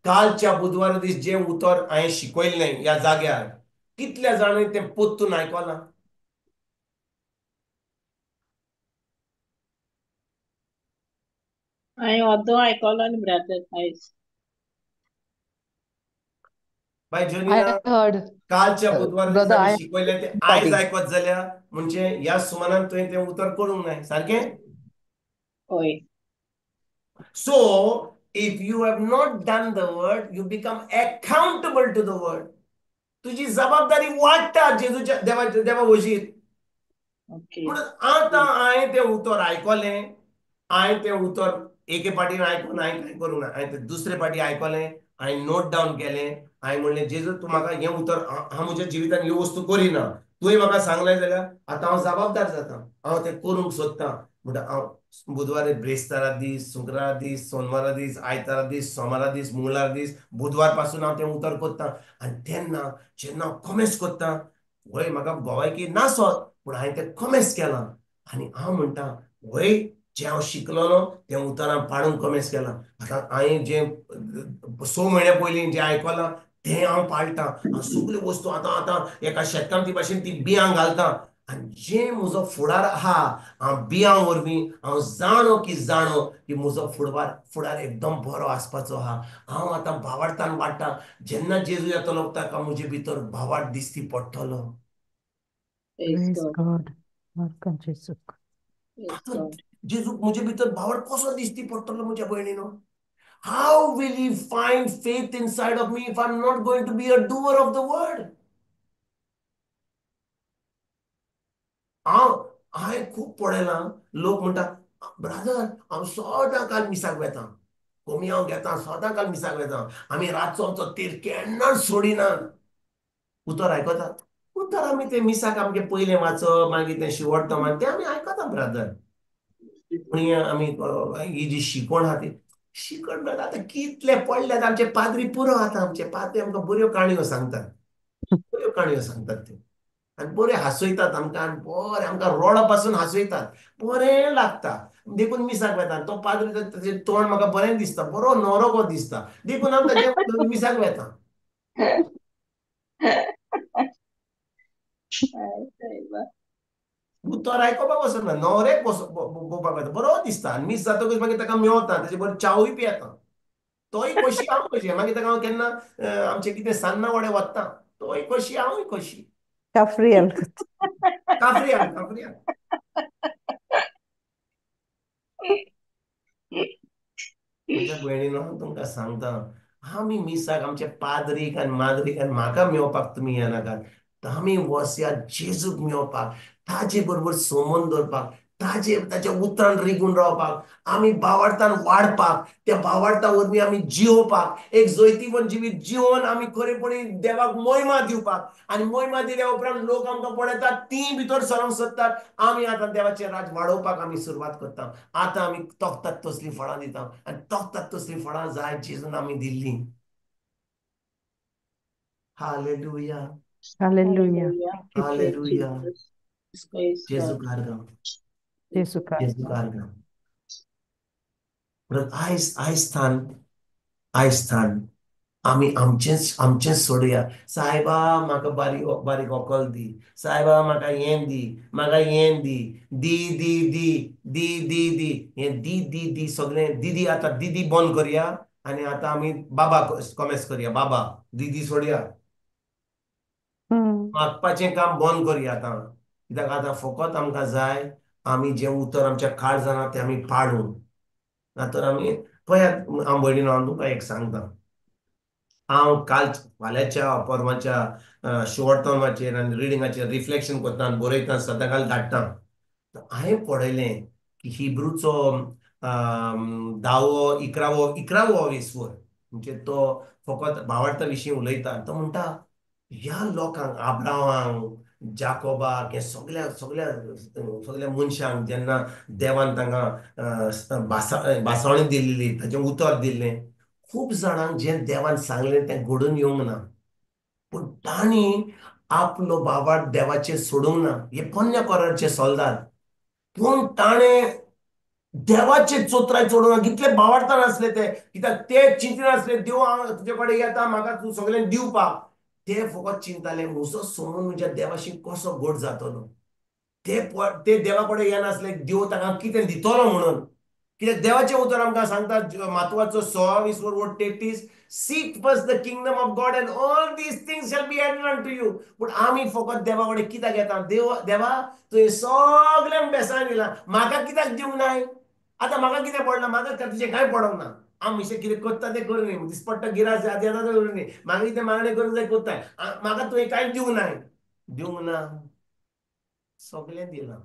कालच्या बुधवार दीस जें उतर हांवें शिकयल्लें ह्या जाग्यार, कितल्या जाणांनी तें पोत्तून आयकलां? हांवें अर्दो आयकलो न्ही ब्रदर आयज. बाय जोनिना, कालच्या बुधवार दीस आमी शिकयलें तें आयज आयकत जाल्यार म्हणजे ह्या सुमानान तुवें तें उतर करूंक नाय, सारकें? हय. So if you have not done the word, you become accountable to the word. तुजी जबाबदारी वाडटा जेजूच्या देवा वशीर. म्हणून आतां हांवें तें उतर आयकलें, हांवें तें उतर एके पाटीन आयकून हांवें कांय करूंक ना, हांवें तें दुसरे पाटी आयकलें, हांवें नोट डावन केलें, हांवें म्हणलें जेजू तूं म्हाका हें उतर, हांव म्हज्या जिवितान ह्यो वस्तू करिना, तुवें म्हाका सांगलें जाल्यार आतां हांव जबाबदार जाता, हांव तें करूंक सोदतां. म्हणटा हांव बुधवार ब्रेस्तारा दीस, शुक्रारा दीस, सोनवारा दीस, आयतारा दीस, सोमारा दीस, मंगळारा दीस, बुधवार पासून हांव तें उतर करतां. आनी तेन्ना जेन्ना हांव कोमेस करतां, वय म्हाका गोवायकी नासत पूण हांवें तें कोमेस केलां आनी हांव म्हणटा वय जें हांव शिकलो तें उतरां पाळूंक कोमेस केलां. आतां हांवें जें 6 म्हयन्या पयलीं जें आयकलां तें हांव पाळटां. हांव सगल्यो वस्तू आतां आतां एका शेतकामती भाशेन ती बियां घालता आनी जें म्हजो फुडार आहा हांव बियां वरवीं हांव जाणो की जाणो की म्हजो फुडार एकदम बरो आसपाचो आहा. हांव आतां भावार्थान वाडटा. जेन्ना जेजू येतलो ताका म्हजे भितर भावार्थ दिसती पडटलो. जेजू म्हजे भितर भावार्थ कसो दिसती पडटलो म्हज्या भयणीनो? How will he find faith inside of me if I'm not going to be a doer of the word? हांव हांवें खूब पळयलां, लोक म्हणटा ब्रादर हांव सदां काल मिसाक वेता, कमी हांव घेता, सदां काल मिसाक वेता, आमी रातचो आमचो तीर केन्नाच सोडिना. उतर आयकता, उतर आमी तें मिसाक आमचें पयलें वाचप, मागीर तें शिवडटा, मागीर तें आमी आयकता ब्रादर. पूण आमी ही जी शिकवण आहा ती शिकवण ब्रादर आतां कितले पडल्यात आमचे पाद्री पुरो. आतां आमचे पाद्री आमकां बऱ्यो काणयो सांगतात, बऱ्यो काणयो सांगतात त्यो आनी बरें हांसयतात आमकां, आनी बरें आमकां रोडा पासून हांसयतात, बरें लागता. देखून मिसाक वेता. तो पाद्री ताचें तोंड म्हाका बरें दिसता, बरो न्हवरो कसो दिसता, देखून हांव ताचे मिसाक वेता. उतर आयकोपाक वचना, न्हवऱ्याक पळोवपाक वता, बरो दिसता. आनी मीस जातकच मागीर ताका मेवता, ताचे बरोबर च्यावूय पियेता, तोय खोशी हांव खोशी. मागीर ताका हांव केन्ना आमचें कितें सान्नां वडे वता, तोय खोशी हांवूय खोशी. काफ्रियल काफ्रियल काफ्रियल. म्हज्या भयणीनो तुमकां सांगता, आमी मिसाक आमच्या पाद्रीक आनी माद्रीक आनी म्हाका मेवपाक तुमी येनाकात. आमी वसया जेजूक मेवपाक, ताजे बरोबर सोमोन दवरपाक, ताजे ताच्या उतरान रिगून रावपाक, आमी भावार्थान वाडपाक, त्या भावार्था वरवीं आमी जियोवपाक, एक जैतिवंत जिवीत जिवन आमी खरेपणी देवाक मोहिमा दिवपाक. आनी मोहिमा दिल्या उपरांत लोक आमकां पळयतात, तीं भितर सरोंक सोदतात. आमी आतां देवाचें राज वाडोवपाक आमी सुरवात करता. आतां आमी तोखतात तसलीं फळां दिता आनी तोखतात तसलीं फळां जाय जेजून आमी दिल्लीं. Hallelujah, hallelujah, hallelujah. जेजू कारगांव, जेजू कारगांव. आयज आयज आयज थान आमी आमचेंच आमचेंच सोडया. सायबा म्हाका बारीक बारीक व्हंकल दी, सायबा म्हाका हें दी, म्हाका हें दी, दी दी दी दी दी दी, हें दी दी दी सगळें दिदी. आतां दिदी बंद करया आनी आतां आमी बाबा कॉमेस करया, बाबा दिदी सोडया, मागपाचें काम बंद करया आतां. कित्याक आतां फकत आमकां जाय आमी जें उतर आमच्या काळजान आहा तें आमी पाळूं. ना तर आमी पळयात हांव भयणीनो, हांव तुमकां एक सांगता, हांव काल फाल्यांच्या परवाच्या शॉर्ट टर्माचेर आनी रिडिंगाचेर रिफ्लेक्शन करता आनी बरयता, सदांकाल धाडटा. हांवें पळयलें की हिब्रूचो धावो इकरावो इकरावो विसवर म्हणजे तो फकत भावार्था विशीं उलयता. तो म्हणटा ह्या लोकांक, आब्रामांक, जाकोबाक, हे सगळ्या सगळ्या सगळ्या मनशांक जेन्ना देवान तांकां भासावणी दिल्ली, ताचें उतर दिल्लें, खूब जाणांक जें देवान सांगलें तें घडून येवंक ना, पूण तांणी आपलो भावार्थ देवाचेर सोडूंक ना. हे पोन्न्या कोराचे सोल्दाद, पूण ताणें देवाचे चोत्राय चोडूंक ना. कितले भावार्थान आसले ते, कित्याक ते चिंतनासले देव हांव तुजे कडेन येता, म्हाका तूं सगळें दिवपाक. ते फकत चिंताले म्हजो सोमून म्हज्या देवाशी कसो गोड जातलो. ते देवा कडेन येनासले देव तांकां कितें दितलो म्हणून. कित्याक देवाचें उतर आमकां सांगता मातवाचो 16 वीस 33, seek first the kingdom of God and all these things shall be added unto you. पूण आमी फकत देवा कडेन कित्याक येता? देवा तुवें सगल्यांक बेसांव दिलां, म्हाका कित्याक दिवंक नाय? आतां म्हाका कितें पडलां? म्हाका तुजें कांय पडोंक ना. आमी कितें करता तें करूं न्ही, दिसपट्टा गिरास येता तें करूं न्ही, म्हाका कितें मागणें करूंक जाय करता, म्हाका तुवें कांय दिवंक नाय. दिवंक ना, सगळें दिलां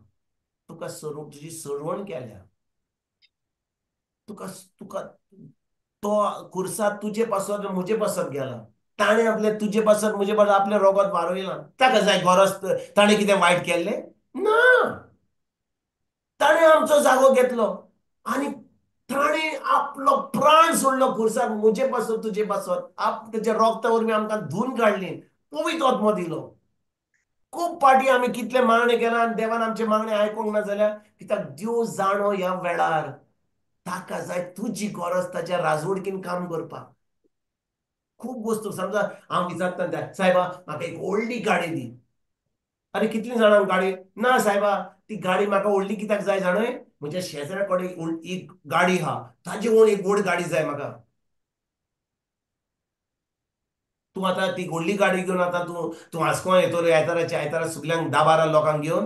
तुका, स्वरूप तुजी सरवण केल्या तुका, तुका तो खुर्सा तुजे पासत म्हजे पासत गेला, ताणें आपलें तुजे पासत म्हजे पासत आपलें रोगत वारयलां. ताका जाय गरज, ताणें कितें वायट केल्लें ना, ताणें आमचो जागो घेतलो आनी ताणें आपलो प्राण सोडलो खुर्साक म्हजे पासत तुजे पासत. आप तेच्या रोगता वरवीं आमकां धुवन काडली, पवित्र आत्मो दिलो. खूब पाटी आमी कितले मागणें केलां आनी देवान आमचें मागणें आयकूंक ना जाल्यार, कित्याक देव जाणो ह्या वेळार ताका जाय तुजी गरज ताच्या राजवडकीन काम करपाक. खूब वस्तू समजा हांव विचारता त्या सायबा म्हाका एक व्हडली गाडी दी. अरे कितली जाणांक गाडी ना सायबा, ती गाडी म्हाका व्हडली कित्याक जाय जाणय, म्हज्या शेजऱ्या कडेन एक गाडी आहा, ताजे व्हड एक व्हड गाडी जाय म्हाका. तूं आतां ती व्हडली गाडी घेवन आतां तूं तूं आसको येतलो आयताराचे आयतारा सगल्यांक 10-12 लोकांक घेवन?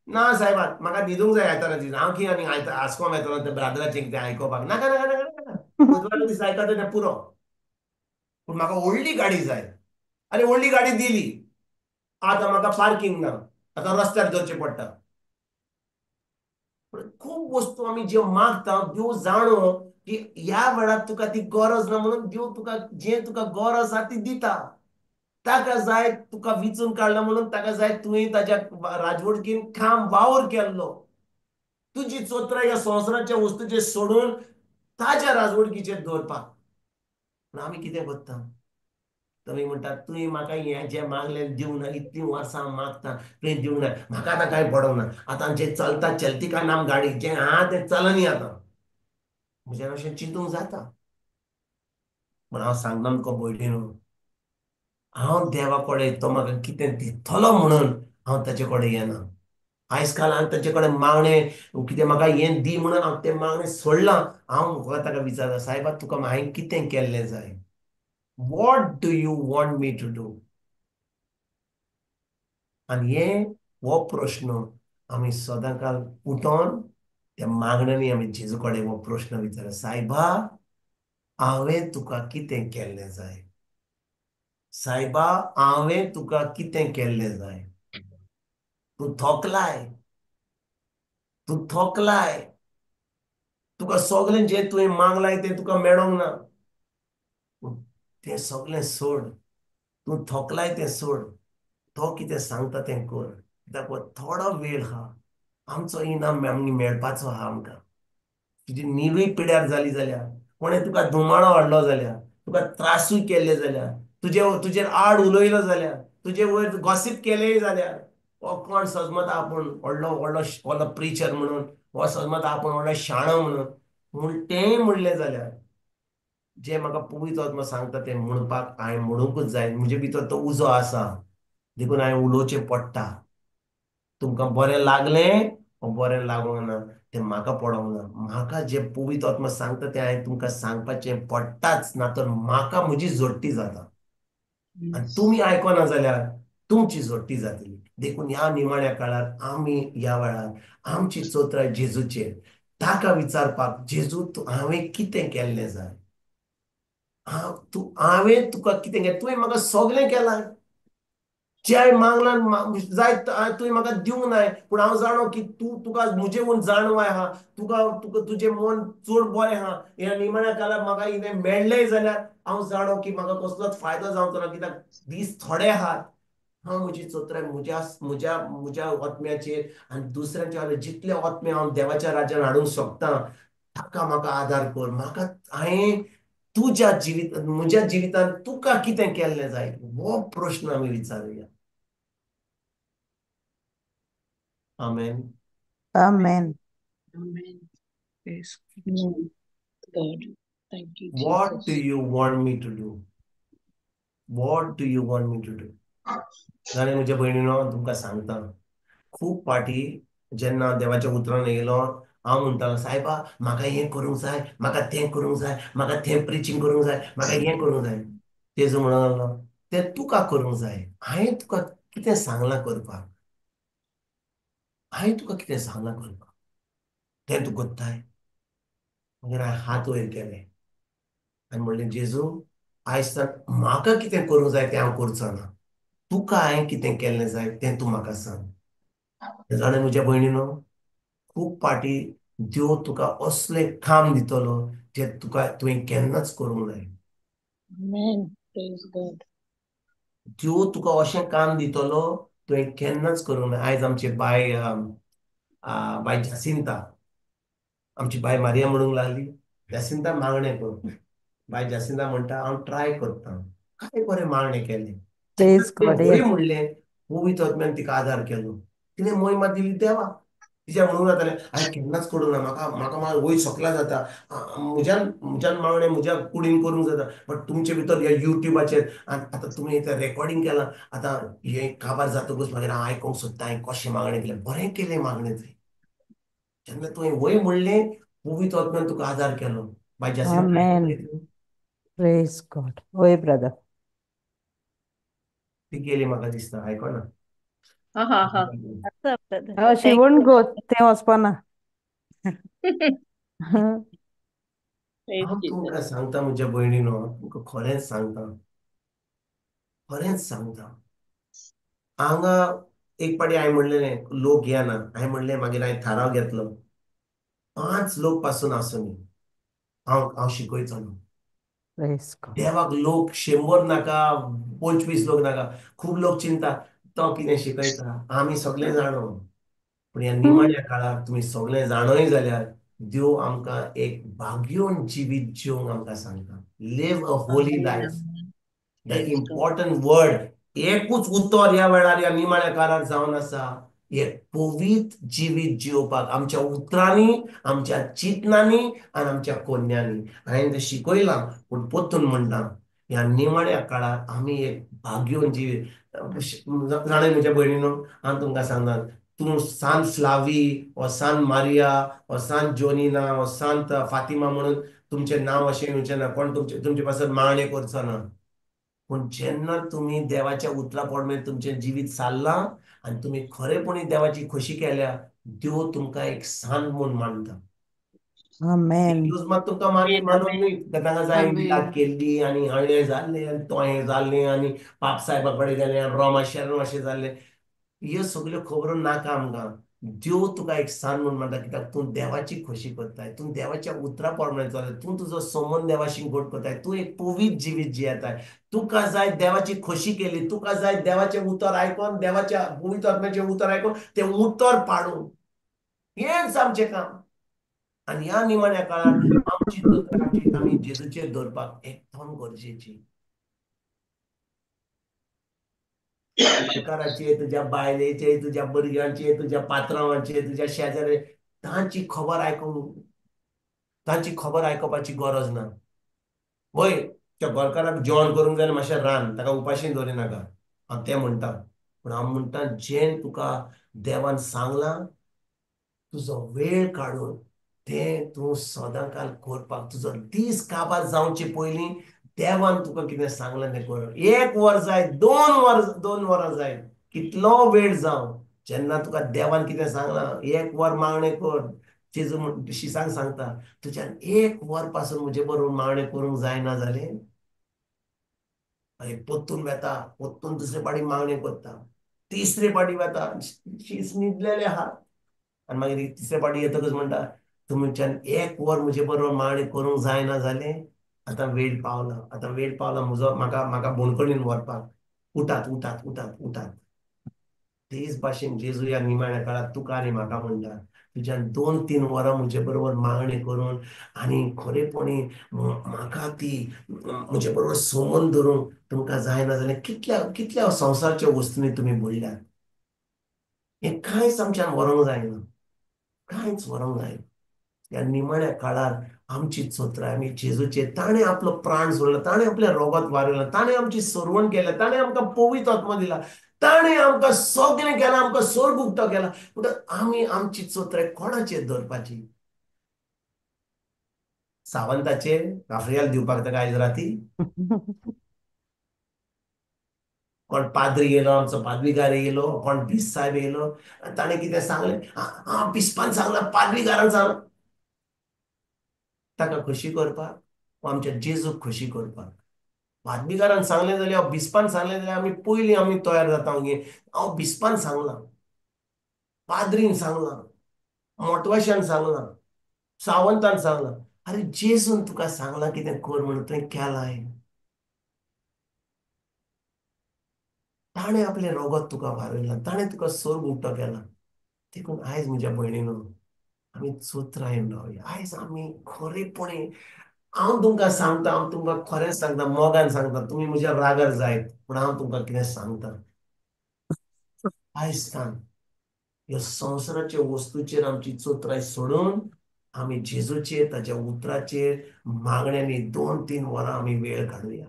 ना सायबा म्हाका न्हिदूंक जाय आयताराचे, हांव कितें आनी आसकोम येतलो त्या ब्रादराचें कितें आयकोपाक? नाका नाका नाका नाका, बुधवारा दीस आयकता तें पुरो, पूण म्हाका व्हडली गाडी जाय. आनी व्हडली गाडी दिली, आतां म्हाका पार्किंग ना, आतां रस्त्यार दवरचें पडटा. पूण खूब वस्तू आमी ज्यो मागता देव जाणो की ह्या वेळार तुका ती गरज ना म्हणून देव तुका जें तुका गरज आसा ती दिता. ताका जाय तुका विचून काडला म्हणून, ताका जाय तुवें ताज्या राजवडकीन काम वावर केल्लो, तुजी चोत्राय ह्या संवसाराच्या वस्तूचेर सोडून ताज्या राजवडकीचेर दवरपाक. पूण आमी कितें करता? तुमी म्हणटा तुवें म्हाका हें जें मागलें दिवंक ना, इतलीं वर्सां हांव मागता तुवें दिवंक ना, म्हाका आतां कांय पडोंक ना, आतां जें चलता चलती का नाम गाडी जें आहा तें चलनी आतां. म्हज्यान अशें चिंतूंक जाता, पूण हांव सांगता तुमकां भयणीनो, हांव देवा कडेन तो म्हाका कितें दितलो म्हणून हांव ताचे कडेन येना. आयज काल हांव ताचे कडेन मागणें कितें म्हाका हें दी म्हणून हांव तें मागणें सोडलां. हांव म्हाका ताका विचारता, सायबा तुका हांवें कितें केल्लें जाय? What do you want me to do? आनी हे हो प्रश्न आमी सदांकाल उठोन त्या मागण्यांनी आमी जेजू कडेन हो प्रश्न विचारता, सायबा हांवें तुका कितें केल्लें जाय? सायबा हांवें तुका कितें केल्लें जाय? तूं थोकलाय, तूं थोकलाय, तुका सगळें जें तुवें मागलाय तें तुका मेळोंक ना, तें सगळें सोड, तूं थोकलाय तें सोड, तो कितें सांगता तें कर. कित्याक थोडो वेळ आहा, आमचो इनाम आमकां मेळपाचो आहा. आमकां तुजी निरूय पिड्यार जाली जाल्यार, कोणें तुका धुमाळो हाडलो जाल्यार, तुका त्रासूय केल्ले जाल्यार, तुजे तुजेर आड उलयलो जाल्यार, तुजे वयर गॉसीप केलेय जाल्यार, हो कोण सजमता आपूण व्हडलो व्हडलो व्हडलो प्रिचर म्हणून, हो सजमता आपूण व्हडलो शाणो म्हणून, म्हूण तेंय म्हणलें जाल्यार, जें म्हाका पवित्र आत्मा सांगता तें म्हणपाक हांवें म्हणूंकच जाय. म्हजे भितर तो उजो आसा देखून हांवें उलोवचें पडटा. तुमकां बरें लागलें वो बरें लागूंक ना तें म्हाका पडोंक ना, म्हाका जें पवित्र आत्मा सांगता तें हांवें तुमकां सांगपाचें पडटाच, ना तर म्हाका म्हजी जोडटी जाता आनी तुमी आयकना जाल्यार तुमची जोडटी जातली. देखून ह्या निमाण्या काळार आमी ह्या वेळार आमची चोत्राय जेजूचेर, ताका विचारपाक, जेजू तूं हांवें कितें केल्लें जाय? हांव तूं हांवें तुका कितें केलें? तुवें म्हाका सगळें केलां, जे मागलां जाय तुवें म्हाका दिवंक नाय, पूण हांव जाणो की तूं तुका म्हजें म्हूण जाणवाय आहा, तुका तुका तुजें मन चड बरें आहा. ह्या निमाण्या काळार म्हाका कितें मेळ्ळें जाल्यार हांव जाणो की म्हाका कसलोच फायदो जावचो ना, कित्याक दीस थोडे आहात. हांव म्हजी चोत्राय म्हज्या म्हज्या म्हज्या आत्म्याचेर आनी दुसऱ्यांच्या जितले आत्मे हांव देवाच्या राज्यान हाडूंक शकता ताका म्हाका आदार कर. म्हाका हांवें तुज्या जिवित म्हज्या जिवितान तुका कितें केल्लें जाय हो प्रश्न आमी विचारुया. आमेन. आमेन. Amen. God, thank you, What do Jesus. you want me to do? What do you want me to do? जाणें म्हज्या भयणीनो तुमकां सांगता, खूब फावटी जेन्ना देवाच्या उतरान येयलो हांव म्हणटालो, सायबा म्हाका हें करूंक जाय, म्हाका तें करूंक जाय, म्हाका थें प्रिचींग करूंक जाय, म्हाका हें करूंक जाय. तेजो म्हणूंक लागलो, तें तुका करूंक जाय, हांवें तुका कितें सांगलां करपाक, हांवें तुका कितें सांगलां करपाक, तें तूं करताय. मागीर हांवें हात वयर केले आनी म्हणलें, जेजू आयज सावन म्हाका कितें करूंक जाय तें हांव करचो ना, तुका हांवें कितें केल्लें जाय तें तूं म्हाका सांग. जाणें म्हज्या भयणीनो, खूब फावटी देव तुका असलें काम दितलो जें तुका तुवें केन्नाच करूंक नाय. Amen. Praise God. देव तुका अशें काम दितलो तुवें केन्नाच करूंक नाय. आयज आमचे बाय बाय जासिंता, आमची बाय मारिया म्हणूंक लागली, जासिंता मागणें कर. बाय जासिंता म्हणटा, हांव ट्राय करता. काय बरें मागणें केलें. Praise God. वय Yes. म्हणलें, पवित्र आत्म्यान तिका आदार केलो, तिणें मोहिमा दिली देवा. तिच्या म्हणूंक जातालें, हांवें केन्नाच करूंक ना, म्हाका म्हाका म्हाका वयर सकला जाता, म्हज्यान म्हज्यान मागणें म्हज्या कुडीन करूंक जाता, बट तुमचे भितर ह्या युट्यूबाचेर आनी आतां तुमी तें रेकॉर्डिंग केलां, आतां हें काबार जातकूच मागीर हांव आयकोंक सोदता हांवें कशें मागणें केलें. बरें केलें मागणें तुवें. जेन्ना तुवें वय म्हणलें, पवित्र आत्म्यान तुका आदार केलो. बाय जासिंता, Amen. Praise God. होय ब्रदर. ती गेली म्हाका दिसता, आयकोना. हा हा हा. आसा brother. She Thank won't you. go, तें वचपाना. Praise हांव Jesus. तुमकां सांगता म्हज्या भयणीनो, तुमकां खरेंच सांगता, खरेंच सांगता. हांगा एक पाटी हांवें म्हणलेलें लोक येना, हांवें म्हणलें, मागीर हांवें थाराव घेतलो, 5 लोक पासून आसूं हांव हांव शिकयतलो. Praise God. देवाक लोक 100 नाका, 25 लोक नाका. खूब लोक चिंता तो कितें शिकयता, आमी सगळे जाणो. पूण ह्या निमाण्या काळार तुमी सगळे जाणोय जाल्यार देव आमकां एक भाग्योन जिवीत जिवंक आमकां सांगता. Live a holy Amen. Life. Amen. The Praise God. Important word, एकूच उतर ह्या वेळार ह्या निमाण्या काळार जावन आसा, एक पवित्र जिवीत जिवपाक आमच्या उतरांनी, आमच्या चिंतनांनी आनी आमच्या कोन्यांनी. हांवें तें शिकयलां, पूण परतून म्हणटा, ह्या निमाण्या काळार आमी एक भाग्योन जिवीत. जाणें म्हज्या भयणीनो, हांव तुमकां सांगता, तूं सांत फ्लावी वा सांत मारिया वा सांत जोनिना वा सांत फातिमा म्हणून तुमचें नांव अशें येवचें ना, कोण तुमचे तुमचे पासत मागणें करचो ना. पूण जेन्ना तुमी देवाच्या उतरा प्रमाणे तुमचें जिवीत सारलां आनी तुमी खरेपणी देवाची खोशी केल्या, देव तुमकां एक सांत म्हूण मानता. Amen. मात तुमकां मागीर मानूंक Amen. न्ही, तांकां जाय Amen. मिलाद केल्ली आनी हाणें जाल्लें आनी तोहें जाल्लें आनी पाप सायबा कडेन गेलें आनी रोमा शेरण अशें जाल्लें, ह्यो सगल्यो खबरो नाका आमकां. देव तुका एक सांत म्हूण मानता, कित्याक तूं देवाची खोशी करताय, तूं देवाच्या उतरा प्रमाणे चलता, तूं तुजो संबंद देवाशी घट करताय, तूं एक पवित्र जिवीत जियेताय. तुका जाय देवाची खोशी केली, तुका जाय देवाचें उतर आयकोन, देवाच्या पवित्र आत्म्याचें उतर आयकोन तें उतर पाडून, हेंच आमचें काम. आनी ह्या निमाण्या काळार आमची तंत्र आमची आमी जेजूचेर दवरपाक एकदम गरजेची. घरकाराचे, तुज्या बायलेचे, तुज्या भुरग्यांचे, तुज्या पात्रांवाचे, तुज्या शेजारी, तांची खबर आयकूंक, तांची खबर आयकुपाची गरज ना. वय त्या घरकाराक जेवण करूंक जाय मातशें रांद, ताका उपाशी दवरिनाका, हांव तें म्हणटा. पूण हांव म्हणटा, जें तुका देवान सांगलां तुजो वेळ काडून तें तूं सदांकाल करपाक, तुजो दीस काबार जावचे पयलीं देवान तुका कितें सांगलां तें कर. 1 वर जाय, 2 वर, 2 वरां जाय, कितलो वेळ जावं, जेन्ना तुका देवान कितें सांगलां 1 वर मागणें कर. जेजू शिसांक सांगता, तुज्यान 1 वर पासून म्हजे बरोबर मागणें करूंक जायना जालें. मागीर पोत्तून वेता, पोत्तून दुसरे पाटी मागणें करता, तिसरे पाटी वेता, शीस न्हिदलेले आहा. आनी मागीर तिसरे पाटी येतकच म्हणटा, तुमच्यान एक वर म्हजे बरोबर मागणें करूंक जायना जालें, आतां वेळ पावला, आतां वेळ पावला म्हजो, म्हाका म्हाका बोणकणीन व्हरपाक. उठात उठात उठात उठात. तेच भाशेन जेजू ह्या निमाण्या काळार तुका आनी म्हाका म्हणटा, तुज्यान 2-3 वरां म्हजे बरोबर मागणें करून आनी खरेपणी म्हाका ती म्हजे बरोबर संबंद धरूंक तुमकां जायना जाल्यार कितल्या कितल्या संवसारच्या वस्तूंनी तुमी बुडल्यात. हें कांयच आमच्यान व्हरूंक जायना, कांयच व्हरूंक जायना. ह्या निमाण्या काळार आमची चोत्राय आमी जेजूचेर, ताणें आपलो प्राण सोडला, ताणें आपलें रोगत वारयलां, ताणें आमची सरवण केल्या, ताणें आमकां पवित्र आत्मा दिला, ताणें आमकां सगळें केलां, आमकां स्वर्ग उक्तो केला. म्हणटकच आमी आमची चोत्राय कोणाचेर दवरपाची? सावंताचेर गाफ्रियाल दिवपाक ताका आयज राती? कोण पाद्री येयलो, आमचो पादवीगार येयलो, कोण बिस साहेब येयलो, ताणें कितें सांगलें, आं बिस्पान सांगलां, पादवीगारान सांगलां. ताका खोशी करपाक वा आमच्या जेजूक खोशी करपाक? पादवीगारान सांगलें जाल्यार, हांव बिस्पान सांगलें जाल्यार आमी पयलीं आमी तयार जाता. मागीर हांव बिस्पान सांगलां, पाद्रीन सांगलां, मोटवाशान सांगलां, सावंतान सांगलां. आरे जेजून तुका सांगलां कितें कर म्हणून तुवें केलां. ताणें आपलें रोगत तुका वारयलां, ताणें तुका स्वर्ग उक्तो केला. देखून आयज म्हज्या भयणीनो आमी चोत्रायेन रावया. आयज आमी खरेपणी, हांव तुमकां सांगता, हांव तुमकां खरेंच सांगता, मोगान सांगता, तुमी म्हज्या रागार जायत पूण हांव तुमकां कितें सांगता, आयज तान ह्या संवसाराच्या वस्तूचेर आमची चोत्राय सोडून आमी जेजूचेर, ताच्या उतराचेर मागण्यांनी 2-3 वरां आमी वेळ काडुया.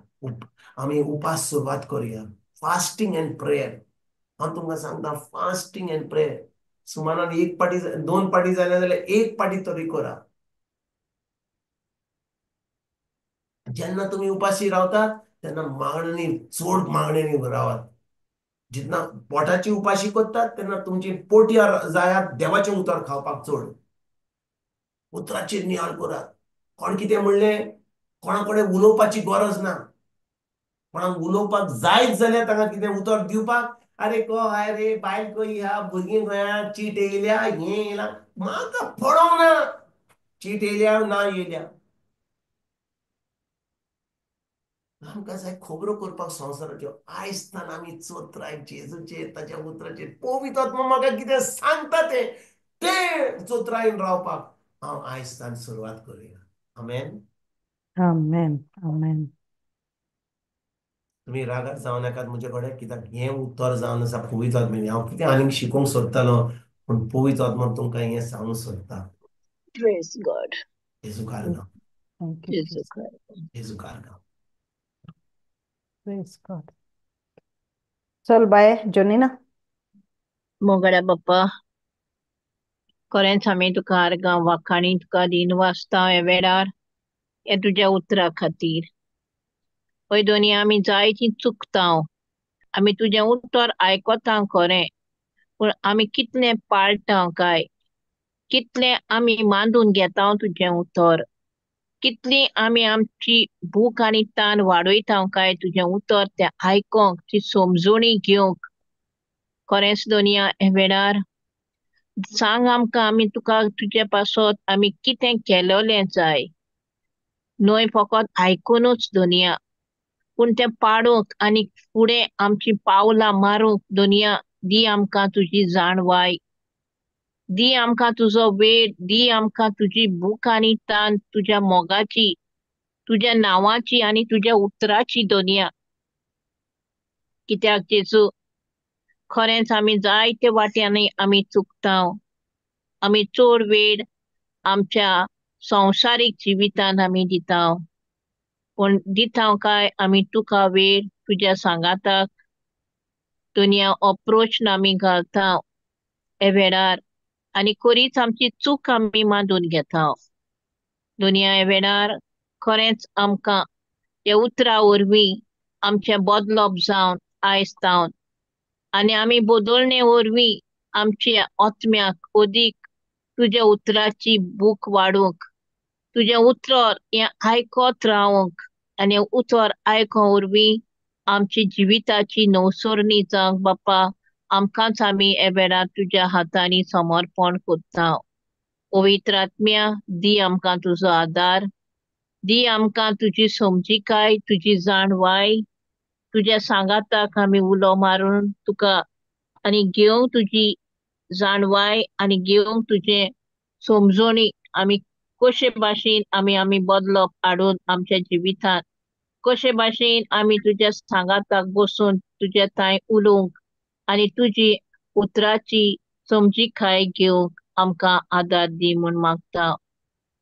आमी उपास सुरवात करुया. Fasting and prayer. हांव तुमकां सांगता, फास्टींग एंड प्रेयर. सुमारान 1 पाटी 2 पाटी जाल्या जाल्यार 1 पाटी तरी करा. जेन्ना तुमी उपाशी रावतात तेन्ना मागणी, चड मागण्यांनी रावात. जितना पोटाची उपाशी करतात तेन्ना तुमची पोटयार जायात देवाचें उतर खावपाक चड. उतराचेर नियाळ करात. कोण कितें म्हणलें, कोणा कडेन उलोवपाची गरज ना. कोणाक उलोवपाक जायच जाल्यार तांकां कितें उतर दिवपाक, अरे को हाय रे, बायल खंय ह्या, भुरगीं खंय आहा, चीट येयल्या, हें येयलां, म्हाका पडोंक ना, चीट येयल्या ना येयल्या. आमकां जाय खबरो करपाक संवसाराच्यो. आयज तान आमी चोत्राय जेजूचेर, ताच्या उतराचेर, पवित्र आत्मा म्हाका कितें सांगता तें तें चोत्रायेन रावपाक हांव आयज तान सुरवात करुया. आमेन. आमेन. आमेन. तुमी रागार जावं नाकात म्हजे कडेन, कित्याक हें उतर जावन आसा पवित्र आत्म्यान. हांव कितें आनीक शिकोवंक सोदतालो, पूण पवित्र आत्मा तुमकां हें सांगूंक सोदता. Praise God. जेजू कारगांव. Thank you, जेजू Jesus. कारगांव. जेजू कारगांव. Praise God. चल बाय जोनीना. मोगड्या बाप्पा, खरेंच आमी तुका आर्गां वाखाणी तुका दिन वाचता ह्या वेळार हे तुज्या उतरा खातीर. पळय दोनी आमी जायतीं चुकता, आमी तुजें उतर आयकता खरें, पूण आमी कितलें पाळटा काय, कितलें आमी मांडून घेता तुजें उतर, कितली आमी आमची भूक आनी तान वाडयता काय तुजें उतर तें आयकोंक, ती समजणी घेवंक. खरेंच दोनया ह्या वेळार सांग आमकां, आमी तुका तुजे पासत आमी कितें केलोलें जाय, न्हय फकत आयकुनूच दोनया, पूण तें पाडूंक आनी फुडें आमची पावलां मारूंक दोनया दी आमकां तुजी जाणवाय, दी आमकां तुजो वेळ, दी आमकां तुजी भूक आनी तान, तुज्या मोगाची, तुज्या नांवाची आनी तुज्या उतराची दोनया. कित्याक जेजू, खरेंच आमी जायते वाट्यांनी आमी चुकता, आमी चड वेळ आमच्या संवसारीक जिवितान आमी दिता, पूण दिता काय आमी तुका वेळ, तुज्या सांगाताक दुनिया अप्रोच आमी घालता हे वेळार, आनी करीच आमची चूक आमी मांडून घेता. दुनिया हे वेळार खरेंच आमकां त्या उतरा वरवीं आमचें बदलप जावन आयज जावन, आनी आमी बदलणे वरवीं आमच्या आत्म्याक अदीक तुज्या उतराची भूक वाडूंक, तुजें उतर हें आयकत रावंक, आनी उतर आयको वरवीं आमची जिविताची नवसरणी जावंक बाप्पा आमकांच आमी हे वेळार तुज्या हातांनी समर्पण करता. पवित्र आत्म्या दी आमकां तुजो आदार, दी आमकां तुजी समजिकाय, तुजी जाणवाय. तुज्या सांगाताक आमी उलो मारून तुका आनी घेवंक तुजी जाणवाय आनी घेवंक तुजें समजोणी आमी कशे भाशेन आमी आमी बदलप हाडून आमच्या जिवितांत, कशे भाशेन आमी तुज्या सांगाताक बसून तुज्या थंय उलोवंक आनी तुजी उतराची समजिकाय घेवंक आमकां आदार दी म्हूण मागता.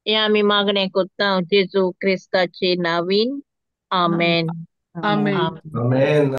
हें आमी मागणें करता जेजू क्रिस्ताचे नांवीन, आमेन. आमेन. आमेन.